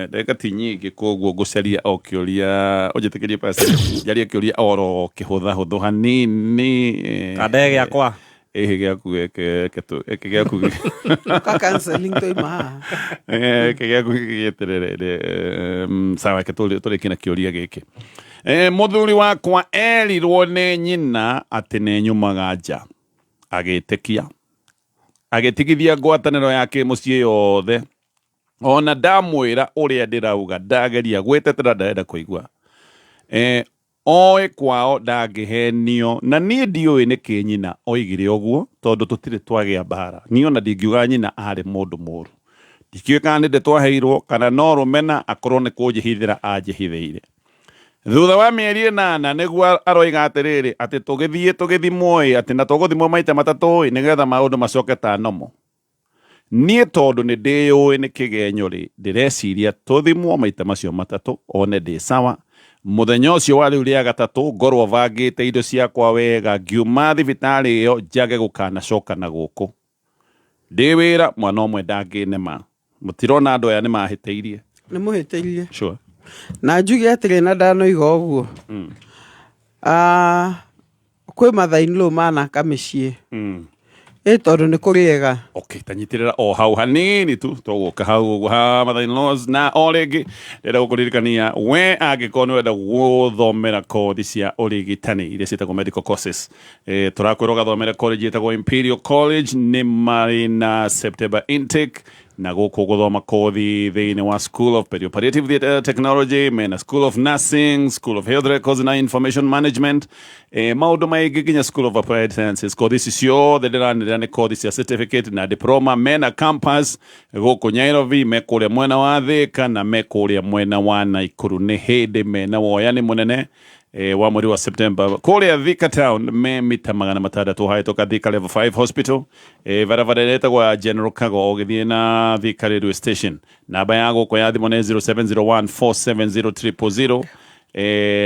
Ndagĩka ti nyingĩ, koguo ngũcaria o kĩũria. Ũnjĩtĩkĩrie, pastor, njarie kĩũria oro kĩhũthahũthũ hanini. Kandege gĩakwa. Ĩhĩ, gĩaku gĩke gĩaku. Ka counseling twaima haha. Gĩkĩ gĩaku gĩgĩeterere. Sawa, reke tũrĩkie na kĩũria gĩkĩ. Mũthuri wakwa erirwo nĩ nyina atĩ nĩ nyumaga nja, agĩtĩkia, agĩtigithia ngwatanĩro ya kĩmũciĩ yothe. Ona ndamwĩra ũrĩa ndĩrauga, ndageria gwĩtetera, ndarenda kũigua. Oĩ kwao ndangĩhenio, na niĩ ndiũĩ nĩkĩ nyina oigire ũguo, tondũ tũtirĩ twagĩa mbara. Niĩ ona ndingiuga nyina arĩ mũndũ mũru. Ndikĩũĩ kana nĩ ndeto aheirwo kana no rũmena, akorwo nĩ kũnjĩhithĩra anjĩhithĩire. Thutha wa mĩeri 8 nĩguo aroiga atĩrĩrĩ, atĩ tũgĩthiĩ tũgĩthimwo ĩ, atĩ na tũgũthimwo maita matatũ ĩ, nĩgetha maũndũ macoke ta nomo. Niĩ tondũ nĩ ndĩyũĩ nĩ kĩgenyo rĩ, ndĩreciria tũthimwo maita macio matatũ one ndĩ sawa. Mũthenya ũcio wa rĩu rĩa gatatũ ngorwo bangĩte indo ciakwa wega, ngiuma thibitarĩ ĩyo njage gũkanacoka na gũkũ. Ndĩ wĩra mwana ũmwe ndangĩnema. Mũtirona andũ aya nĩ mahĩtĩirie? Nĩ mũhĩtĩirie. Sure. Na njuge atĩrĩ, na ndanoiga ũguo, kwĩ mother-in-law manaka mĩciĩ. Ĩ tondũ nĩ kũrĩega. Okay, tanyitirira o hau hanini tu tũgũka hau ũguo ha mother in laws na o rĩngĩ ndĩrenda gũkũririkania we angĩkorwo nĩ ũrenda gũthomera kothi cia ũrigitani iria ciĩtagwo medical courses, tũrakwĩra ũgathomere college ĩtagwo Imperial College. Nĩ marĩ na September intake na gũkũ gũthoma kothi thĩinĩ wa School of Perioperative Theatre Technology, mena School of Nursing, School of Health Records na Information Management, maũndũ maingĩ, nginya School of Applied Sciences. Kothi ici ciothe ndĩranĩrĩra nĩ kothi cia certificate na diploma. Mena campus gũkũ Nairobi, me kũrĩa mwena wa Thĩka na me kũrĩa mwena wa Naikuru. Nĩ hĩndĩ mena woyani mũnene wa mweri wa September kũrĩa Thika town, me mita 600 hahĩtũka Thika Level 5 Hospital, barabara ĩrĩa ĩtagwo ya General Kago ũgĩthiĩ na Thika Railway Station. Namba ya gũkũ ya thimũ nĩ 0701 470 000.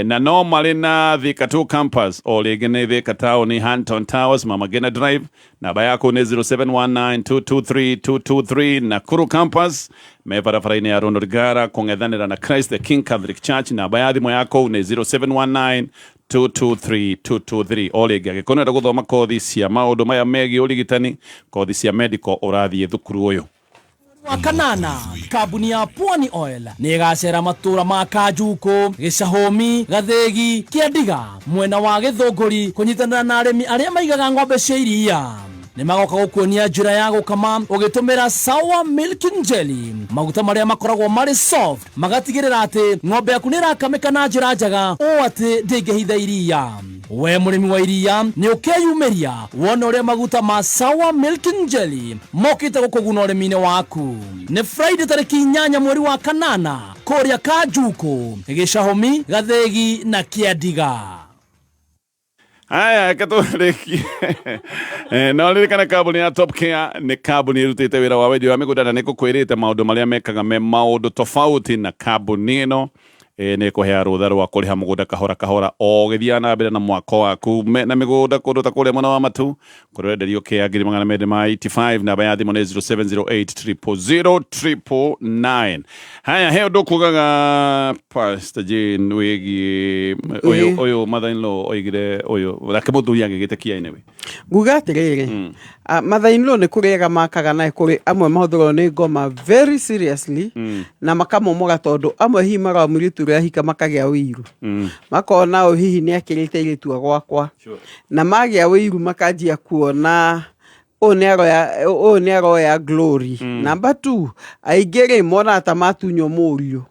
Na no marĩ na Thika 2 campus o rĩngĩ nĩ Thika town, Hanton Towers, Mama Ngina Drive. Namba yaku nĩ 0719223223. Nakuru campus me barabara-inĩ ya Ronald Ngara kũng'ethanĩra na Christ the King Catholic Church. Namba ya thimũ yaku nĩ 0719 223 223. O rĩngĩ, angĩkorwo nĩũrenda gũthoma kothi cia maũndũ maya megiĩ ũrigitani, kothi cia medical, ũrathiĩ thukuru ũyũ. Wa kanana, kambuni ya Pwani Oil nĩ ĩgacera matũra ma Kanjuku, Gĩcahũmi, Gathĩgi, Kĩandiga, mwena wa Gĩthũngũri, kũnyitanĩra na arĩmi arĩa maigaga ng'ombe cia iria. Nĩ magoka gũkuonia njĩra ya gũkama ũgĩtũmĩra Sawa Milking Jelly, maguta marĩa makoragwo marĩ soft, magatigĩrĩra atĩ ng'ombe yaku nĩ ĩrakamĩka na njĩra njega ũũ atĩ ndĩngĩhitha iria. We mũrĩmi wa iria, nĩ ũkeyumĩria wone ũrĩa maguta ma Sawa Milking Jelly mokĩte gũkũguna ũrĩmi-inĩ waku. Nĩ Friday tarĩki 8 mweri wa kanana kũrĩa Kanjuku, Gĩcahũmi, Gathĩgi na Kĩandiga. Haya, reke tũrĩkie. No ririkane kambuni ya Top Care nĩ kambuni ĩrutĩte wĩra wa wendia wa mĩgũnda na nĩ ngũkwĩrĩte maũndũ marĩa mekaga me maũndũ tofauti na kambuni ĩno. Nĩ ĩkũheaga rũtha rwa kũrĩha mũgũnda kahora kahora o ũgĩthiaga na mbere na mwako waku. Na mĩgũnda kũndũ ta kũrĩa mwena wa Matu kũrĩa ũrenderio kĩa ngiri 285. Namba ya thimũ nĩ 0708 000 999. Haya, he ũndũ kugaga, Pastor Jane, wĩgiĩ ũyũ ũyũ mother in law oigire ũyũ nake mũthuri agĩgĩtĩkia anyway. Nguga atĩrĩrĩ, mother in law nĩ kũrĩ ega makaga na kũrĩ amwe mahũthĩrwo nĩ ngoma very seriously na makamomora, tondũ amwe hihi marora mũirĩtu ũrĩa ahika makagĩa ũiru, makona ũyũ hihi nĩ akĩrĩte airĩtu a gwakwa, na magĩa ũiru makanjia kuona ũyũ nĩ aroya, ũyũ nĩ aroya glory. Number two, aingĩ rĩ monaga ta matunywo mũriũ.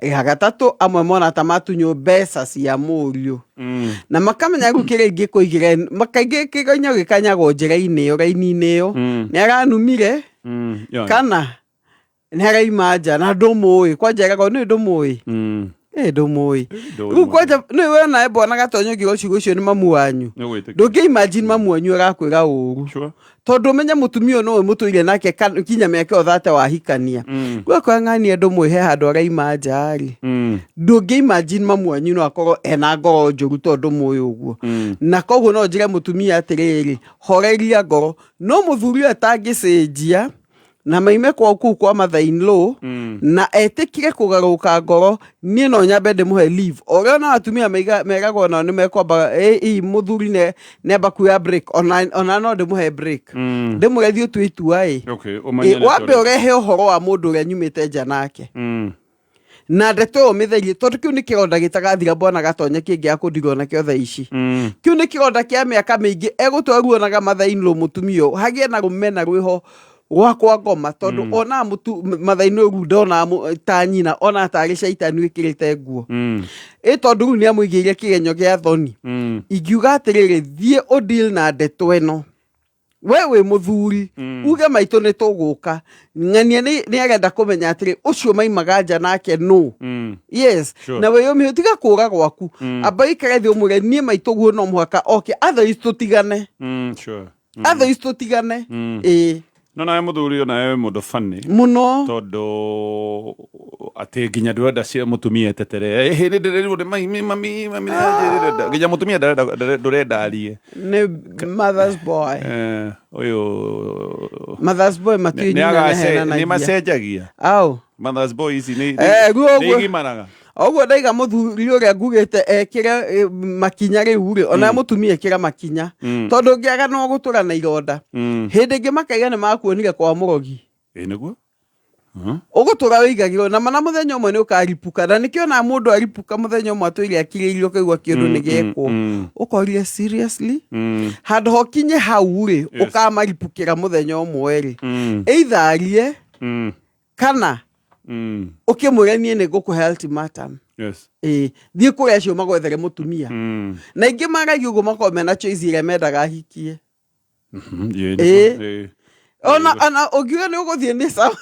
Ya gatatũ, amwe monaga ta matunywo mbeca cia mũriũ na makamenya rĩu kĩrĩa ingĩkũigĩra makaingĩ kĩgonyo gĩkanyagwo njĩra-inĩ ĩyo, raini-inĩ ĩyo, nĩ aranumire kana nĩ araima nja na ndũmũĩ. Kwanja ĩragwo nĩ ndũmũĩ, ĩ ndũmũĩ. Ndũĩ. Rĩu kwanja nĩ we nawe bwana Gatonyo ũngiuga ciugo icio nĩ mamu wanyu. Nĩ gwĩtĩkia. Ndũngĩ imagine mamu wanyu arakwĩra ũru, tondũ ũmenye mũtumia ũyũ nĩwe mũtũire nake kinya mĩaka ĩyo 30 wahikania. Rĩu akoya ng'ania ndũmũĩ he handũ araima nja rĩ, ndũngĩ imagine mamu wanyu no akorwo ena ngoro njũru tondũ ndũmũĩ ũguo. Na koguo no njĩre mũtumia atĩrĩrĩ, horeria ngoro. No mũthuri ũyũ atangĩcenjia na maime kwao kũu kwa mother in law na etĩkire kũgarũrũka ngoro, niĩ no nyambe ndĩmũhe leave. O ũrĩa ona atumia meragwo nao nĩ mekwamba ĩ mũthuri nĩ amba kuoya break, ona no ndĩmũhe break, ndĩmwĩre thiĩ ũtue itua ĩ. Okay, ũmenyane. Wambe ũrehe ũhoro wa mũndũ ũrĩa nyumĩte nja nake na ndeto ĩyo mĩtherie, tondũ kĩu nĩ kĩronda gĩtagathira, bwana Gatonye, kĩngĩ kũndigwo nakĩo thaa ici. Kĩu nĩ kĩronda kĩa mĩaka mĩingĩ egũtũra ruonaga mother in law mũtumia ũyũ hagĩe na rũmena rwĩho rwakwa ngoma, tondũ onaga mother in law rĩu ndonaga ta nyina, onaga tarĩ caitani wĩkĩrĩte nguo. Ĩ tondũ rĩu nĩ amũigĩire kĩgenyo gĩa thoni. Ingiuga atĩrĩrĩ, thiĩ ũdeal na ndeto ĩno. We wĩ mũthuri, uge maitũ nĩ tũgũka ng'ania nĩ arenda kũmenya atĩrĩ, ũcio maimaga nja nake nũ. Yes. Na wĩyũmie, tiga kũra gwaku. Amba ikare thĩ ũmwĩre, niĩ maitũ guo no mũhaka oke, otherwise tũtigane. Otherwise tũtigane. Ĩĩ. No nawe mũthuri ũyũ, nawe wĩ mũndũ funny mũno. Tondũ atĩ nginya ndũrenda cia mũtumia etetere, hĩndĩ ndĩrerirwo nĩ mami, mami, mami nĩanjĩrire, nginya mũtumia ndũrenda arie. Nĩ mother's boy. Ũyũ mother's boy matiũĩ nyina nĩ nĩahenanagia. Macenjagia. Au. Mother's boy ici nĩ Rĩu nĩ ũguo igimaraga. Ũguo ndaiga mũthuri ũrĩa ngugĩte ekĩre makinya rĩu rĩ, ona mũtumia ĩkĩra makinya, tondũ ũngĩaga no gũtũra na ironda. Hĩndĩ ĩngĩ makaiga nĩ makuonire kwa mũrogi. Ĩ nĩguo. Ũgũtũra wĩigagĩrwo na mana, mũthenya ũmwe nĩ ũkaripuka, na nĩkĩo na mũndũ aripuka mũthenya ũmwe atũire akirĩirio, ũkaigua kĩũndũ nĩ gĩekwo, ũkoria seriously, handũ hokinye hau rĩ, ũkamaripukĩra mũthenya ũmwe rĩ, either arie kana ũkĩmwĩre niĩ nĩ ngũkũhe ultimatum. Ĩĩ, thiĩ kũrĩ acio magwethere mũtumia. Na ingĩ maragia ũguo makorwo mena choice ĩrĩa mendaga ahikie. Ĩ Ĩĩ. nĩguo. Ĩ. Ona ũngiuga nĩ ũgũthiĩ nĩ sawa,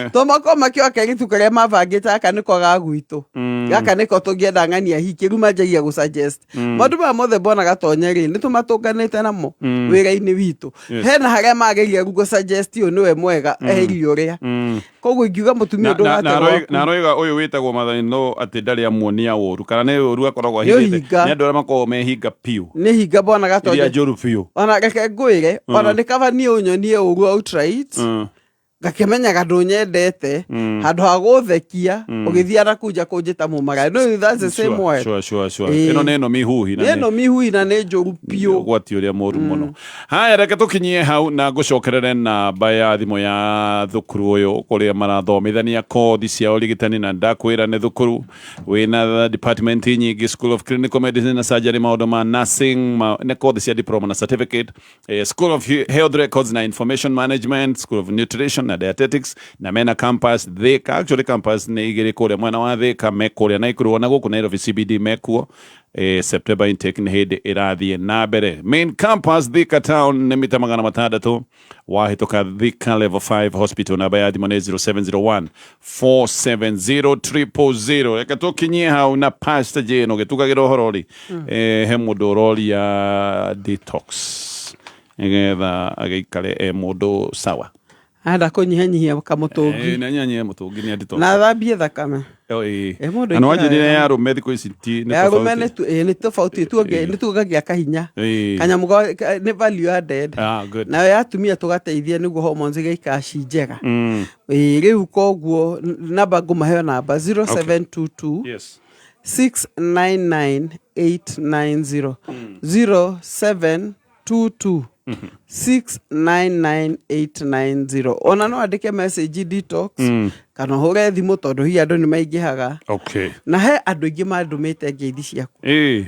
to makorwo makĩoa kairĩtu karĩa mabangĩte, gaka nĩko ga gwitũ, gaka nĩko tũngĩenda ng'ania hikie, rĩu manjagia gũ suggest. Maũndũ maya mothe mbona gatonye rĩ, nĩ tũmatũnganĩte namo wĩra-inĩ witũ. Hena harĩa mageria rĩu gũ suggest ũyũ nĩwe mwega, eherie ũrĩa. Koguo ingiuga mũtumia ndũgaterwo Na aroiga ũyũ wĩtagwo Maathani no atĩ ndarĩ amuonia ũru, kana nĩ ũru akoragwo Nĩ ahithĩte. ũhinga. Nĩ andũ arĩa makoragwo mehinga biũ, Nĩ hinga mbona iria gatonye. njũru biũ. Ona reke ngwĩre, ona nĩ kaba niĩ ũnyonie ũru outright, ngakĩmenyaga ndũnyendete, handũ ha gũthekia ũgĩthiĩ na kunja kũnjĩta mũmaraya. No that's the same word. Sure. Ĩĩ. Ĩno nĩ ĩno mihuhi na Nĩ ĩno mihui na nĩ njũru biũ. Ũgwati ũrĩa mũru mũno. Haya, reke tũkinyie hau na ngũcokerere namba ya thimũ ya thukuru ũyũ kũrĩa marathomithania kothi cia ũrigitani, na ndakwĩra nĩ thukuru wĩna department nyingĩ: School of Clinical Medicine na Surgery, maũndũ ma nursing, nĩ kothi cia diploma na certificate, School of Health Records na Information Management, School of Nutrition na Dietetics, na mena campus Thika. Actually campus nĩ igĩrĩ, kũrĩa mwena wa Thika, me kũrĩa Naikuru, ona gũkũ Nairobi CBD mekuo. September intake nĩ hĩndĩ ĩrathiĩ na mbere. Main campus Thika town nĩ mita 600 wahĩtũka Thika Level 5 Hospital. Namba ya thimũ nĩ 0701 470 000. Reke tũkinyie hau na Pastor Jane ũgĩtugagĩra ũhoro rĩ, he mũndũ ũroria detox nĩgetha agĩikare e mũndũ sawa. Anda kũnyihanyihia kamũtũngi. Na nyanye mũtũngi nĩ detox. Na athambie thakame. Oh, ĩĩ. Mũndũ Na nĩ ĩkĩraga wanjĩrire wega. ya arũme thikũ ici ti nĩ Ya arũme tofauti. nĩ tofauti, nĩ tuongagia kahinya. Kanyamũ nĩ value added. Ah, good. Nayo ya atumia tũgateithia nĩguo hormones igaikara ci njega. Ĩĩ, rĩu koguo namba ngũmaheo namba 0722 699 890, 0722 699 890. Ona no andĩke message detox, kana ũhũre thimũ, tondũ hihi andũ nĩ maingĩhaga. Na he andũ aingĩ mandũmĩte ngeithi ciaku.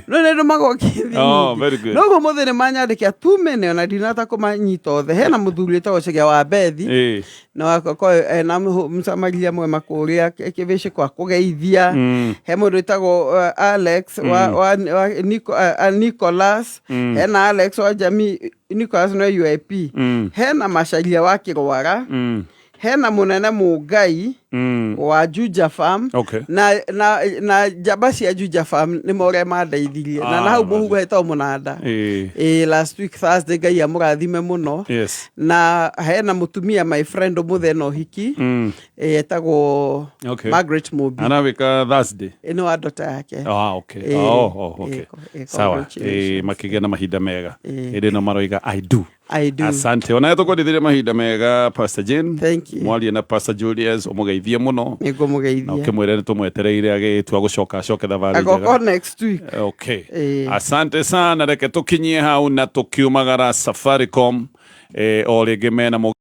No nĩ ndũmagwo ngeithi Oh, nyingĩ. very good. No ũguo mũthĩ nĩ manyandĩkĩra too many, ona ndinahota kũmanyita othe. Hena mũthuri wĩtagwo Chege wa Bethi, na wakoko ena msamaria mwema kũrĩa kĩbĩcĩ kwa kũgeithia. He mũndũ wĩtagwo Alex wa Nicholas. Hena Alex wa jamii, Nicholas no UIP. Hena Macaria wa Kĩrwara. Hena mũnene Mũngai wa Juja Farm. Na njamba cia Juja Farm nĩ more mandeithirie na na hau mũhugo hetagwo Mũnanda. Ĩ last week Thursday, Ngai amũrathime mũno. Na hena mũtumia my friend ũmũthĩ ena ũhiki, etagwo Margaret Mũmbi. Anawĩka Thursday. Ĩno wa ndota yake. Ah, okay. Oh, okay. Sawa. Congratulations. Makĩgĩa na mahinda mega. Hĩndĩ ĩno maroiga "I do". I do. Asante. Ona tũkwendithĩria mahinda mega, Pastor Jane. Thank you. Mwarie na Pastor Julius ũmũgeithie mũno. Nĩ ngũmũgeithia. Na ũkĩmwĩre nĩ tũmwetereire agĩtua gũcoka acoke thabarĩ agoka njega. Next week. Okay. Asante sana. Reke tũkinyie hau na tũkiumagara Safaricom, o rĩngĩ mena